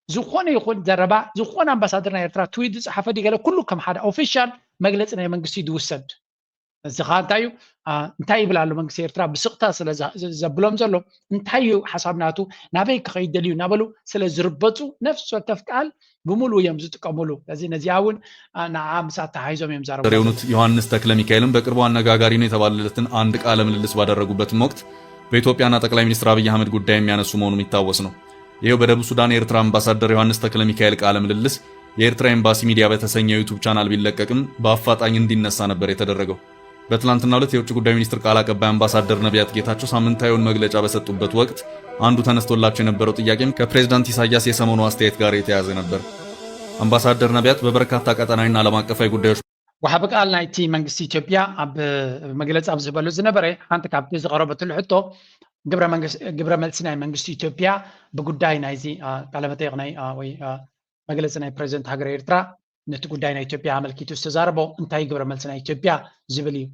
ዝኾነ ይኹን ዘረባ ዝኾነ ኣምባሳደር ናይ ኤርትራ ትዊት ዝፀሓፈ ድዩ ገለ ኩሉ ከም ሓደ ኦፊሻል መግለፂ ናይ መንግስቲ እዩ ዝውሰድ። እዚ ከዓ እንታይ እዩ እንታይ ይብል ኣሎ መንግስቲ ኤርትራ ብስቕታ ስለ ዘብሎም ዘሎ እንታይ እዩ ሓሳብ ናቱ ናበይ ክኸይድ ደልዩ እናበሉ ስለ ዝርበፁ ነፍሲ ወከፍ ቃል ብምሉእ እዮም ዝጥቀሙሉ። ስለዚ ነዚኣ እውን ንዓ ምስ ኣተሓሂዞም እዮም ዘረቡ። የሆኑት ዮሐንስ ተክለ ሚካኤልም በቅርቡ አነጋጋሪ ነው የተባለለትን አንድ ቃለ ምልልስ ባደረጉበትም ወቅት በኢትዮጵያና ጠቅላይ ሚኒስትር አብይ አህመድ ጉዳይ የሚያነሱ መሆኑ የሚታወስ ነው። ይኸው በደቡብ ሱዳን የኤርትራ አምባሳደር ዮሐንስ ተክለ ሚካኤል ቃለ ምልልስ የኤርትራ ኤምባሲ ሚዲያ በተሰኘው ዩቱብ ቻናል ቢለቀቅም በአፋጣኝ እንዲነሳ ነበር የተደረገው። በትላንትናው ዕለት የውጭ ጉዳይ ሚኒስትር ቃል አቀባይ አምባሳደር ነቢያት ጌታቸው ሳምንታዊውን መግለጫ በሰጡበት ወቅት አንዱ ተነስቶላቸው የነበረው ጥያቄም ከፕሬዝዳንት ኢሳያስ የሰሞኑ አስተያየት ጋር የተያያዘ ነበር። አምባሳደር ነቢያት በበርካታ ቀጠናዊና ዓለም አቀፋዊ ጉዳዮች ወሃቢ ቃል ናይቲ መንግስቲ ኢትዮጵያ ኣብ መግለፂ ኣብ ዝህበሉ ዝነበረ ሓንቲ ካብቲ ዝቐረበትሉ ሕቶ ግብረ መልሲ ናይ መንግስቲ ኢትዮጵያ ብጉዳይ ናይዚ ቃለመጠይቕ ናይ ወይ መግለፂ ናይ ፕሬዚደንት ሃገር ኤርትራ ነቲ ጉዳይ ናይ ኢትዮጵያ ኣመልኪቱ ዝተዛረቦ እንታይ ግብረ መልሲ ናይ ኢትዮጵያ ዝብል እዩ።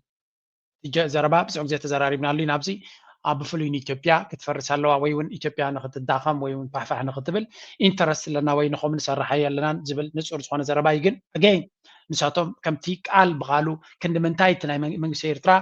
ዘረባ ብዙሕ ግዜ ተዘራሪብናሉ ኢና ኣብዚ ኣብ ብፍሉይ ንኢትዮጵያ ክትፈርስ ኣለዋ ወይ እውን ኢትዮጵያ ንክትዳኸም ወይ እውን ፋሕፋሕ ንክትብል ኢንተረስት ኣለና ወይ ንኸም ንሰርሓ ኣለናን ዝብል ንፁር ዝኾነ ዘረባ እዩ። ግን ኣገይን ንሳቶም ከምቲ ቃል ብቃሉ ክንዲ ምንታይ እቲ ናይ መንግስቲ ኤርትራ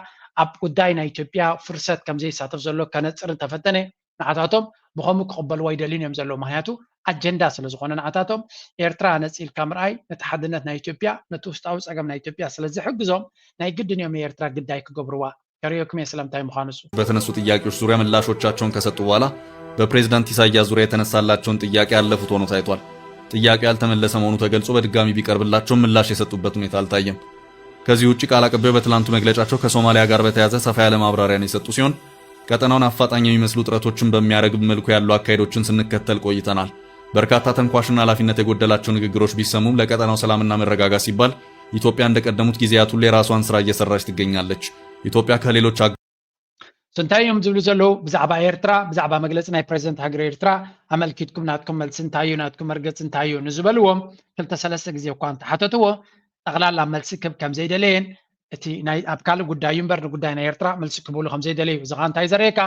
ኣብ ጉዳይ ናይ ኢትዮጵያ ፍርሰት ከምዘይሳተፍ ዘሎ ከነፅር እንተፈተነ ንዓታቶም ብኸምኡ ክቕበልዎ ኣይደልዩን እዮም ዘለዉ። ምክንያቱ ኣጀንዳ ስለ ዝኾነ ንዓታቶም ኤርትራ ነፂልካ ምርኣይ ነቲ ሓድነት ናይ ኢትዮጵያ ነቲ ውስጣዊ ፀገም ናይ ኢትዮጵያ ስለ ዝሕግዞም ናይ ግድን እዮም ንኤርትራ ግዳይ ክገብርዋ። ከርእየኩም እየ ስለምንታይ ምዃኑ እሱ። በተነሱ ጥያቄዎች ዙሪያ ምላሾቻቸውን ከሰጡ በኋላ በፕሬዝዳንት ኢሳያስ ዙሪያ የተነሳላቸውን ጥያቄ ያለፉት ሆኖ ታይቷል። ጥያቄው ያልተመለሰ መሆኑ ተገልጾ በድጋሚ ቢቀርብላቸውም ምላሽ የሰጡበት ሁኔታ አልታየም። ከዚህ ውጭ ቃል አቀባዩ በትላንቱ መግለጫቸው ከሶማሊያ ጋር በተያያዘ ሰፋ ያለ ማብራሪያን የሰጡ ሲሆን ቀጠናውን አፋጣኝ የሚመስሉ ጥረቶችን በሚያረግብ መልኩ ያሉ አካሄዶችን ስንከተል ቆይተናል። በርካታ ተንኳሽና ኃላፊነት የጎደላቸው ንግግሮች ቢሰሙም ለቀጠናው ሰላምና መረጋጋት ሲባል ኢትዮጵያ እንደቀደሙት ጊዜያት ሁሉ የራሷን ስራ እየሰራች ትገኛለች። ኢትዮጵያ ከሌሎች እንታይ እዮም ዝብሉ ዘለዉ ብዛዕባ ኤርትራ ብዛዕባ መግለፂ ናይ ፕሬዚደንት ሃገር ኤርትራ ኣመልኪትኩም ናትኩም መልሲ እንታይ እዩ ናትኩም መርገፂ እንታይ እዩ ንዝበልዎም ክልተ ሰለስተ ግዜ እኳ እንተሓተትዎ ጠቕላላ መልሲ ክብ ከም ዘይደለየን እቲ ናይ ኣብ ካልእ ጉዳይ እዩ እምበር ንጉዳይ ናይ ኤርትራ መልሲ ክብሉ ከም ዘይደለዩ እዚ ከዓ እንታይ ዘርእየካ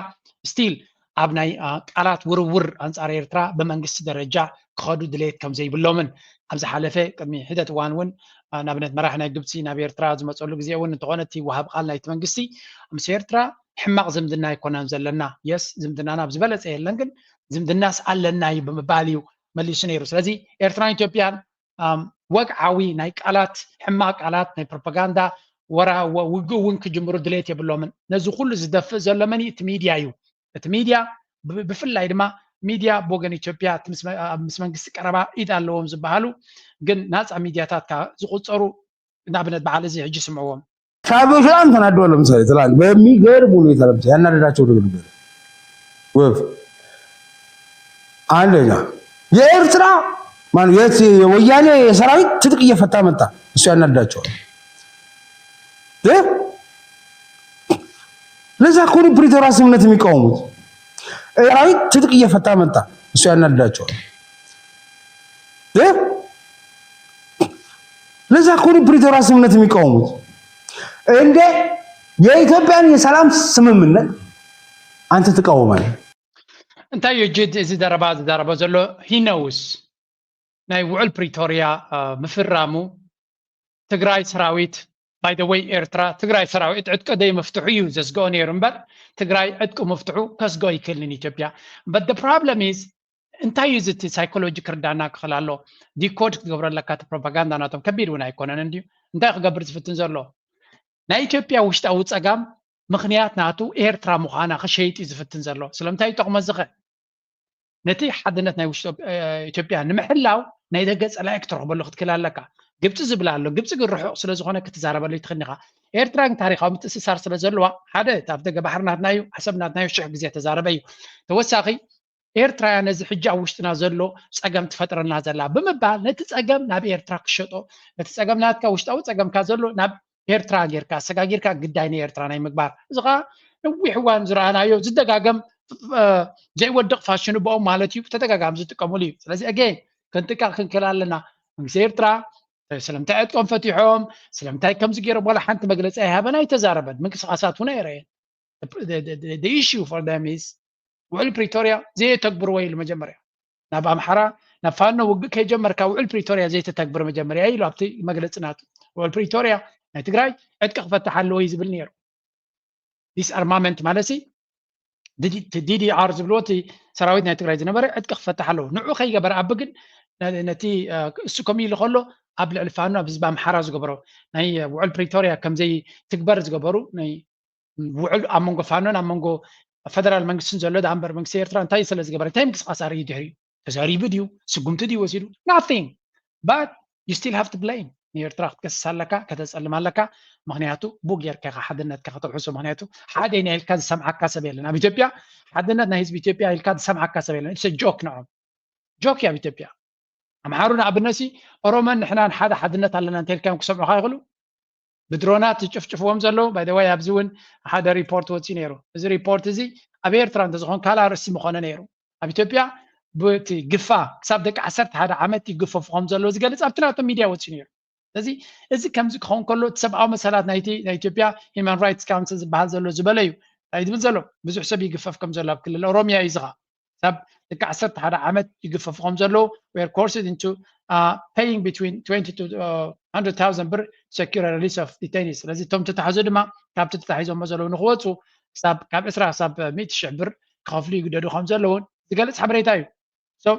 ስቲል ኣብ ናይ ቃላት ውርውር ኣንፃር ኤርትራ ብመንግስቲ ደረጃ ክኸዱ ድሌት ከም ዘይብሎምን ኣብ ዝሓለፈ ቅድሚ ሕደት እዋን እውን ንኣብነት መራሒ ናይ ግብፂ ናብ ኤርትራ ዝመፀሉ ግዜ እውን እንተኾነ እቲ ወሃብ ቃል ናይቲ መንግስቲ ምስ ኤርትራ ሕማቕ ዝምድና ኣይኮነን ዘለና የስ ዝምድናና ኣብ ዝበለፀ የለን ግን ዝምድናስ ኣለና እዩ ብምባል እዩ መሊሱ ነይሩ። ስለዚ ኤርትራን ኢትዮጵያን ወግዓዊ ናይ ቃላት ሕማቕ ቃላት ናይ ፕሮፓጋንዳ ወራ ውግእ እውን ክጅምሩ ድሌት የብሎምን። ነዚ ኩሉ ዝደፍእ ዘሎ መን እቲ ሚድያ እዩ። እቲ ሚድያ ብፍላይ ድማ ሚድያ ብወገን ኢትዮጵያ ምስ መንግስቲ ቀረባ ኢድ ኣለዎም ዝበሃሉ ግን ናፃ ሚድያታት ዝቁፀሩ ንኣብነት በዓል እዚ ሕጂ ስምዕዎም። ሻዕቢያዎች በጣም ተናደዋል። ለምሳሌ ትላንት በሚገርም ሁኔታ ለምሳሌ ያናደዳቸው ነገር ነገር ወፍ አንደኛ የኤርትራ ማን የት የወያኔ የሰራዊት ትጥቅ እየፈታ መጣ። እሱ ያናድዳቸዋል። እ? ለዛ እኮ ነው ፕሪቶሪያ ስምምነት የሚቃወሙት። ሰራዊት ትጥቅ እየፈታ መጣ። እሱ ያናድዳቸዋል። እ? ለዛ እኮ ነው ፕሪቶሪያ ስምምነት የሚቃወሙት። እንደ የኢትዮጵያን የሰላም ስምምነት አንተ ትቃወማለህ። እንታይ እዩ ጅድ እዚ ዘረባ ዝዛረቦ ዘሎ? He knows ናይ ውዕል ፕሪቶሪያ ምፍራሙ ትግራይ ሰራዊት፣ by the way፣ ኤርትራ ትግራይ ሰራዊት ዕጥቂ ደይ መፍትሑ እዩ ዘስግኦ ነይሩ እምበር ትግራይ ዕጥቂ ምፍትሑ ከስግኦ ይክእልን ኢትዮጵያ። But the problem is እንታይ እዩ እዚ ሳይኮሎጂ ክርዳና ክኽእል ኣሎ? ዲኮድ ክትገብሮ ኣለካ እቲ ፕሮፓጋንዳ ናቶም ከቢድ እውን ኣይኮነን እንድዩ። እንታይ ክገብር ዝፍትን ዘሎ? ናይ ኢትዮጵያ ውሽጣዊ ፀጋም ምኽንያት ናቱ ኤርትራ ምዃና ክሸይጥ እዩ ዝፍትን ዘሎ። ስለምንታይ ይጠቕሞ ዝኸ ነቲ ሓድነት ናይ ውሽጢ ኢትዮጵያ ንምሕላው ናይ ደገ ፀላኢ ክትረኽበሉ ክትክእል ኣለካ። ግብፂ ዝብል ኣሎ። ግብፂ ግን ርሑቕ ስለ ዝኾነ ክትዛረበሉ ይትኽእል ኢኻ። ኤርትራ ግን ታሪኻዊ ምትእስሳር ስለ ዘለዋ ሓደ ኣብ ደገ ባሕሪ ናትና እዩ፣ ዓሰብ ናትና እዩ፣ ሽሕ ግዜ ተዛረበ እዩ። ተወሳኺ ኤርትራ እያ ነዚ ሕጂ ኣብ ውሽጥና ዘሎ ፀገም ትፈጥረልና ዘላ ብምባል ነቲ ፀገም ናብ ኤርትራ ክሸጦ፣ ነቲ ፀገም ናትካ ውሽጣዊ ፀገምካ ዘሎ ናብ ኤርትራ ጌርካ ኣሰጋጊርካ ግዳይ ናይ ኤርትራ ናይ ምግባር፣ እዚ ከዓ ነዊሕ እዋን ዝረኣናዮ ዝደጋገም ዘይወድቕ ፋሽኑ ብኦም ማለት እዩ፣ ብተደጋጋሚ ዝጥቀሙሉ እዩ። ስለዚ again ክንጥንቀቕ ክንክእል ኣለና። መንግስቲ ኤርትራ ስለምንታይ ዕጥቆም ፈቲሖም ስለምንታይ ከምዚ ገይሮም ዋላ ሓንቲ መግለፂ ኣይሃበን ኣይተዛረበን። ምንቅስቃሳት እውን ኣይረአየን። The issue for them is ውዕል ፕሪቶሪያ ዘየተግብርዎ ኢሉ መጀመርያ ናብ ኣምሓራ ናብ ፋኖ ውግእ ከይጀመርካ ውዕል ፕሪቶሪያ ዘይተተግብር መጀመርያ ኢሉ ኣብቲ መግለፂ ናቱ። ውዕል ፕሪቶሪያ ናይ ትግራይ ዕጥቂ ክፈትሕ ኣለዎ እዩ ዝብል ነይሩ። ዲስኣርማመንት ማለት ሲ ዲዲኣር ዝብልዎ እቲ ሰራዊት ናይ ትግራይ ዝነበረ ዕጥቂ ክፈትሕ ኣለዎ። ንዑ ከይገበር ኣብ ግን ነቲ እሱ ከምኡ ኢሉ ከሎ ኣብ ልዕሊ ፋኖ ኣብ ህዝቢ ኣምሓራ ዝገበሮ ናይ ውዕል ፕሪቶሪያ ከምዘይ ትግበር ዝገበሩ ናይ ውዕል ኣብ መንጎ ፋኖን ኣብ መንጎ ፈደራል መንግስትን ዘሎ ዳኣ እምበር መንግስቲ ኤርትራ እንታይ ስለ ዝገበረ እንታይ ምንቅስቃስ ኣርእዩ ድሕሪኡ ተዛሪቡ ድዩ ስጉምቲ ድዩ ወሲዱ? Nothing. But you still have to blame። ንኤርትራ ክትከስስ ኣለካ ከተፀልም ኣለካ። ምክንያቱ ቡ ጌርካ ኢካ ሓድነትካ ከተውሕሶ። ምክንያቱ ሓደ ኢና ኢልካ ዝሰምዓካ ሰብ የለን ኣብ ኢትዮጵያ። ሓድነት ናይ ህዝቢ ኢትዮጵያ ኢልካ ዝሰምዓካ ሰብ የለን። It's a joke ንዖም። ጆክ እዩ ኣብ ኢትዮጵያ። ኣምሓሩ ንኣብነት ሲ ኦሮሞን ንሕናን ሓደ ሓድነት ኣለና እንተልካዮም ክሰምዑካ ይኽእሉ። ብድሮናት ዝጭፍጭፍዎም ዘለዉ by the way ኣብዚ እውን ሓደ ሪፖርት ወፂኡ ነይሩ። እዚ ሪፖርት እዚ ኣብ ኤርትራ እንተዝኾን ካልእ ኣርእስቲ ምኾነ ነይሩ። ኣብ ኢትዮጵያ ብቲ ግፋ ክሳብ ደቂ ዓሰርተ ሓደ ዓመት ይግፈፉ ከም ዘለዉ ዝገልፅ ኣብቲ ናቶም ሚድያ ወፂኡ ነይሩ። ስለዚ እዚ ከምዚ ክኸውን ከሎ እቲ ሰብኣዊ መሰላት ናይቲ ናይ ኢትዮጵያ Human Rights Council ዝበሃል ዘሎ ዝበለ እዩ። እንታይ ዝብል ዘሎ ብዙሕ ሰብ ይግፈፍ ከም ዘሎ ኣብ ክልል ኦሮሚያ እዩ ዝኻ ክሳብ ደቂ ዓሰርተ ሓደ ዓመት ይግፈፉ ከም ዘለዉ were coerced into paying between twenty to hundred thousand ብር secure release of detainees። ስለዚ እቶም ተታሕዙ ድማ ካብቲ ተታሒዞሞ ዘለዉ ንክወፁ ክሳብ ካብ ዕስራ ክሳብ ሚእቲ ሽሕ ብር ክኸፍሉ ይግደዱ ከም ዘለውን ዝገልፅ ሓበሬታ እዩ። So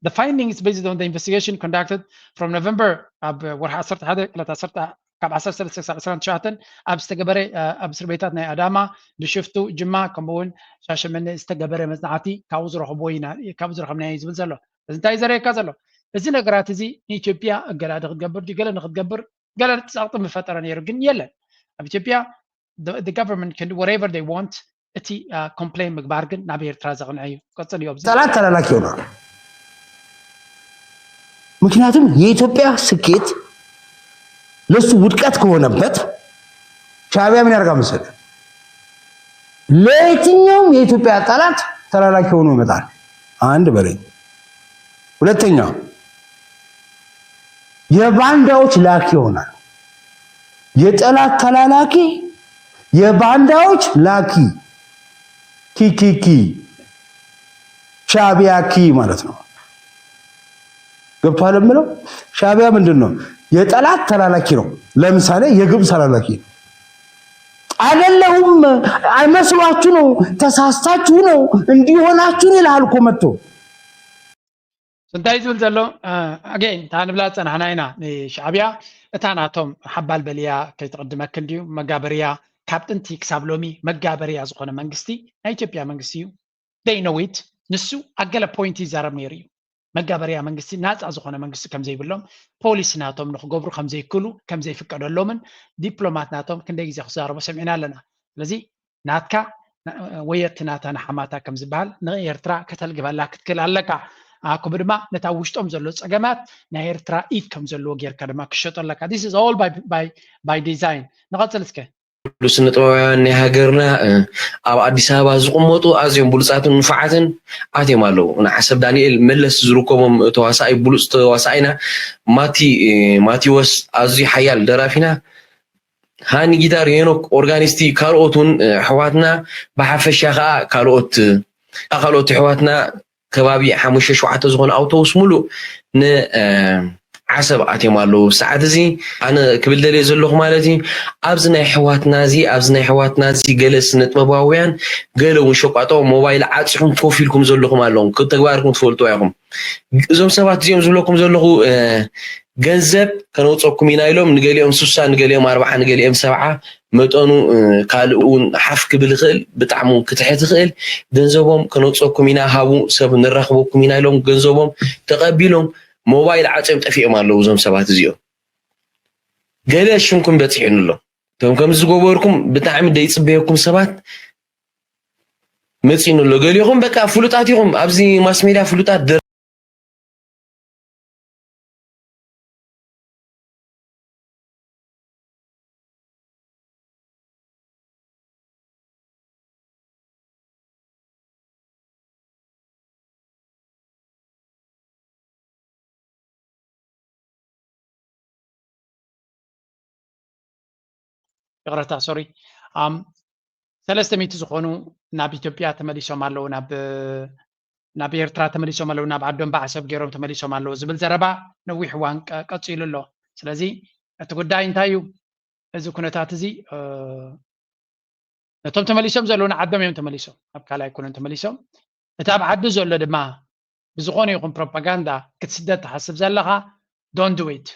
the findings based on the investigation conducted from November ኣብ ወርሒ ዓሰርተ ሓደ ዕለት ዓሰርተ ካብ ዓሰርተ ሰለስተ ክሳብ ዕስራን ትሽዓተን ኣብ ዝተገበረ ኣብ እስር ቤታት ናይ ኣዳማ፣ ብሽፍቱ፣ ጅማ ከምኡ እውን ሻሸመነ ዝተገበረ መፅናዕቲ ካብኡ ዝረኸብዎ ኢና ካብኡ ዝረኸብናዮ እዩ ዝብል ዘሎ። እዚ እንታይ ዘርእየካ ዘሎ? እዚ ነገራት እዚ ንኢትዮጵያ ገለ ንክትገብር ድዩ ገለ ንክትገብር ገለ ፀቕጢ ምፈጠረ ነይሩ ግን የለን። ኣብ ኢትዮጵያ government can do whatever they want። እቲ ኮምፕሌን ምግባር ግን ናብ ኤርትራ ዘቕንዐ እዩ። ቀፅል እዩ። ኣብዚ ጠላት ተላላኪ ይሆናል። ምክንያቱም የኢትዮጵያ ስኬት ለሱ ውድቀት ከሆነበት ሻዕቢያ ምን ያደርጋ መሰለ? ለየትኛውም የኢትዮጵያ ጠላት ተላላኪ ሆኖ ይመጣል። አንድ በለኝ። ሁለተኛ የባንዳዎች ላኪ ይሆናል። የጠላት ተላላኪ የባንዳዎች ላኪ ኪኪኪ ሻዕቢያ ኪ ማለት ነው። ገብቶሃል የምለው? ሻዕቢያ ምንድን ነው? የጠላት ተላላኪ ነው። ለምሳሌ የግብፅ ተላላኪ ነው። አይደለሁም፣ አይመስሏችሁ ነው፣ ተሳስታችሁ ነው፣ እንዲሆናችሁ ነው ይልሃል እኮ መጥቶ። እንታይ ዝብል ዘሎ? ኣገይን እታ ንብላ ዝፀናሕና ኢና ንሻዕቢያ እታ ናቶም ሓባል በልያ ከይትቕድመክን ድዩ መጋበርያ ካብ ጥንቲ ክሳብ ሎሚ መጋበርያ ዝኾነ መንግስቲ ናይ ኢትዮጵያ መንግስቲ እዩ። They know it። ንሱ ኣብ ገለ ፖይንት ይዛረብ ነይሩ እዩ። መጋበርያ መንግስቲ ናፃ ዝኾነ መንግስቲ ከም ዘይብሎም ፖሊሲ ናቶም ንክገብሩ ከም ዘይክእሉ ከም ዘይፍቀደሎምን ዲፕሎማት ናቶም ክንደይ ግዜ ክዛረቡ ሰሚዕና ኣለና። ስለዚ ናትካ ወየቲ ናታ ንሓማታ ከም ዝበሃል ንኤርትራ ከተልግበላ ክትክእል ኣለካ። ኣኩብ ድማ ነታ ውሽጦም ዘሎ ጸገማት ናይ ኤርትራ ኢድ ከም ዘለዎ ጌርካ ድማ ክሸጦ ኣለካ። This is all by, by, by design። ንቐጽል እስከ። ኩሉ ስነ ጥበባውያን ናይ ሃገርና ኣብ ኣዲስ ኣበባ ዝቕመጡ ኣዝዮም ብሉጻትን ንፉዓትን ኣትዮም ኣለዉ። ንዓሰብ ዳንኤል መለስ ዝርከቦም ተዋሳኣይ ብሉጽ ተዋሳኣይና ማቲ ማቲወስ ኣዝዩ ሓያል ደራፊና ሃኒ ጊታር ሄኖክ ኦርጋኒስቲ ካልኦት እውን ኣሕዋትና ብሓፈሻ ከዓ ካልኦት ካልኦት ኣሕዋትና ከባቢ ሓሙሽተ ሸውዓተ ዝኾነ ኣውቶቡስ ሙሉእ ንዓሰብ ኣትዮም ኣለዉ። ሰዓት እዚ ኣነ ክብል ደልየ ዘለኹ ማለት እዩ ኣብዚ ናይ ኣሕዋትና እዚ ኣብዚ ናይ ኣሕዋትና እዚ ገለ ስነ ጥበባውያን ገለ እውን ሸቋጦ ሞባይል ዓፂኹም ኮፍ ኢልኩም ዘለኹም ኣለኹም ተግባርኩም ትፈልጥዋ ኢኹም። እዞም ሰባት እዚኦም ዝብለኩም ዘለኹ ገንዘብ ከነውፀኩም ኢና ኢሎም ንገሊኦም ሱሳ ንገሊኦም ኣርባዓ ንገሊኦም ሰብዓ መጠኑ ካልእ እውን ሓፍ ክብል ይኽእል ብጣዕሚ ክትሕት ይኽእል ገንዘቦም ከነውፀኩም ኢና ሃቡ ሰብ ንራኽበኩም ኢና ኢሎም ገንዘቦም ተቐቢሎም ሞባይል ዓፅዮም ጠፊኦም ኣለዉ እዞም ሰባት እዚኦም ገለ ሽምኩም በፂሑኒ ኣሎ እቶም ከምዚ ዝገበርኩም ብጣዕሚ ደይፅበየኩም ሰባት መፂኑ ኣሎ ገሊኹም በቃ ፍሉጣት ኢኹም ኣብዚ ማስ ሜድያ ፍሉጣት ይቕረታ ሶሪ ኣም ሰለስተ ሚእቲ ዝኾኑ ናብ ኢትዮጵያ ተመሊሶም ኣለዉ ናብ ናብ ኤርትራ ተመሊሶም ኣለዉ ናብ ዓዶም በዓሰብ ገይሮም ተመሊሶም ኣለዉ ዝብል ዘረባ ነዊሕ እዋን ቀ- ቀፂሉ ኣሎ ስለዚ እቲ ጉዳይ እንታይ እዩ እዚ ኩነታት እዚ ነቶም ተመሊሶም ዘለዉ ንዓዶም እዮም ተመሊሶም ኣብ ካልኣይ ኩነን ተመሊሶም እቲ ኣብ ዓዲ ዘሎ ድማ ብዝኾነ ይኹን ፕሮፓጋንዳ ክትስደድ ትሓስብ ዘለኻ don't do it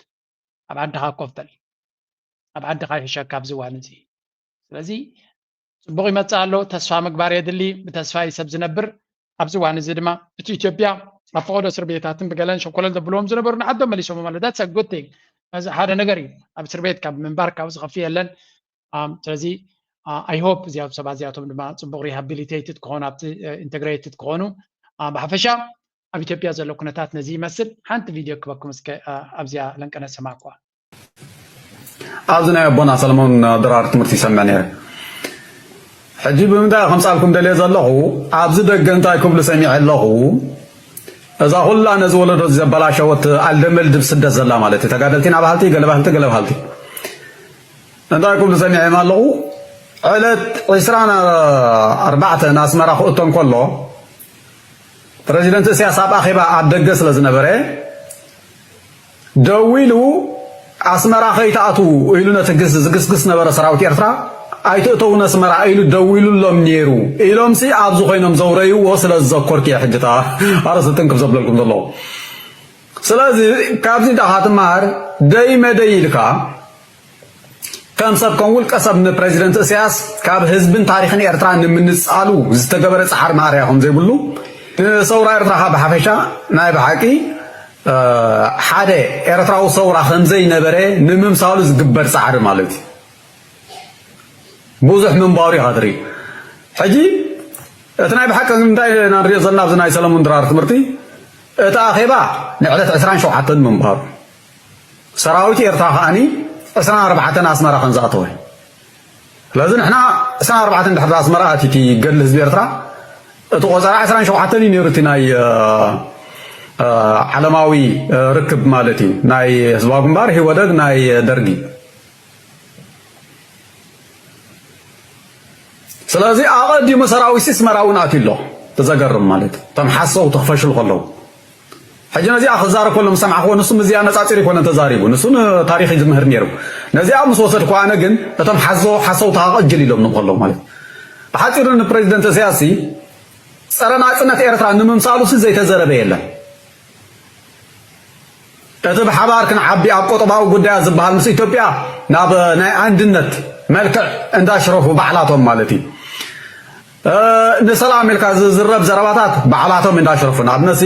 ኣብ ዓድኻ ኮፍ በል ኣብ ዓድኻ ይሕሸካ ኣብዚ እዋን እዚ ስለዚ ፅቡቕ ይመፅእ ኣሎ ተስፋ ምግባር የድሊ ብተስፋ እዩ ሰብ ዝነብር ኣብዚ እዋን እዚ ድማ እቲ ኢትዮጵያ ኣብ ፈቐዶ እስር ቤታትን ብገለን ሸኮለን ዘብልዎም ዝነበሩ ንዓዶም መሊሶም ማለት that's a good thing እዚ ሓደ ነገር እዩ ኣብ እስር ቤት ካብ ምንባር ካብ ዝኸፊ የለን ስለዚ I hope እዚኣብ ሰባት እዚኣቶም ድማ ፅቡቕ rehabilitated ክኾኑ ኣብቲ integrated ክኾኑ ብሓፈሻ ኣብ ኢትዮጵያ ዘሎ ኩነታት ነዚ ይመስል ሓንቲ ቪድዮ ክበኩም እስከ ኣብዚኣ ለንቀነ ሰማዕኩዋ ኣብዚ ናይ ኣቦና ሰለሞን ድራር ትምህርቲ ይሰምዕ ነይረ ሕጂ ብምንታይ ከምፃልኩም ደልየ ዘለኹ ኣብዚ ደገ እንታይ ክብሉ ሰሚዐ ኣለኹ እዛ ኩላ ነዚ ወለዶ ዘበላሸወት ኣልደመልድብ ስደት ዘላ ማለት እዩ ተጋደልቲ ናባሃልቲ ገለባህልቲ ገለባሃልቲ እንታይ ክብሉ ሰሚዐም ኣለኹ ዕለት ዕስራን ኣርባዕተን ኣስመራ ክእቶ እንከሎ ፕረዚደንት እስያስ ኣብ ኣኼባ ኣብ ደገ ስለ ዝነበረ ደዊሉ ኣስመራ ከይትኣትዉ ኢሉ ነቲ ግስ ዝግስግስ ነበረ ሰራዊት ኤርትራ ኣይትእተውን ኣስመራ ኢሉ ደዊሉሎም ነይሩ ኢሎምሲ ኣብዚ ኮይኖም ዘውረይዎ ስለ ዝዘኮርኩ እየ ሕጂ እታ ኣርእስቲ ትንክፍ ዘብለልኩም ዘለኹ ስለዚ ካብዚ ዳኻ ትመሃር ደይ መደይ ኢልካ ከም ሰብ ከም ውልቀ ሰብ ንፕረዚደንት እስያስ ካብ ህዝብን ታሪኽን ኤርትራ ንምንጻሉ ዝተገበረ ጻዕሪ ማእርያ ከም ዘይብሉ ንሰውራ ኤርትራ ካብ ብሓፈሻ ናይ ብሓቂ ሓደ ኤርትራዊ ሰውራ ከም ዘይነበረ ንምምሳሉ ዝግበር ጻዕሪ ማለት እዩ ብዙሕ ምንባሩ ኢኻ ትርኢ ሕጂ እቲ ናይ ብሓቂ እንታይ ኢና ንሪኦ ዘለና ኣብዚ ናይ ሰለሙን ድራር ትምህርቲ እቲ ኣኼባ ንዕለት ዕስራን ሸውዓተን ምንባሩ ሰራዊት ኤርትራ ከዓኒ ዕስራን ኣርባዕተን ኣስመራ ከም ዝኣተወ ስለዚ ንሕና ዕስራን ኣርባዕተን ድሕሪ ኣስመራ ኣትዩ እቲ ገድሊ ህዝቢ ኤርትራ እቲ ቆፀራ ዕስራን ሸውዓተን እዩ ነይሩ እቲ ናይ ዓለማዊ ርክብ ማለት እዩ ናይ ህዝባዊ ግንባር ህወደግ ናይ ደርጊ ስለዚ ኣቐዲሙ ሰራዊት ኣስመራ እውን ኣትዩ ኣሎ። እቲ ዘገርም ማለት እቶም ሓሰውቲ ክፈሽሉ ከለዉ ሕጂ ነዚኣ ክዛረብ ከሎ ምስ ሰማዕክዎ ንሱ ምስዚኣ ነፃፂሩ ይኮነን ተዛሪቡ ንሱ ንታሪክ እዩ ዝምህር ነይሩ ነዚኣ ምስ ወሰድኩ ኣነ ግን እቶም ሓዞ ሓሰውቲ ከቐጅል ኢሎም ንከለዉ ማለት ብሓፂሩ ንፕሬዚደንት እስያስ ሲ ፀረ ናፅነት ኤርትራ ንምምሳሉ ሲ ዘይተዘረበ የለን እቲ ብሓባር ክንዓቢ ኣብ ቁጠባዊ ጉዳያት ዝበሃል ምስ ኢትዮጵያ ናብ ናይ ኣንድነት መልክዕ እንዳሽረፉ ባዕላቶም ማለት እዩ ንሰላም ኢልካ ዝዝረብ ዘረባታት ባዕላቶም እንዳሽረፉ ንኣብነሲ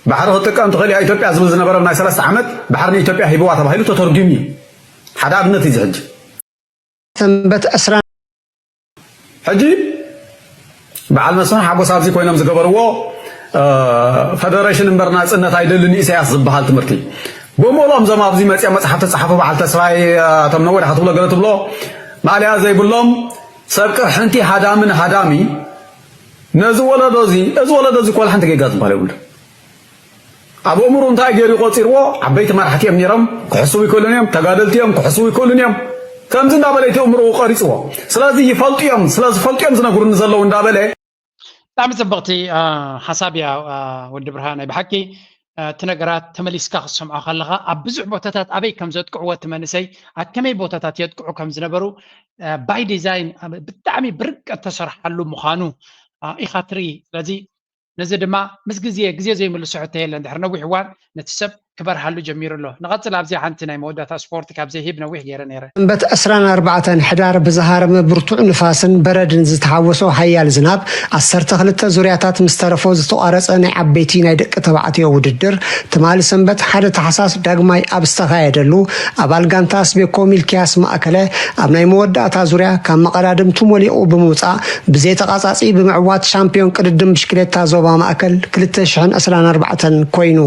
ባሕሪ ክትጥቀም ትኽእል እያ ኢትዮጵያ ዝብል ዝነበረ ናይ ሰለስተ ዓመት ባሕሪ ንኢትዮጵያ ሂብዋ ተባሂሉ ተተርጉሙ እዩ ሓደ ኣብነት እዩ ሕጂ ሰንበት ዕስራ ሕጂ በዓል መስፍን ሓጎስ ኣብዚ ኮይኖም ዝገበርዎ፣ እ፣ ፈደረሽን እምበር ናጽነት ኣይደልን ኢሳያስ ዝበሃል ትምህርቲ ብምሎም፣ እዞም ኣብዚ መጽኦም መጽሓፍ ተጻሓፉ፣ በዓል ተስፋይ፣ እ፣ እቶም ነዊሕ ክትብሎ ገለ ትብሎ ማእለያ ዘይብሎም፣ ሰብ ቅርሕንቲ ሃዳምን ሃዳሚ፣ ነዚ ወለዶ እዚ፣ እዚ ወለዶ እዚ ኮላ ሓንቲ ጌጋ ዝበሃል የብሉ። ኣብ እምሩ እንታይ ገይሩ ቆጺርዎ? ዓበይቲ መራሕቲ እዮም ነይሮም፣ ክሕስቡ ይክእሉን እዮም፣ ተጋደልቲ እዮም፣ ክሕስቡ ይክእሉን እዮም። ከምዚ እንዳበለ እቲ እምሩ ቀሪጽዎ። ስለዚ ይፈልጡ እዮም፣ ስለ ዝፈልጡ እዮም ዝነግሩኒ ዘለዉ እንዳበለ። ብጣዕሚ ጽብቕቲ፣ እ፣ ሓሳብ እያ፣ እ፣ ወዲ ብርሃን። ናይ ብሓቂ፣ እ፣ እቲ ነገራት ተመሊስካ ክትሰምዖ ከለኻ፣ ኣብ ብዙሕ ቦታታት ኣበይ ከም ዘጥቅዕዎ እቲ መንእሰይ፣ ኣብ ከመይ ቦታታት የጥቅዑ ከም ዝነበሩ፣ እ፣ ባይ ዲዛይን፣ እ፣ ብጣዕሚ ብርቀት ተሰርሓሉ ምዃኑ፣ እ፣ ኢኻ ትርኢ። ስለዚ ነዚ ድማ ምስ ግዜ፣ ግዜ ዘይምልሶ ሕቶ የለን። ድሕሪ ነዊሕ እዋን ነቲ ሰብ ክበርሃሉ ጀሚሩ ኣሎ። ንቐጽል፣ ኣብዚኣ ሓንቲ ናይ መወዳእታ ስፖርት ካብ ዘይህብ ነዊሕ ገይረ ነይረ። ሰንበት ዕስራን ኣርባዕተን ሕዳር ብዝሃረመ ብርቱዕ ንፋስን በረድን ዝተሓወሶ ሓያል ዝናብ፣ ዓሰርተ ክልተ ዙርያታት ምስ ተረፎ ዝተቋረጸ ናይ ዓበይቲ ናይ ደቂ ተባዕትዮ ውድድር፣ ትማሊ ሰንበት ሓደ ታሕሳስ ዳግማይ ኣብ ዝተኻየደሉ፣ ኣባል ጋንታ ኣስቤኮ ሚልክያስ ማእከለ ኣብ ናይ መወዳእታ ዙርያ ካብ መቐዳድምቱ መሊቑ ብምውጻእ፣ ብዘይተቓጻጺ ብምዕዋት ሻምፒዮን ቅድድም ብሽክሌታ ዞባ ማእከል ክልተ ሽሕን ዕስራን ኣርባዕተን ኮይኑ።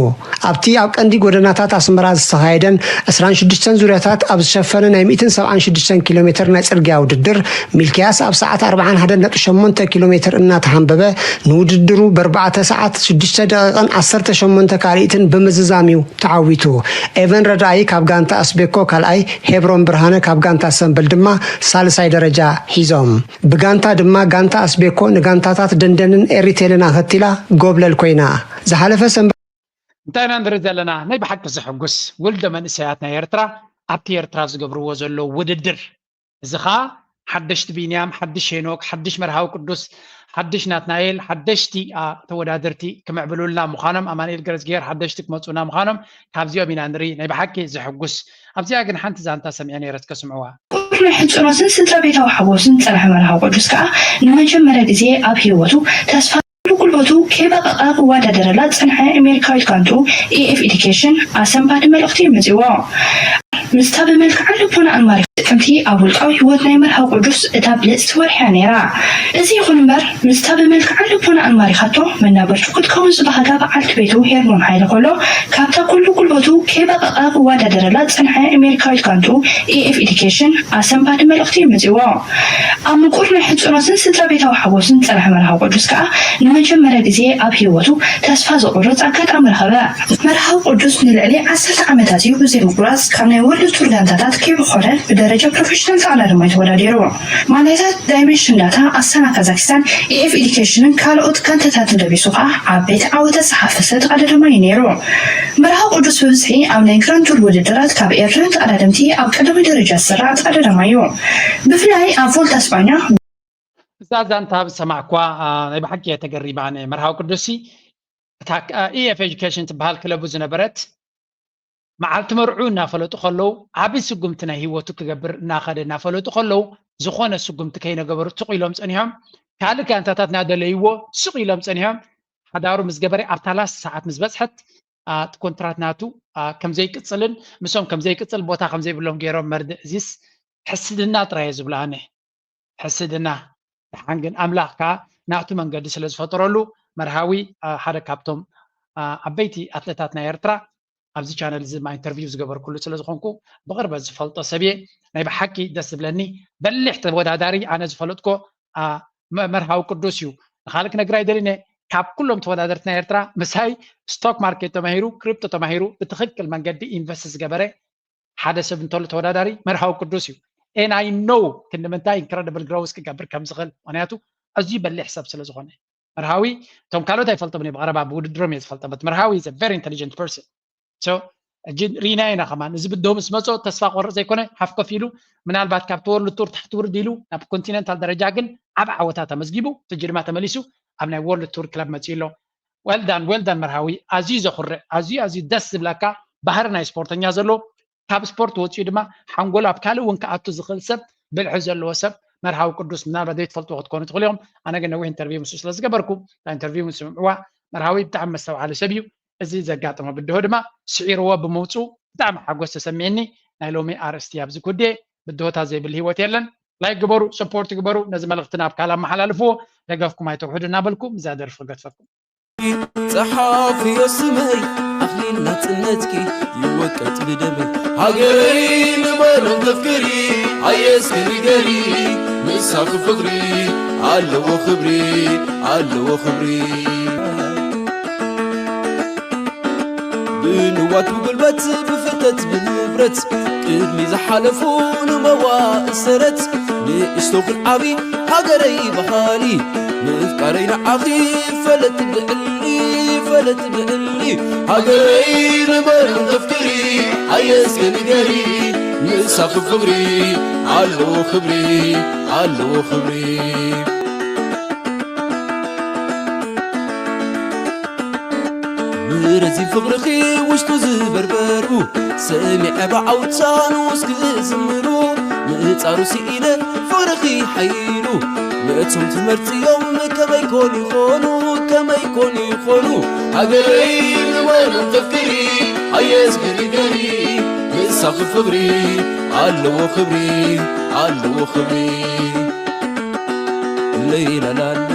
ኣብቲ ኣብ ቀንዲ ጎደናታት ኣስመራ ዝተኻየደን ዕስራን ሽዱሽተን ዙርያታት ኣብ ዝሸፈነ ናይ ሚእትን ሰብዓን ሽዱሽተን ኪሎ ሜትር ናይ ጽርግያ ውድድር፣ ሚልክያስ ኣብ ሰዓት ኣርባዓን ሓደን ነጥቢ ሸሞንተ ኪሎ ሜትር እናተሓንበበ፣ ንውድድሩ ብኣርባዕተ ሰዓት ሽዱሽተ ደቂቕን ዓሰርተ ሸሞንተ ካልኢትን ብምዝዛም እዩ ተዓዊቱ። ኤቨን ረዳኢ ካብ ጋንታ ኣስቤኮ ካልኣይ፣ ሄብሮን ብርሃነ ካብ ጋንታ ሰምበል ድማ ሳልሳይ ደረጃ ሒዞም። ብጋንታ ድማ ጋንታ ኣስቤኮ ንጋንታታት ደንደንን ኤሪቴልን ኣኸቲላ ጎብለል ኮይና። ዝሓለፈ ሰንበት እንታይ ኢና ንርኢ ዘለና? ናይ ብሓቂ ዘሐጉስ ውልዶ መንእሰያት ናይ ኤርትራ ኣብቲ ኤርትራ ዝገብርዎ ዘለዉ ውድድር። እዚ ኸኣ ሓደሽቲ ቢንያም፣ ሓድሽ ሄኖክ፣ ሓድሽ መርሃዊ ቅዱስ፣ ሓድሽ ናትናኤል፣ ሓደሽቲ፣ ኣ፣ ተወዳደርቲ ክምዕብሉልና ምዃኖም፣ ኣማኑኤል ገረዝግሄር ሓደሽቲ ክመጹና ምዃኖም ካብዚኦም ኢና ንርኢ። ናይ ብሓቂ ዘሐጉስ። ኣብዚኣ ግን ሓንቲ ዛንታ ሰሚዐ ነይረ፣ እስከ ስምዕዋ። ቁሩብ ናይ ሕጽኖትን ስድራ ቤታዊ ሓጎስን ዝጸንሐ መርሃዊ ቅዱስ ከኣ ንመጀመርያ ግዜ ኣብ ህይወቱ ተስፋ ኩሉ ጉልበቱ ከይበቐቐ ክወዳደረላ ዝጸንሐ ኣሜሪካዊት ጋንትኡ ኤ ኤፍ ኤዱኬሽን ኣሰንባዲ መልእኽቲ እዩ መጺእዎ። ምስታ ብመልክዓን ልቦናኣን ማሪኻ ጥቅምቲ ኣብ ውልቃዊ ህይወት ናይ መርሃዊ ቅዱስ እታ ብልጽቲ ወርሒ እያ ነይራ። እዚ ይኹን እምበር፣ ምስታ ብመልክዓን ልቦናኣን ማሪኻቶ መናበርቱ ክትከውን ዝበሃጋ በዓልቲ ቤቱ ሄርሞን ሃይለ ከሎ፣ ካብታ ኩሉ ጉልበቱ ከይበቐቐ ክወዳደረላ ዝጸንሐ ኣሜሪካዊት ጋንትኡ ኤ ኤፍ ኤዱኬሽን ኣሰንባዲ መልእኽቲ እዩ መጺእዎ። ኣብ ምቁር ናይ ሕጽኖትን ስድራ ቤታዊ ሓጎስን ዝጸንሐ መርሃዊ ቅዱስ ከኣ ንመጀመርያ ግዜ ኣብ ህይወቱ ተስፋ ዘቑርጽ ኣጋጣሚ ረኸበ። መርሃዊ ቅዱስ ንልዕሊ ዓሰርተ ዓመታት እዩ ብዘይ ምቁራጽ ካብ ናይ ወርልድ ቱር ጋንታታት ከይበኾረ ብደረጃ ፕሮፌሽናል ተቐዳዳማይ ተወዳዲሩ። ማልያታት ዳይሜንሽን ዳታ ኣስታና ካዛኪስታን፣ ኤ ኤፍ ኤዱኬሽንን ካልኦት ጋንታታትን ለቢሱ ከኣ ዓበይቲ ዓወታት ዝሓፈሰ ተቐዳዳማይ እዩ ነይሩ። መርሃዊ ቅዱስ ብብዝሒ ኣብ ናይ ግራንድ ቱር ውድድራት ካብ ኤርትራውያን ተቐዳደምቲ ኣብ ቀዳማይ ደረጃ ዝስራዕ ተቐዳዳማይ እዩ። ብፍላይ ኣብ ቮልታ ስጳኛ እዛ ዛንታ ዝሰማዕኳ፣ ኣ፣ ናይ ብሓቂ እየ ተገሪመ። ኣነ መርሃዊ ቅዱስሲ እታ፣ ኣ፣ ኢኤፍ ኤጁኬሽን ትበሃል ክለቡ ዝነበረት፣ መዓልቲ መርዑ እናፈለጡ ከለዉ፣ ዓቢ ስጉምቲ ናይ ህይወቱ ክገብር እናኸደ እናፈለጡ ከለዉ፣ ዝኾነ ስጉምቲ ከይነገበሩ ስቕ ኢሎም ጸኒሖም። ካልእ ጋንታታት እናደለይዎ ስቕ ኢሎም ጸኒሖም። ሓዳሩ ምስ ገበረ ኣብታ ላስት ሰዓት ምስ በጽሐት፣ ኣ፣ እቲ ኮንትራት ናቱ፣ ኣ፣ ከም ዘይቅጽልን ምስኦም ከም ዘይቅጽል ቦታ ከም ዘይብሎም ገይሮም መርድእ። እዚስ ሕስድና ጥራይ እየ ዝብሎ ኣነ። ሕስድና። ደሓን ግን ኣምላኽ ከኣ ናቱ መንገዲ ስለ ዝፈጠረሉ፣ መርሃዊ፣ ኣ፣ ሓደ ካብቶም፣ ኣ፣ ዓበይቲ ኣትለታት ናይ ኤርትራ፣ ኣብዚ ቻነል እዚ ድማ ኢንተርቪው ዝገበርኩሉ ስለ ዝኾንኩ ብቕርበት ዝፈልጦ ሰብ እየ። ናይ ብሓቂ ደስ ዝብለኒ በሊሕ ተወዳዳሪ ኣነ ዝፈለጥኮ፣ ኣ፣ መ-፣ መርሃዊ ቅዱስ እዩ። ንኻልእ ክነግር ኣይደልን እየ። ካብ ኩሎም ተወዳደርቲ ናይ ኤርትራ ምሳይ ስቶክ ማርኬት ተማሂሩ፣ ክሪፕቶ ተማሂሩ፣ ብትኽክል መንገዲ ኢንቨስት ዝገበረ ሓደ ሰብ እንተሎ ተወዳዳሪ መርሃዊ ቅዱስ እዩ። And I know ክንዲ ምንታይ ኢንክረዲብል ግሮውስ ክገብር ከም ዝኽእል፣ ምኽንያቱ ኣዝዩ በሊሕ ሰብ ስለ ዝኾነ። መርሃዊ፣ እቶም ካልኦት ኣይፈልጦምን እየ፣ ብቐረባ ብውድድሮም እየ ዝፈልጦም፣ but መርሃዊ is a very intelligent person። So፣ ሕጂ ርኢና ኢና ከማን፣ እዚ ብድሆ ምስ መጾ ተስፋ ቆርጥ ዘይኮነ፣ ሓፍ ኮፍ ኢሉ፣ ምናልባት ካብ ወርልድ ቱር ታሕቲ ውርድ ኢሉ፣ ናብ ኮንቲነንታል ደረጃ ግን ዓቢ ዓወታት ኣመዝጊቡ፣ ሕጂ ድማ ተመሊሱ ኣብ ናይ ወርልድ ቱር ክለብ መጺኡ ኣሎ። Well done፣ well done መርሃዊ፣ ኣዝዩ ዘኹርዕ፣ ኣዝዩ፣ ኣዝዩ ደስ ዝብለካ ባህሪ ናይ ስፖርተኛ ዘሎ፣ ካብ ስፖርት ወጺኡ ድማ ሓንጎሉ ኣብ ካልእ እውን ክኣቱ ዝኽእል ሰብ፣ ብልሒ ዘለዎ ሰብ፣ መርሃዊ ቅዱስ፣ ምናልባት ዘይትፈልጥዎ ክትኮኑ ትኽእሉ ኢኹም። ኣነ ግን ነዊሕ ኢንተርቪው ምስኡ ስለ ዝገበርኩ፣ እታ ኢንተርቪው ምስ ስምዕዋ፣ መርሃዊ ብጣዕሚ መስተውዓሊ ሰብ እዩ። እዚ ዘጋጠሞ ብድሆ ድማ ስዒርዎ ብምውጽኡ ብጣዕሚ ሓጎስ ተሰሚዕኒ። ናይ ሎሚ ኣርእስቲ ኣብዚ ክውድእ፣ ብድሆታት ዘይብሉ ህይወት የለን። ላይክ ግበሩ፣ ሰፖርት ግበሩ፣ ነዚ መልእኽቲ ናብ ካልእ ኣመሓላልፍዎ። ደገፍኩም ኣይትርሕዱ እናበልኩ ምስዛ ደርፊ ክገድፈኩም። ጸሓፍዮ ስመይ ኣኽሊል ናጽነትኪ ይወቀጥ ብደመይ። ሃገረይ ንመን ተፍቅሪ ኣየስኪ ንገሪ፣ ምሳኺ ፍቕሪ ኣለዎ ክብሪ፣ ኣለዎ ክብሪ። ብንዋት ብጉልበት ብፍተት ብንብረት ቅድሚ ዝሓለፉ ንመዋእ ሰረት ንእሽቶ ክልዓቢ ሃገረይ በሃሊ ምፍቃረይ ንዓኺ ፈለት ብዕሊ ፈለት ብዕሊ ሃገረይ ንበሪ ተፍቅሪ ኣየስኪ ንገሪ ምሳኺ ፍቕሪ ኣለዎ ክብሪ ኣለዎ ክብሪ። ንረዚን ፍቕርኺ ውሽጡ ዝበርበሩ ሰሚዐ ብዓውታ ንውስኪ ዝዝምሩ ምእጻሩ ስኢነ ፍቕርኺ ሓይሉ ነቶም ትመርጽዮም ከመይ ኮን ይኾኑ ከመይ ኮን ይኾኑ ሃገረይ ንመን ተፍቅሪ ኣየስኪ ንገሪ ምሳኺ ፍቕሪ ኣለዎ ክብሪ ኣለዎ ክብሪ ለይላላላ